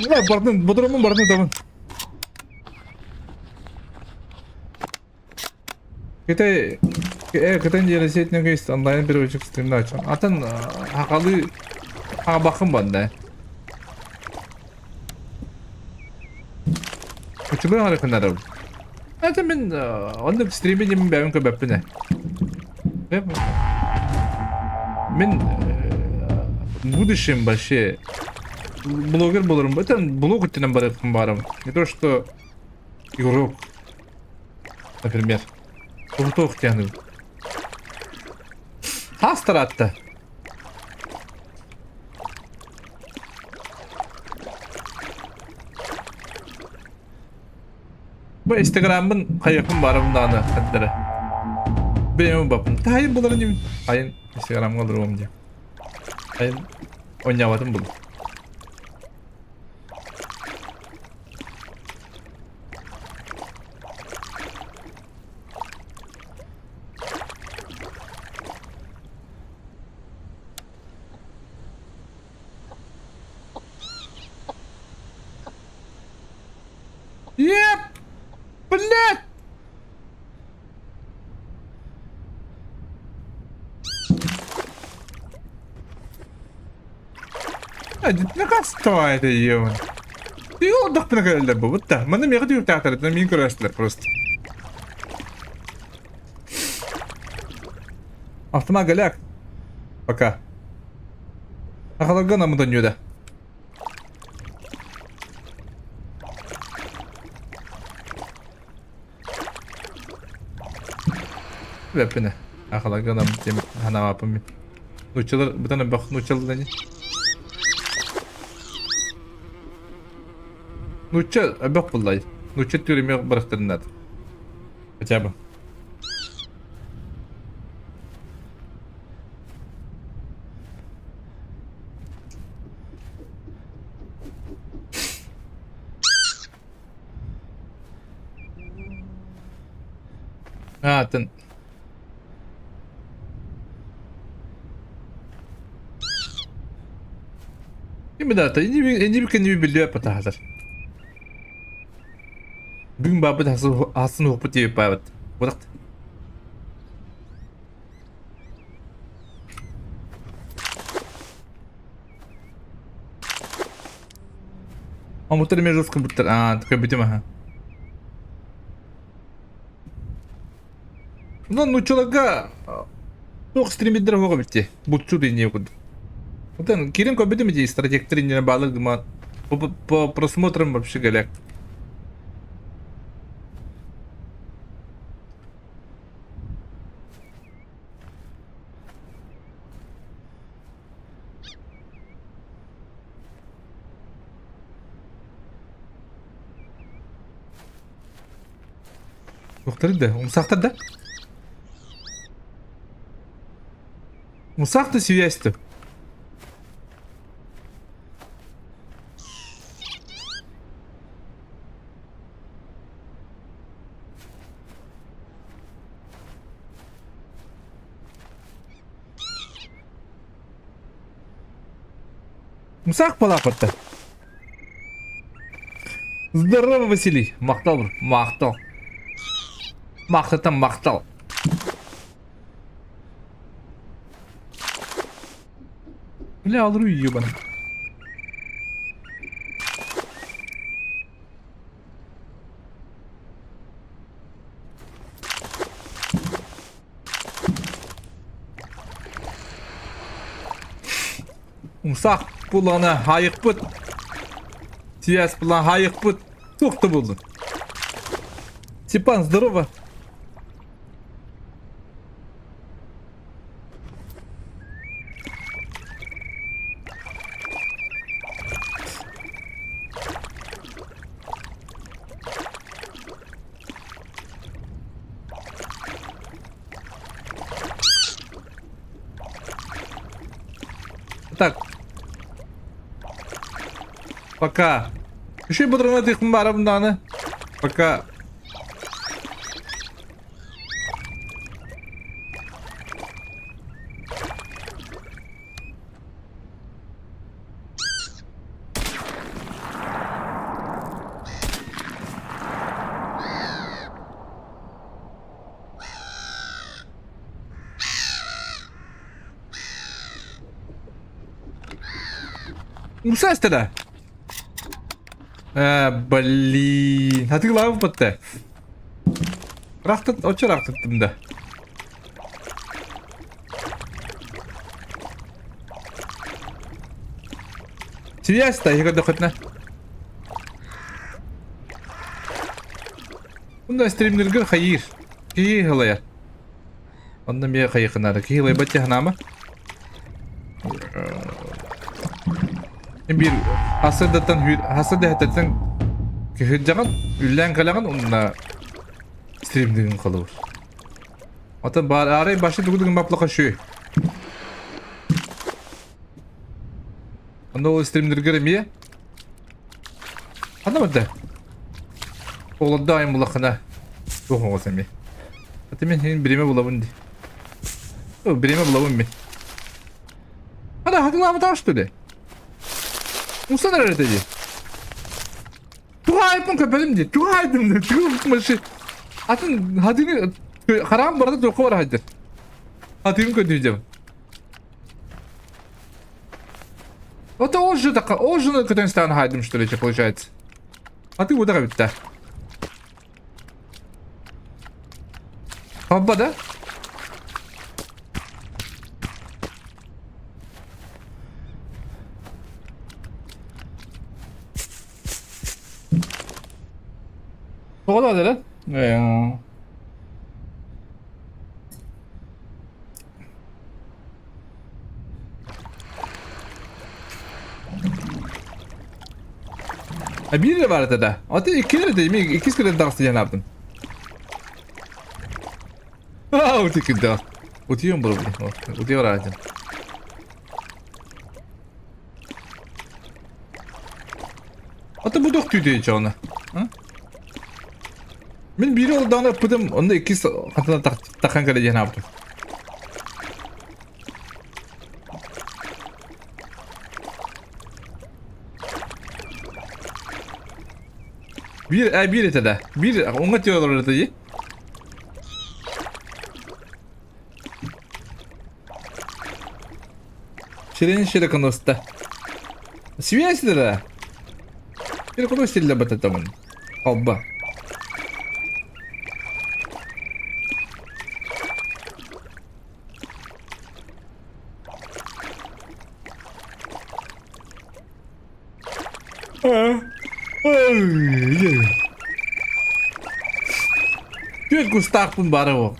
Бля, бардын, бодоромун бардын табын. Кытай, Кытай нейросеть онлайн переводчик стримна ачан. Атын хакалы хабахым банда. Учулуй хары кынарым. Это мен оннук стриме дем бэйэм көбөппүн Мен в будущем вообще блогер болорум. Это блог өттүнэн барыахпын баарым. Не то что игрок, например. Туох диэн Хастаратта. Бу инстаграммын хайыахпын баарым даҕаны ханна Бэйэм баппын. Таайым буларын дим. Айын инстаграмҥа олоруом диэн. Айын оонньооботум булу. Еп! Блядь! Ну это ебан. Ты отдохпына кэлэллэр бу бутта. Маны миэхэ түһүктээхтэр, мин көрөөстүлэр просто. Автомат голяк. Пока. Ахаларга намыдан юда. Бэппинэ. Ахаларга нам тем ханааппын мин. Нууччалар бытан элбэх нууччалар ини. Нуучча элбэх буллай. Нуучча түрүмэ барахтарынат. Хотя бы. Атын. Ким да инди кини билиэ патаһалар. Бүгүн баабыт асын уопут диэбит баабыт. Бодакт. Омуктар эмиэ жестко буттар. Аа, көрбүтүм аха. Ну, нууччаларга туох стримиддер оһоҕо битти. Бутчу диэн курдук. Оттон кирин көрбүтүм дии стратегтер иннинэ баалар гыма по просмотрам вообще голяк. Туохтарын да, умсахтар да? Умсах да связь-то. Умсах балаапатта. Здорово, Василий. Махтал, махтал. Махтатан махтал. Бля, алру ебаный. Умсах булана хайыкпыт. Тиэс булан хайыкпыт. Туох да буллун. Степан, здорово. Так. Пока. Еще бодрына тыхпын барабын даҕаны. Пока. Умса эстэлэ. Э, блин. Хатыылаабыт Рахтыт, оччо рахтыттым да. Связь та, я көрдөхөтүнэ. Онно стримнергэр хайыыр. Киһи халайар. Онно эмиэ хайыхынаары. Киһи ылайбат ханаама. Биир хасырдаттан хасырдаһаттан кыһырдьаҕын, үллээн кэлэҕин уонна стримдыгын холобур. Атын баар арай башы тугу баплаха шү. Онно ол стримнергер эмиэ Ханна барда? Оҕолордоох айан булаххына туох оҕос эмиэ. Аты мин хин бириэмэ булабын ди. О, бириэмэ булабын мин. Хана хатылаабатах что ли? Мусан эрэр ди. Туһаайпын көпөдүм ди. Туһаайдым ди. Тугу маши. Атын хатыны харам барда туохха бара хадыр. Хатыым көтүжем. Это он же так, он же на көтөн хайдым что ли, получается. А ты куда битта? Хабба да? Тоҕо да да? А биир эрэ баар этэ да. Аты икки эрэ этэ, мин иккис кэлэн таҕыста диэн аабытым. Аа, утиккин Утуйуом буолбут. Утуйа бараатын. Аты бу тохтуу чоҕуна. Мин биири олордоҕуна ыппытым, онно иккис хатана таххан кэлэ диэн аабытым. Биир, э, биир этэ да. Биир, уҥа тиэ олорор этэ дии. Сирен шире коноста. Связь да. Сире коноста для бататамын. Алба. Түөрт кустаахпын баара буо.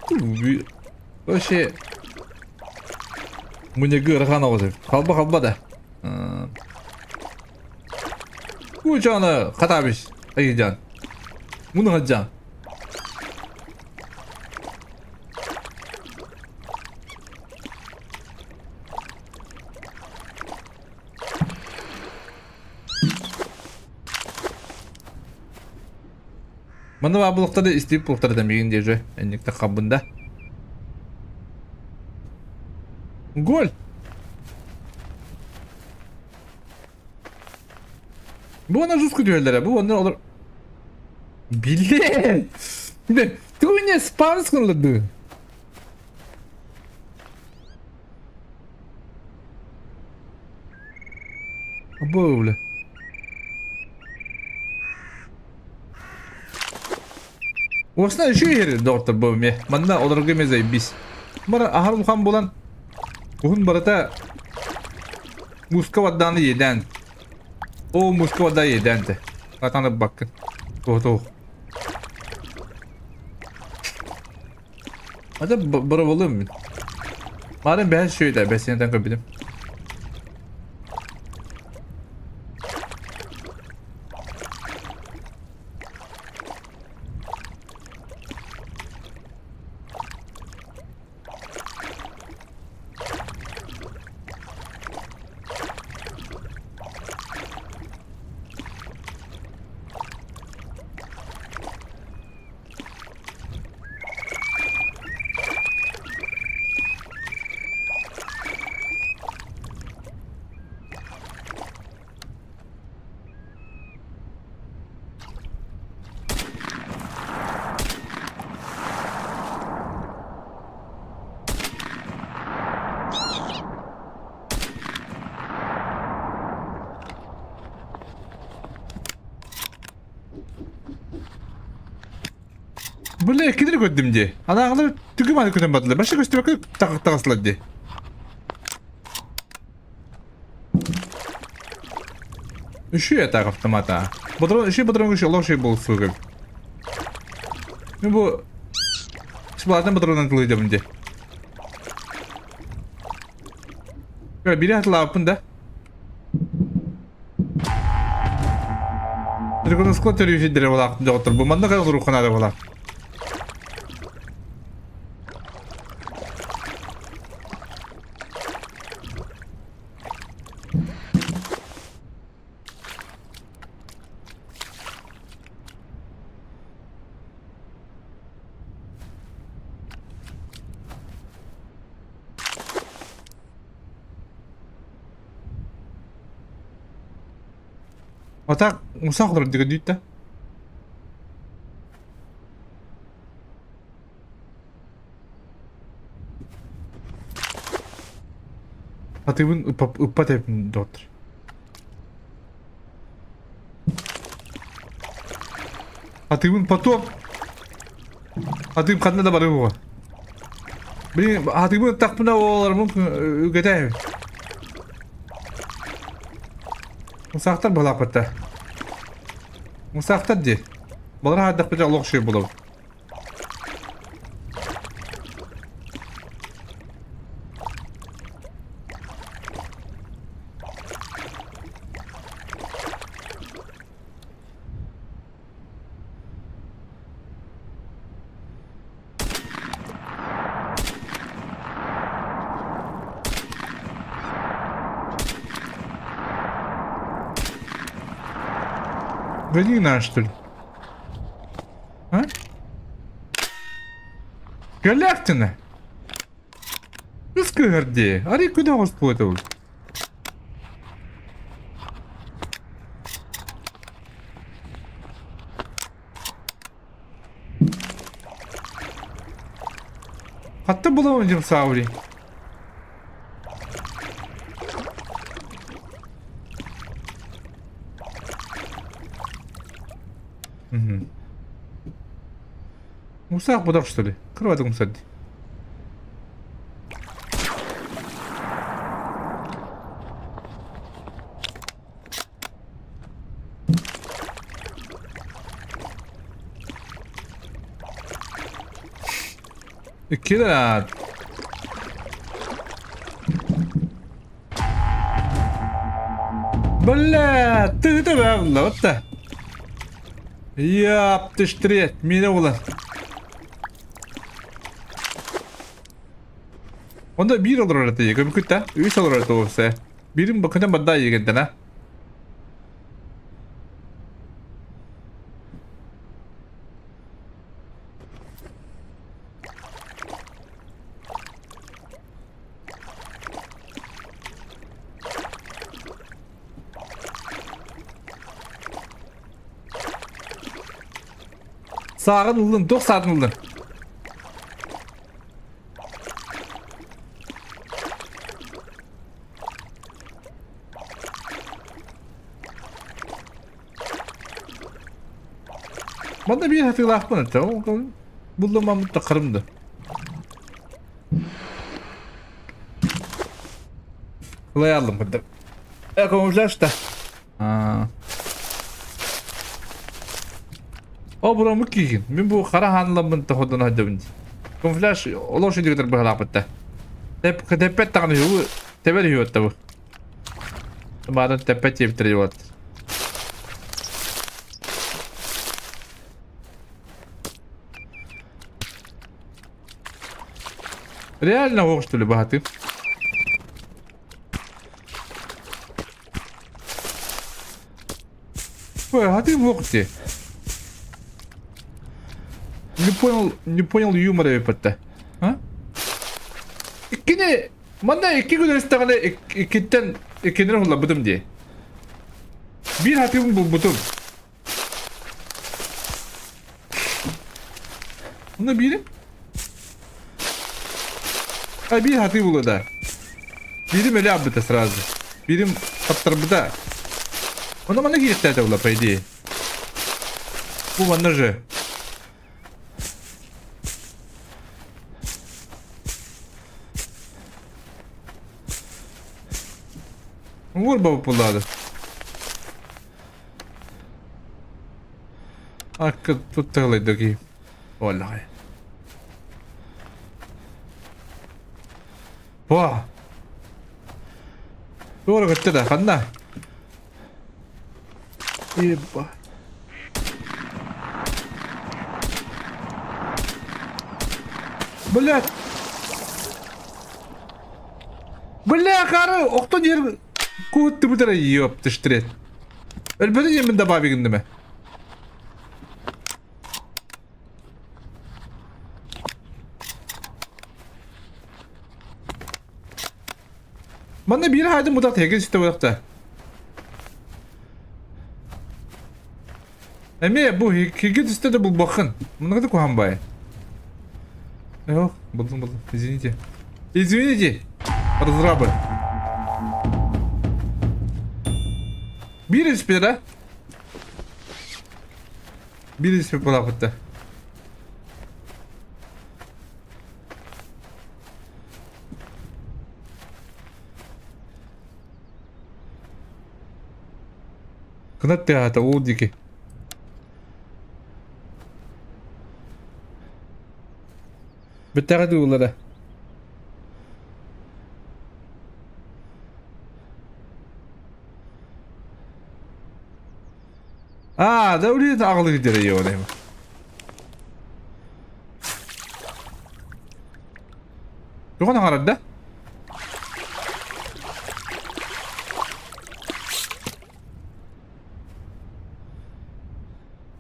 Вообще муньагы ыарахан оҕус эбит. Халба-халба да. Кучаны хатабиш. Айыдьан. Муну хаджан. Манна баар булуктары истип булуктары да мигин диэжэ энникте хабында. Гол! Бу она жестко түһэллэрэ. Бу онно олор... Биле! Ты не спамс кылларды. Або, бля. Уосна үчүгэй иһэр доҕоттор бу эмиэ. Манна олорго эмиэ заебись. Бара аһар улахан буолан уһун барыта мууска бардааны иэдээн. Оо мууска барда иэдээн тэ. Атан ырбаккын. Туох Ата бороболуом мин. Марын бэһэ сүөдэ бэсинэтэн көрбүтүм. Бля, кинини көрдүм дии. Анааҕылар түгү маны көтөн бардылар. Баша көстүбэккэ таҕыстылар дии. Үшүй атаах автомата. Патрон, үшүй патрон үшүй олох үшүй болсугу. Ну бу Сплатан патронан тылыйдабын дии. Бири хатылааппын да. Драгоновского төрүүсүддэрэ булаах доҕоттор бу манна кайан урукканаада булаах. А так, усах олорор диэки Атыыбын ыппат эбиппин доҕоттор. Атыыбын потом. Атыым ханна да барыа буолуо. Блин, атыыбын ыттахпына оҕолорбун үгэтээбин. Усаахтар балааппыта. Усаахтар дии. Балар хаардахпыта олох үчүгэй буолабыт. Гони на, что ли? А? Галактина! Үс дии. Арый күнэ оҕуспут Хатта буламын дим саури. Угу. Мусаах бодох что ли? Кырбатык мусар дии. Кира. Бля, ты это вот так. Яп, ты штрет, меня була. Онда биир олорор этэ, көмүкүт да, үс олорор этэ уопсайа. Биирин бакытан барда иегентэн а. Сааҕын ыллын, туох саатын ыллын? Манна биир хатыылаахпын этэ. Буллум маммыт тахарым да. Ылайаллым кырдык. Э, камуфляж да. О, бурамык киигин. Мин бу хара хаанламмын тоходон сылдьабын дии. Камуфляж олох шүдүгүтэр быһалаахпыт да. Тэппэт даҕаны үһү, тэбэр үһү отта бу. Баарын тэппэт диэбиттэрэ вот. Реально оҕус что ли баһатыы? Ой, а ты в ты. Не понял, не понял юмора эппэтэ. А? Иккини манна икки күн истэҕинэ иккиттэн иккинин улларбытым дии. Биир хатыыбын булбутум. Онно биирим? А биир хатыы буолуо да. Биирим өлө аабыта сразу. Биирим таптарбыта. Онно манна кииртээтэ була по идее. Бу манна же. Уурба буллаады. Акка тутталайда ки. Оллаҕай. Ба. Туора көттө да, ханна? Еба. Блядь. Бля, хары, охтон ер куутты бүтэрэ ёп тыштрет. Өлбөтө диэммин добавить гынным. Манна биир хаайдым мутах тегин сүтэ буолахта. Эмиэ бу кирги түстэ да булбаххын. Мунаҕыта куһаҕан баайы. Ох, булдум булдум. Извините. Извините, разрабы. Биир испит да? Биир испит буолаахпытта. Кынат тыаһата уу диэки. Бүттэҕэ дуу ылара. Аа, да үлүйет аҕылык дere йоҕа Тугун аҥарар да?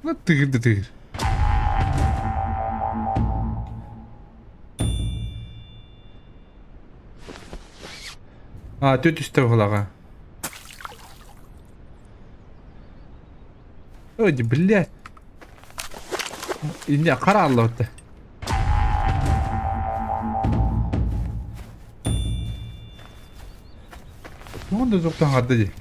Ну тыгыр да тыгыр. А, түт үстэ быһылаҕа. Ой, блядь. Инне харааллабыт. Тугун да суохтан харда дии.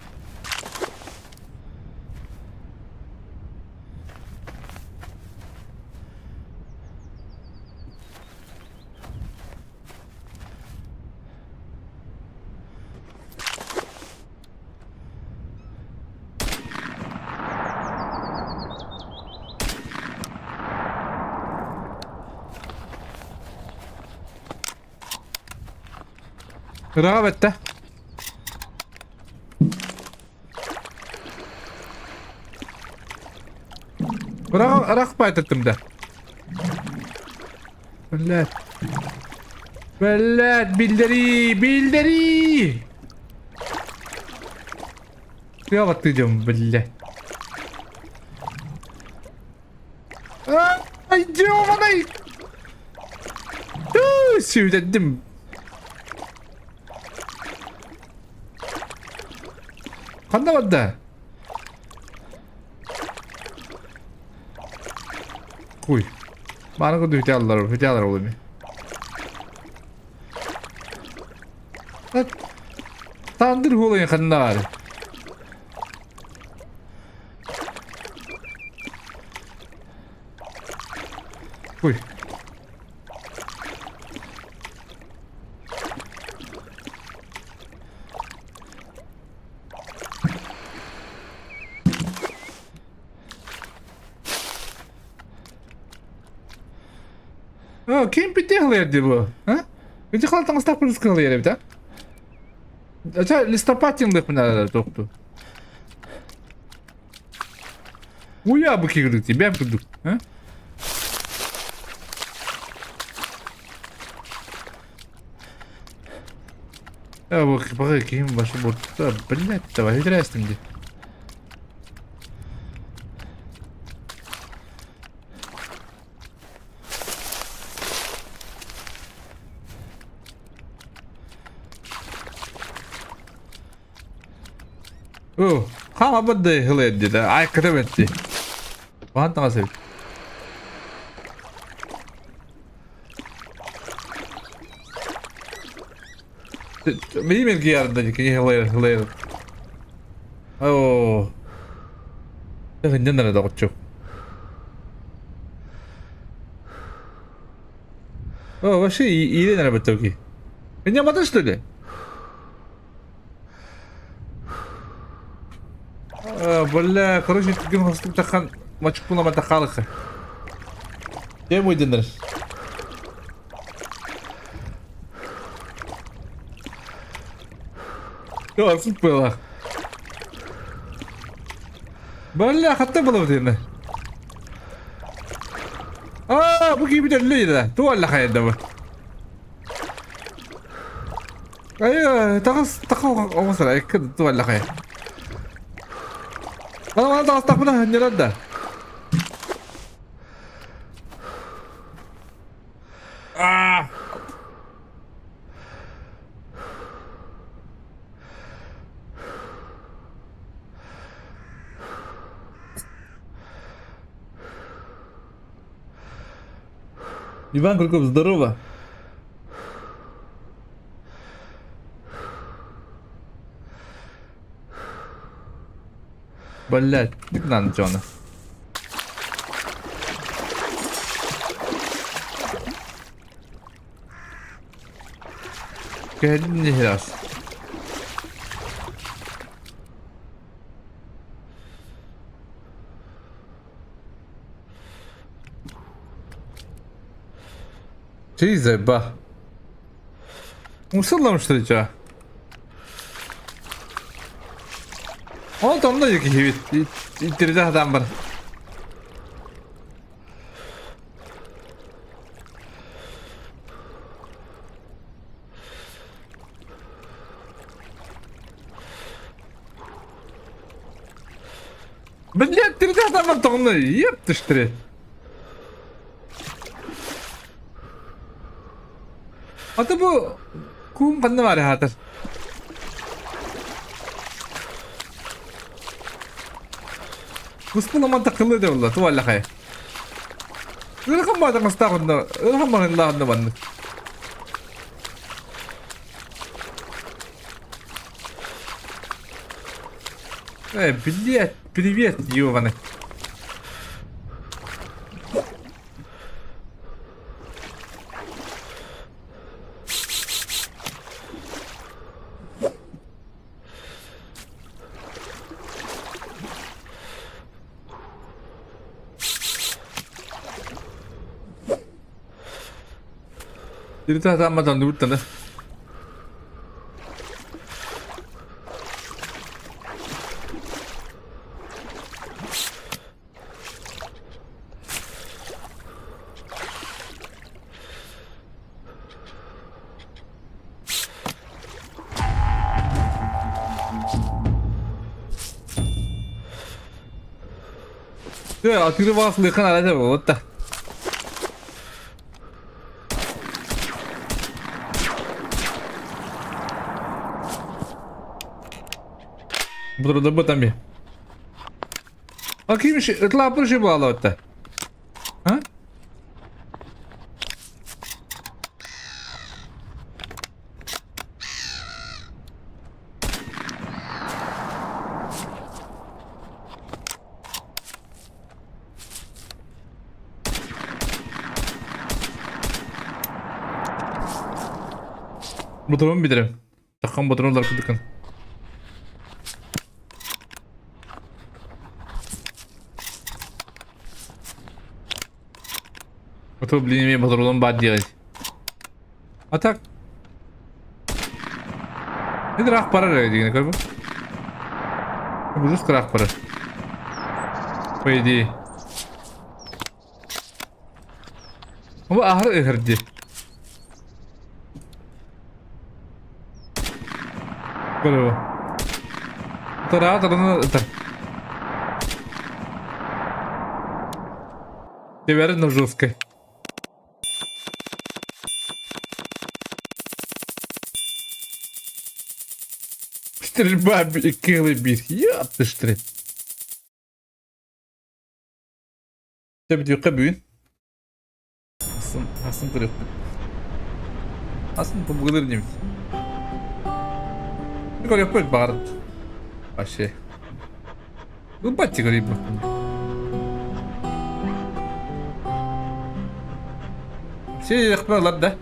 Ыраҕа бэттэ. Ыраҕа ырах байтаттым да. Блядь. Блядь, биллэрии, биллэрии! Тыа идем, блядь. Ай, ёбаный! Сүүдэддим. Ханна барда? Куй. Маны курдук үтэ аллар, үтэ алар ол эми. Тандыр хуолайын ханна баар? Куй. О, ким питехлер дии бу? А? Ити хал таҥастаах плюс кыһылыйар эбит, а? Ача листопад тиҥлыахпын туохту. Уя бу кигирдик дии, бэм курдук. А? Э, бу баҕа киһим башы буолта, блядь, давай үтүрээстим дии. Оо, хаамабыт да ыһылыйар диэтэ, айката бэрт дии. Хаһан таҥас эбит. Миим эргийэрин да кини ыһылыйар, ыһылыйар. Оо. Ыһынньан эрэ доҕоччук. О, вообще иирэн эрэ быттабыки. Инньаматын что ли? Бля, короче, түгэн хостук тахан мачукпуна матахалыха. Кем уйдыныр? Орсук было. Бля, хатта было вот Аа, бу киһи бүтэллэ Туох алла хайда бу? Айа, таҕыс таха оҕусара икки туох алла хайа. Ана мана таҕыстахпына ханньарар да. Аа! Иван Кульков, здорово. Блять, надо Джона. Кэлин раз. Чей заба. Усылламыштыр Ол тонно киһибит итирдэ сатаан бар. Блядь, тирдэ сатаан бар тоҕунна еп түштүрэ. Ата бу куум ханна баар хаатар? Куспун такылы да буолла, ту аллахай. Ыарахан баатаҥастаах онно, ыарахан маҕыннаах онно маннык. Э, блядь, привет, ёбаный. Иритэ сатаамматан дубуттана. Дьэ, атыыры баҕас лыхан арата буолла. Бұдырды тами. А кимиш ытлапыр же буолла А? Ботурун билэрим. Такхан ботурун кудукун. А то, блин, мне патрулом бат делать. А так... Это рах пара деген как бы. Бұл жестко рах пара. По идее. Бу аһар ыһырди. Көрөбө. Тара тараны ытар. Теперь на жесткой. Стрельба икки биир. Яптыштыры. Тэбит бүгүн. Асын, асын көрөкпүт. Асын бу деймит. Көрөкпүт баар. Вообще. Ылбат көрөйбү. Все яқпалар да.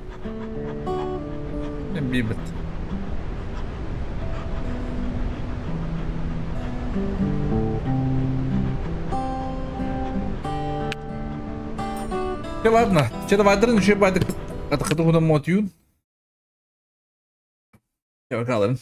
Мен бейбіт. Чэ ладно, чэ давайдарын үчүгэй байдык атаххытын муотуйун. Чэ, бакаларын.